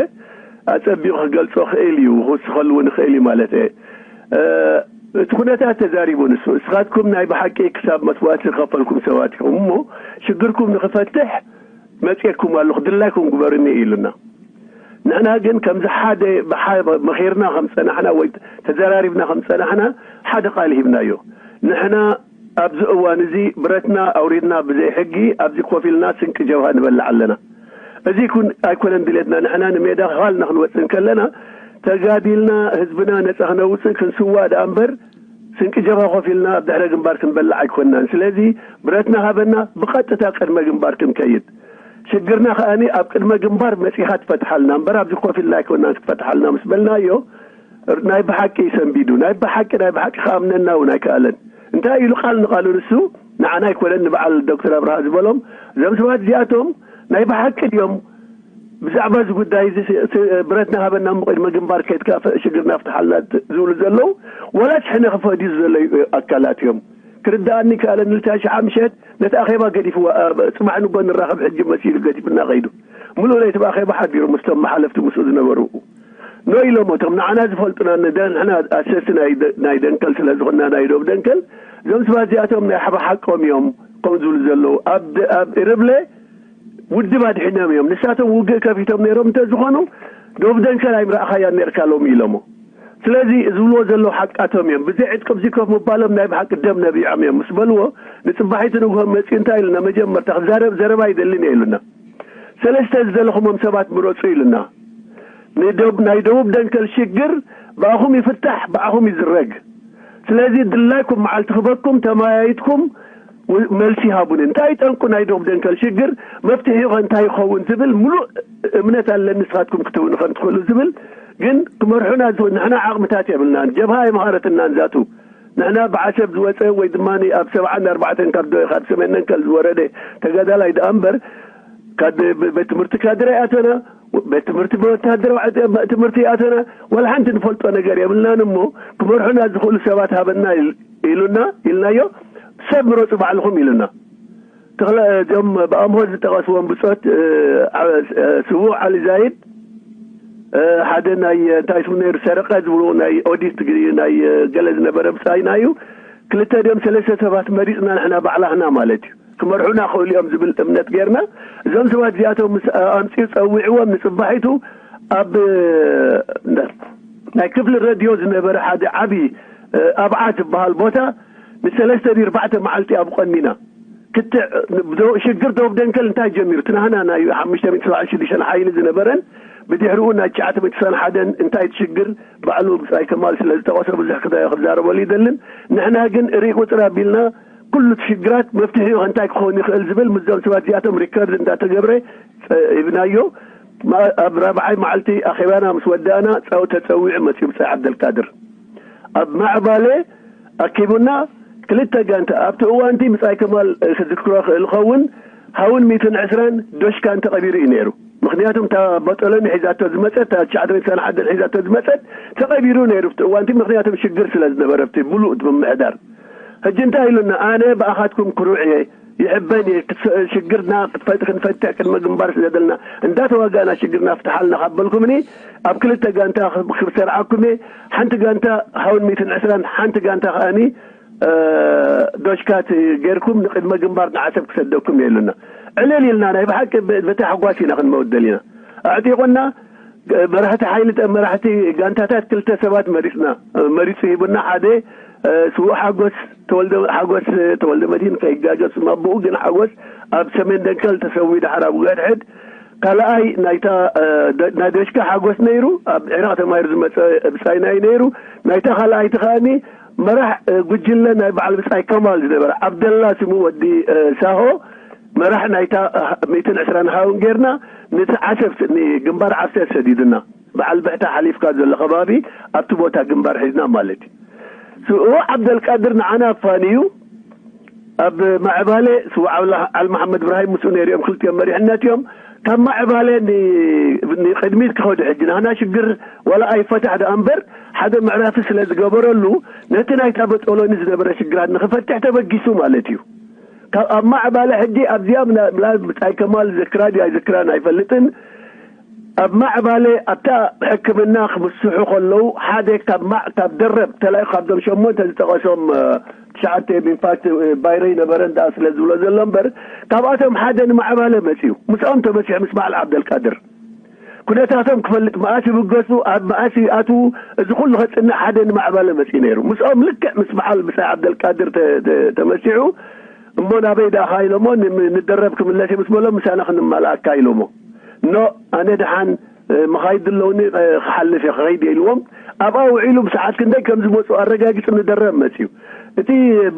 ኣፀቢቑ ክገልፆ ክእል እዩ፣ ክውስኸሉ እውን ይኽእል እዩ ማለት እየ። እቲ ኩነታት ተዛሪቡ ንሱ፣ እስኻትኩም ናይ ብሓቂ ክሳብ መስዋእቲ ዝኸፈልኩም ሰባት ኢኹም እሞ ሽግርኩም ንክፈትሕ መፅየኩም ኣለኹ፣ ድላይኩም ግበርኒ ኢሉና። ንሕና ግን ከምዚ ሓደ መኺርና ከም ፀናሕና ወይ ተዘራሪብና ከም ፀናሕና ሓደ ቃል ሂብናዮ። ንሕና ኣብዚ እዋን እዚ ብረትና ኣውሪድና ብዘይ ሕጊ ኣብዚ ኮፍ ኢልና ስንቂ ጀብሃ ንበልዕ ኣለና። እዚ ኩን ኣይኮነን ድሌትና። ንሕና ንሜዳ ኻልና ክንወፅእ እንከለና ተጋዲልና ህዝብና ነፃ ክነውፅእ ክንስዋእ ደኣ እምበር ስንቂ ጀብሃ ኮፍ ኢልና ኣብ ድሕረ ግንባር ክንበልዕ ኣይኮንናን። ስለዚ ብረትና ሃበና ብቐጥታ ቅድመ ግንባር ክንከይድ። ሽግርና ከኣኒ ኣብ ቅድመ ግንባር መፂኻ ትፈትሓልና እምበር ኣብዚ ኮፍ ኢልና ኣይኮንናን ክትፈትሓልና ምስ በልናዮ ናይ ብሓቂ እዩ ሰንቢዱ። ናይ ብሓቂ ናይ ብሓቂ ክኣምነና እውን ኣይከኣለን። እንታይ ኢሉ ቃል ንቃሉ ንሱ ንዓና ኣይኮነን ንበዓል ዶክተር ኣብርሃ ዝበሎም እዞም ሰባት እዚኣቶም ናይ ብሓቂ ድዮም ብዛዕባ እዚ ጉዳይ እዚ ብረትና ሃበና እሞ ቅድመ ግንባር ከይድካ ሽግርና ፍትሓልና ዝብሉ ዘለዉ ዋላስ ሕነ ክፈድዩ ዝዘለዩ ኣካላት እዮም። ክርድኣኒ ከኣለ ንልታይ ሽዓ ምሸት ነቲ ኣኼባ ገዲፍዋ ጽባሕ ንጎ ንራኸብ ሕጂ መሲሉ ገዲፍና ከይዱ። ምሉእ ለይቲ ብኣኼባ ሓዲሩ ምስቶም መሓለፍቲ ምስኡ ዝነበሩ ኖ ኢሎም እቶም ንዓና ዝፈልጡና ንሕና ኣሰስቲ ናይ ደንከል ስለ ዝኾንና ናይ ዶብ ደንከል እዞም ሰባት እዚኣቶም ናይ ሓባ ሓቆም እዮም ከምኡ ዝብሉ ዘለዉ ኣብ ርብለ ውድብ ኣድሒኖም እዮም። ንሳቶም ውግእ ከፊቶም ነይሮም እንተዝኾኑ ዶብ ደንከል ኣይምረእኻያን ነርካ ሎሚ ኢሎሞ። ስለዚ ዝብልዎ ዘለዉ ሓቃቶም እዮም። ብዘይ ዕጥቂ ብዚ ኮፍ ምባሎም ናይ ብሓቂ ደም ነቢዖም እዮም ምስ በልዎ ንፅባሒቲ ንግሆ መፂኡ እንታይ ኢሉና? መጀመርታ ክዛረብ ዘረባ ኣይደልን እየ ኢሉና። ሰለስተ ዝደለኹሞም ሰባት ምረፁ ኢሉና። ናይ ደቡብ ደንከል ሽግር ብኣኹም ይፍታሕ፣ ብኣኹም ይዝረግ። ስለዚ ድላይኩም መዓልቲ ክበኩም ተመያይጥኩም መልሲ ሃቡኒ። እንታይ ጠንቁ ናይ ደቡብ ደንከል ሽግር መፍትሒኡ ከ እንታይ ይኸውን ዝብል ሙሉእ እምነት ኣለኒ። ንስኻትኩም ክትህቡኒ ከም ትኽእሉ ዝብል ግን ክመርሑና ንሕና ዓቕምታት የብልናን። ጀብሃ ኣይመሃረትናን ዛቱ ንሕና ብዓሰብ ዝወፀ ወይ ድማ ኣብ ሰብዓን ኣርባዕተን ካብ ዶ ካብ ሰሜን ደንከል ዝወረደ ተጋዳላይ ደኣ እምበር ካብ ቤት ትምህርቲ ካድረ ይኣተና ቤት ትምህርቲ ብወታደራዊ ትምህርቲ ይኣተና ዋላ ሓንቲ ንፈልጦ ነገር የብልናን እሞ ክመርሑና ዝኽእሉ ሰባት ሃበና ኢሉና ኢልናዮ። ሰብ ምረፁ ባዕልኹም ኢሉና። ተኽለ እዞም ብኣምሆ ዝጠቐስዎም ብፆት ስዉእ ዓሊ ዛይድ ሓደ ናይ እንታይ ስሙ ነይሩ ሰረቀ ዝብሉ ናይ ኦዲት ናይ ገለ ዝነበረ ብፃይና እዩ። ክልተ ድም ሰለስተ ሰባት መሪፅና ንሕና ባዕላህና ማለት እዩ ክመርሑና ክእሉ እዮም ዝብል እምነት ጌርና እዞም ሰባት እዚኣቶም ምስ ኣምፅኡ ፀዊዕዎም ንፅባሒቱ ኣብ ናይ ክፍሊ ረድዮ ዝነበረ ሓደ ዓብዪ ኣብዓ ዝበሃል ቦታ ንሰለስተ ድርባዕተ መዓልቲ ኣብ ቆኒና ክትዕ ሽግር ዶብ ደንከል እንታይ ጀሚሩ ትናህና ናይ ሓሙሽተ ሚእቲ ሰብዓን ሽዱሽተን ሓይሊ ዝነበረን ብድሕሪኡ ናይ ትሽዓተ ሚእቲ ሰብዓን ሓደን እንታይ ትሽግር ባዕሉ ብፃይ ከማል ስለ ዝጠቐሶ ብዙሕ ክዛረበሉ ይደልን። ንሕና ግን ርኢ ቁፅር ኣቢልና ኩሉ እቲ ሽግራት መፍትሒኡ እንታይ ክኸውን ይኽእል ዝብል ምስዞም ሰባት እዚኣቶም ሪከርድ እንዳተገብረ ጸ- ሂብናዮ። ማ- ኣብ ራብዓይ መዓልቲ ኣኼባና ምስ ወዳእና ጸው ተጸዊዑ መጺኡ ብጻይ ዓብደልቃድር ኣብ ማዕባለ ኣኪቡና። ክልተ ጋንታ ኣብቲ እዋንቲ ብጻይ ከማል ክዝክሮ ክእል ኸውን ሃውን ሚትን ዕስራን ዶሽካን ተቐቢሩ እዩ ነይሩ። ምክንያቱም እታ በጦሎኒ ሒዛቶ ዝመፀት እታ ትሽዓተ ሚእቲ ሰብዓን ሓደን ሒዛቶ ዝመፀት ተቐቢሩ ነይሩ ኣብቲ እዋንቲ። ምክንያቱም ሽግር ስለ ዝነበረ ኣብቲ ብሉእ እቲ ምምሕዳር ሕጂ እንታይ ኢሉና? ኣነ ብኣኻትኩም ክሩዕ እየ፣ ይሕበን እየ። ክትፈ- ሽግርና ክትፈ- ክንፈትሕ ቅድመ ግንባር ስለ ዘለና እንዳተዋጋእና ሽግርና ፍትሓልና ካብ በልኩምኒ ኣብ ክልተ ጋንታ ክብ- ክሰርዓኩም እየ። ሓንቲ ጋንታ ሃውን ሚትን ዕስራን ሓንቲ ጋንታ ከኣኒ እ፣ ዶሽካት ጌርኩም ንቅድመ ግንባር ንዓሰብ ክሰደኩም እየ ኢሉና። ዕልል ኢልና ናይ ብሓቂ ብ- በቲ ሓጓስ ኢና ክንመውት ደሊና። ኣዕጢቑና። መራሕቲ ሓይሊ መራሕቲ ጋንታታት ክልተ ሰባት መሪፅና መሪፁ ሂቡና። ሓደ ስዉእ ሓጎስ ተወልደ ሓጎስ ተወልደ መድሂን ከይጋገ ስም ኣቦኡ ግን ሓጎስ ኣብ ሰሜን ደንከል ተሰዊ ድሓር ኣብ ጉዕድሕድ። ካልኣይ ናይታ ናይ ደሽካ ሓጎስ ነይሩ ኣብ ዒራቕ ተማሂሩ ዝመፀ ብፃይናይ ነይሩ። ናይታ ካልኣይቲ ከኣኒ መራሕ ጉጅለ ናይ በዓል ብፃይ ከማል ዝነበረ ዓብደላ ስሙ ወዲ ሳሆ መራሕ ናይታ ሚእትን ዕስራን ሃውን ጌርና ንዓሰብ ንግንባር ዓሰብ ሰዲዱና። በዓል ብሕታ ሓሊፍካ ዘሎ ከባቢ ኣብቲ ቦታ ግንባር ሒዝና ማለት እዩ። ስኡ ዓብደልቃድር ንዓና ኣፋንዩ ኣብ ማዕባለ ስው ዓል መሓመድ እብራሂም ምስኡ ነይሩ እዮም። ክልቲኦም መሪሕነት እዮም። ካብ ማዕባለ ንቅድሚት ክኸዱ ሕጂ ናህና ሽግር ዋላ ኣይፈታሕ ደኣ እምበር ሓደ ምዕራፊ ስለ ዝገበረሉ ነቲ ናይታ በጦሎኒ ዝነበረ ሽግራት ንክፈትሕ ተበጊሱ ማለት እዩ። ካብ ኣብ ማዕባለ ሕጂ ኣብዚኣ ምና- ምና- ብጻይ ከማል ዝክራ ድዩ ኣይዝክራን ኣይፈልጥን። ኣብ ማዕባለ ኣብታ ሕክምና ክምስሑ ከለዉ ሓደ ካብ ማ- ካብ ደረብ ተላዩ ካብዞም ሸሞንተ ዝጠቐሶም እ፣ ትሽዓተ ኢንፋክት እ፣ ባይረይ ነበረ እንዳ ስለ ዝብሎ ዘሎ እምበር ካብኣቶም ሓደ ንማዕባለ መፅዩ ምስኦም ተመሲሑ ምስ በዓል ዓብደልቃድር ኩነታቶም ክፈልጥ መኣስ ይብገሱ ኣብ መኣስ ይኣትዉ እዚ ኩሉ ከፅንዕ ሓደ ንማዕባለ መፅዩ ነይሩ። ምስኦም ልክዕ ምስ በዓል ብፃይ ዓብደልቃድር ተ- ተ- ተመሲሑ እሞ ናበይ ደኣ ኢሎሞ ን- ንደረብ ክምለስ እዩ ምስ በሎም ምሳና ክንመልኣካ ኢሎሞ። ኖ ኣነ ደሓን እ፣ መኻይድ ኣለውኒ እ፣ ክሓልፍ እየ ክኸይድ እየ ኢልዎም ኣብኣ ውዒሉ ብሰዓት ክንደይ ከም ዝመፁ ኣረጋጊፁ ንደረብ መፅዩ። እቲ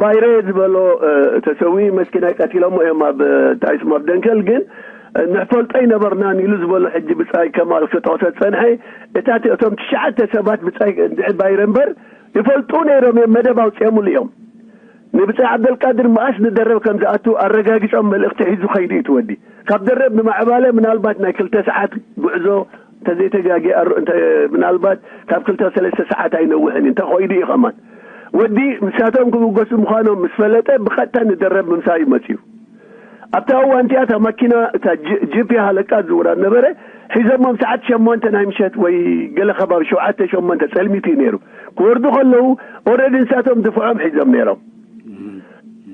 ባይረ ዝበሎ እ፣ ተሰዊ መስኪናይ ቀቲሎሞ እዮም ኣብ እ፣ እንታይ ስሙ ኣብ ደንከል ግን እ፣ ንፈልጦ ኣይነበርናን ኢሉ ዝበሎ ሕጂ ብፃይ ከማል ክጠቕሶ ዝፀንሐ እታ ቲ- እቶም ትሽዓተ ሰባት ብፃይ እንድዒ ባይረ እምበር ይፈልጡ ነይሮም እዮም መደብ ኣውፅኦምሉ እዮም። ንብጻይ ዓብደልቃድር መኣስ ንደረብ ከም ዝኣቱ ኣረጋጊጾም መልእኽቲ ሒዙ ከይዱ እዩ እቲ ወዲ። ካብ ደረብ ንማዕባለ ምናልባት ናይ ክልተ ሰዓት ጉዕዞ እንተዘይተጋጌ ኣሮ- እንተ- ምናልባት ካብ ክልተ ሰለስተ ሰዓት ኣይነውሕን እዩ እንተኸይዱ እዩ ከማን። ወዲ ንሳቶም ክብገሱ ምዃኖም ምስ ፈለጠ ብቐጥታ ንደረብ ምምሳይ እዩ መጺኡ። ኣብታ እዋን እቲኣ እታ ማኪና እታ ጂ- ጂፕ እያ ሃለቃ ዝውራ ነበረ ሒዞሞም ሰዓት ሸሞንተ ናይ ምሸት ወይ ገለ ከባቢ ሸውዓተ ሸሞንተ ጸልሚት እዩ ነይሩ። ክወርዱ ከለዉ ኦረዲ ንሳቶም ድፍዖም ሒዞም ነይሮም።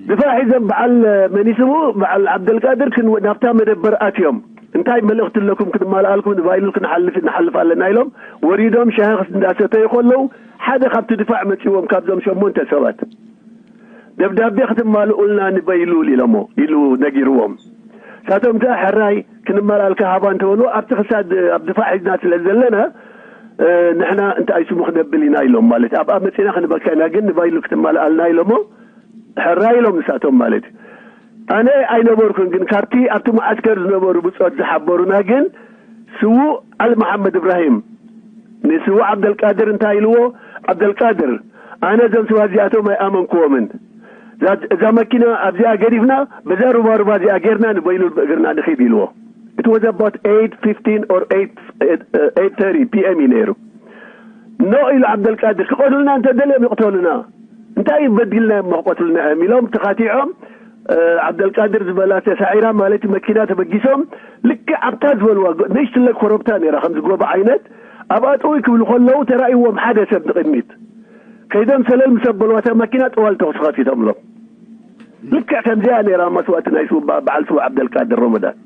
ድፋዕ ሒዞም በዓል መኒስሙ በዓል ዓብደልቃድር ክን ናብታ መደበር ኣትዮም እንታይ መልእኽቲ ኣለኩም ክንማልኣልኩም ንባይሉል ክንሓልፍ ንሓልፍ ኣለና ኢሎም ወሪዶም ሻሂ ክስ- እንዳሰተዩ ከለዉ ሓደ ካብቲ ድፋዕ መፂዎም ካብዞም ሸሞንተ ሰባት ደብዳቤ ክትማልኡልና ንበይሉል ኢሎሞ ኢሉ ነጊርዎም። ሳቶም ከ ሕራይ ክንመላልካ ሃባ እንተበሉ ኣብቲ ክሳድ ኣብ ድፋዕ ሒዝና ስለ ዘለና እ፣ ንሕና እንታይ ስሙ ክነብል ኢና ኢሎም ማለት ኣብኣ መፂና ክንበካ ኢና ግን ንባይሉ ክትመልኣልና ኢሎሞ ሕራይ ኢሎም ንሳቶም ማለት እዩ። ኣነ ኣይነበርኩን ግን ካብቲ ኣብቲ መዓስከር ዝነበሩ ብፆት ዝሓበሩና ግን ስዉእ ኣል መሓመድ እብራሂም ንስዉእ ዓብደልቃድር እንታይ ኢልዎ? ዓብደልቃድር ኣነ እዞም ሰባት እዚኣቶም ኣይኣመንክዎምን። እዛ- እዛ መኪና ኣብዚኣ ገዲፍና በዛ ሩባሩባ እዚኣ ጌርና ንበይሉ ብእግርና ንኺድ ኢልዎ። It was about eight fifteen or eight, eight thirty p.m. እዩ ነይሩ። ኖ ኢሉ ዓብደልቃድር ክቐትሉና እንተደልዮም ይቕተሉና እንታይ በዲልና እዮም ክቐትሉና እዮም ኢሎም ተኻቲዖም። እ፣ ዓብደልቃድር ዝበላ ተሳዒራ ማለት መኪና ተበጊሶም ልክዕ ኣብታ ዝበልዋ ጎ- ንእሽትለ ኮረብታ ነይራ ከምዚ ጎቦ ዓይነት ኣብኣ ጥውይ ክብሉ ከለዉ ተራእይዎም ሓደ ሰብ ንቕድሚት ከይዶም ሰለል ምስ ኣበልዋ እታ መኪና ጠዋል ተኹሲ ከፊቶምሎም። ልክዕ ከምዚኣ ነይራ መስዋእቲ ናይ ስውእ በ- በዓል ስውእ ዓብደልቃድር ሮመዳን።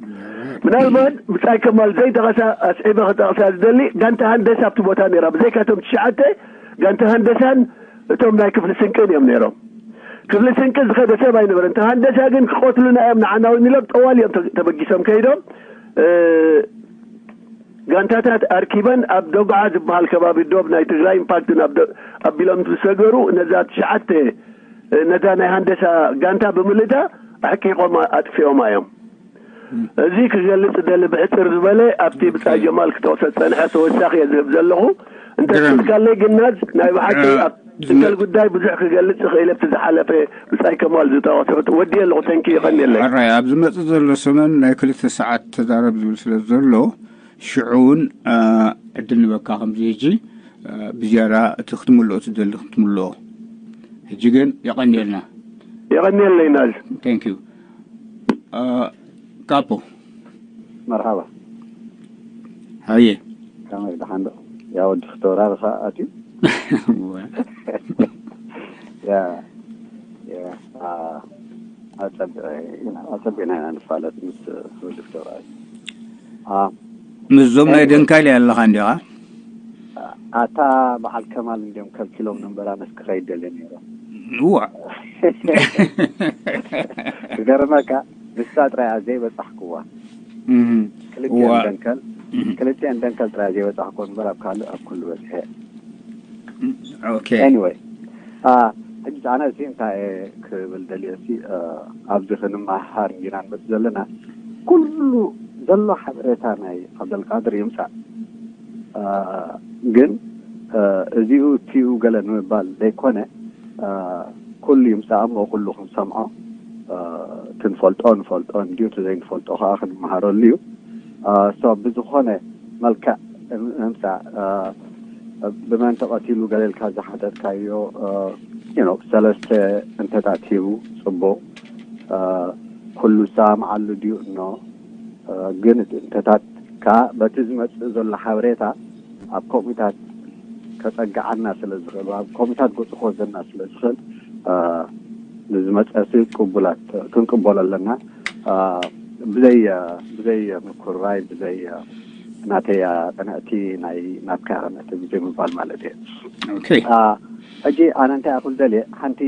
ምናልባት ብጻይ ከማል ዘይጠቐሳ ኣስዒበ ክጠቕሳ ዝደሊ ጋንታ ሃንደሳ ኣብቲ ቦታ ነይራ ብዘይካቶም ትሽዓተ ጋንታ ሃንደሳን እቶም ናይ ክፍሊ ስንቅን እዮም ነይሮም። ክፍሊ ስንቂ ዝኸደ ሰብ ኣይነበረን። እታ ሃንደሳ ግን ክቐትሉና እዮም ንዓና እውን ኢሎም ጠዋል እዮም ተ- ተበጊሶም ከይዶም እ፣ ጋንታታት ኣርኪበን ኣብ ዶግዓ ዝበሃል ከባቢ ዶብ ናይ ትግራይ ኢምፓክትን ኣብ ዶ- ኣቢሎም ዝሰገሩ ነዛ ትሽዓተ ነታ ናይ ሃንደሳ ጋንታ ብምልእታ ኣሕቂቖም ኣጥፊኦማ እዮም። እዚ ክገልጽ ደሊ ብሕጽር ዝበለ ኣብቲ ብጻይ ጀማል ክጠቕሶ ዝጸንሐ ተወሳኺ እየ ዝህብ ዘለኹ። እንተስካለይ ግናዝ ናይ ብሓቂ ኣብ ትንተል ጉዳይ ብዙሕ ክገልጽ ይኽእል ኣብቲ ዝሓለፈ ብጻይ ከማል ዝጠቐሶ ወዲ ኣለኹ። ተንኪ ይቐንየለይ። ሕራይ ኣብ ዝመጽእ ዘሎ ሰመን ናይ ክልተ ሰዓት ተዛረብ ዝብል ስለ ዘሎ ሽዑ እውን ዕድል ንበካ ከምዚ ሕጂ ብዝያዳ እቲ ክትምልኦ ትደሊ ክትምልኦ። ሕጂ ግን የቐንየልና። የቐንየለይ ናዝ። Thank you. ካፖ መርሓባ። ሃየ ከመይ ደሓን ዶ? ያ ወዲ ክተወራርኻ ኣትዩ። ያ ያ ኣጸቢቕና ኢና ንፋለጥ ምስ ወዲ ክተወራሪ። ምስዞም ናይ ደንካል ኣለኻ እንዲኻ? ኣታ በዓል ከማል እንዲም ከልኪሎም ነበር ኣነስ ክኸይድ ደልየ ነይረ። እዋ ክገርመካ ንሳ ጥራይ እያ ዘይበጻሕክዋ። ክልቲኤን ደንከል ክልቲኤን ደንከል ጥራይ እያ ዘይበጻሕክዎ እምበር ኣብ ካልእ ኣብ ኩሉ በጺሐ። ኦኬ Anyway ሕጂ ኣነ እዚ እንታይ እየ ክብል ደልየ ሲ ኣብዚ ክንመሃር እንዲና ንመጽእ ዘለና ኩሉ ዘሎ ሓበሬታ ናይ ዓብደልቃድር ይምጻእ ግን እዚኡ እቲኡ ገለ ንምባል ዘይኮነ ኩሉ ይምጻእ እሞ ኩሉ ክንሰምዖ ክንፈልጦ ንፈልጦ እንዲዩ እቲ ዘይንፈልጦ ከዓ ክንመሃረሉ እዩ so ብዝኾነ መልክዕ ምምጻእ ብመን ተቐቲሉ ገለ ኢልካ ዝሓተትካዮ ሰለስተ እንተታት ሂቡ ጽቡቕ ኩሉ ዝሰማምዓሉ ድዩ እኖ ግን እቲ እንተታት ከዓ በቲ ዝመፅእ ዘሎ ሓበሬታ ኣብ ከምኡታት ከፀግዓና ስለ ዝኽእል ኣብ ከምኡታት ገፁ ክወስደና ስለ ዝኽእል ንዝመፀሲ ቅቡላት ክንቅበሎ ኣለና ብዘይ ብዘይ ምኩርራይ ብዘይ ናተይ ቅንዕቲ ናይ ናትካ ቅንዕቲ ብዘይ ምባል ማለት እየ ሕጂ ኣነ እንታይ ኣኹል ደልየ ሓንቲ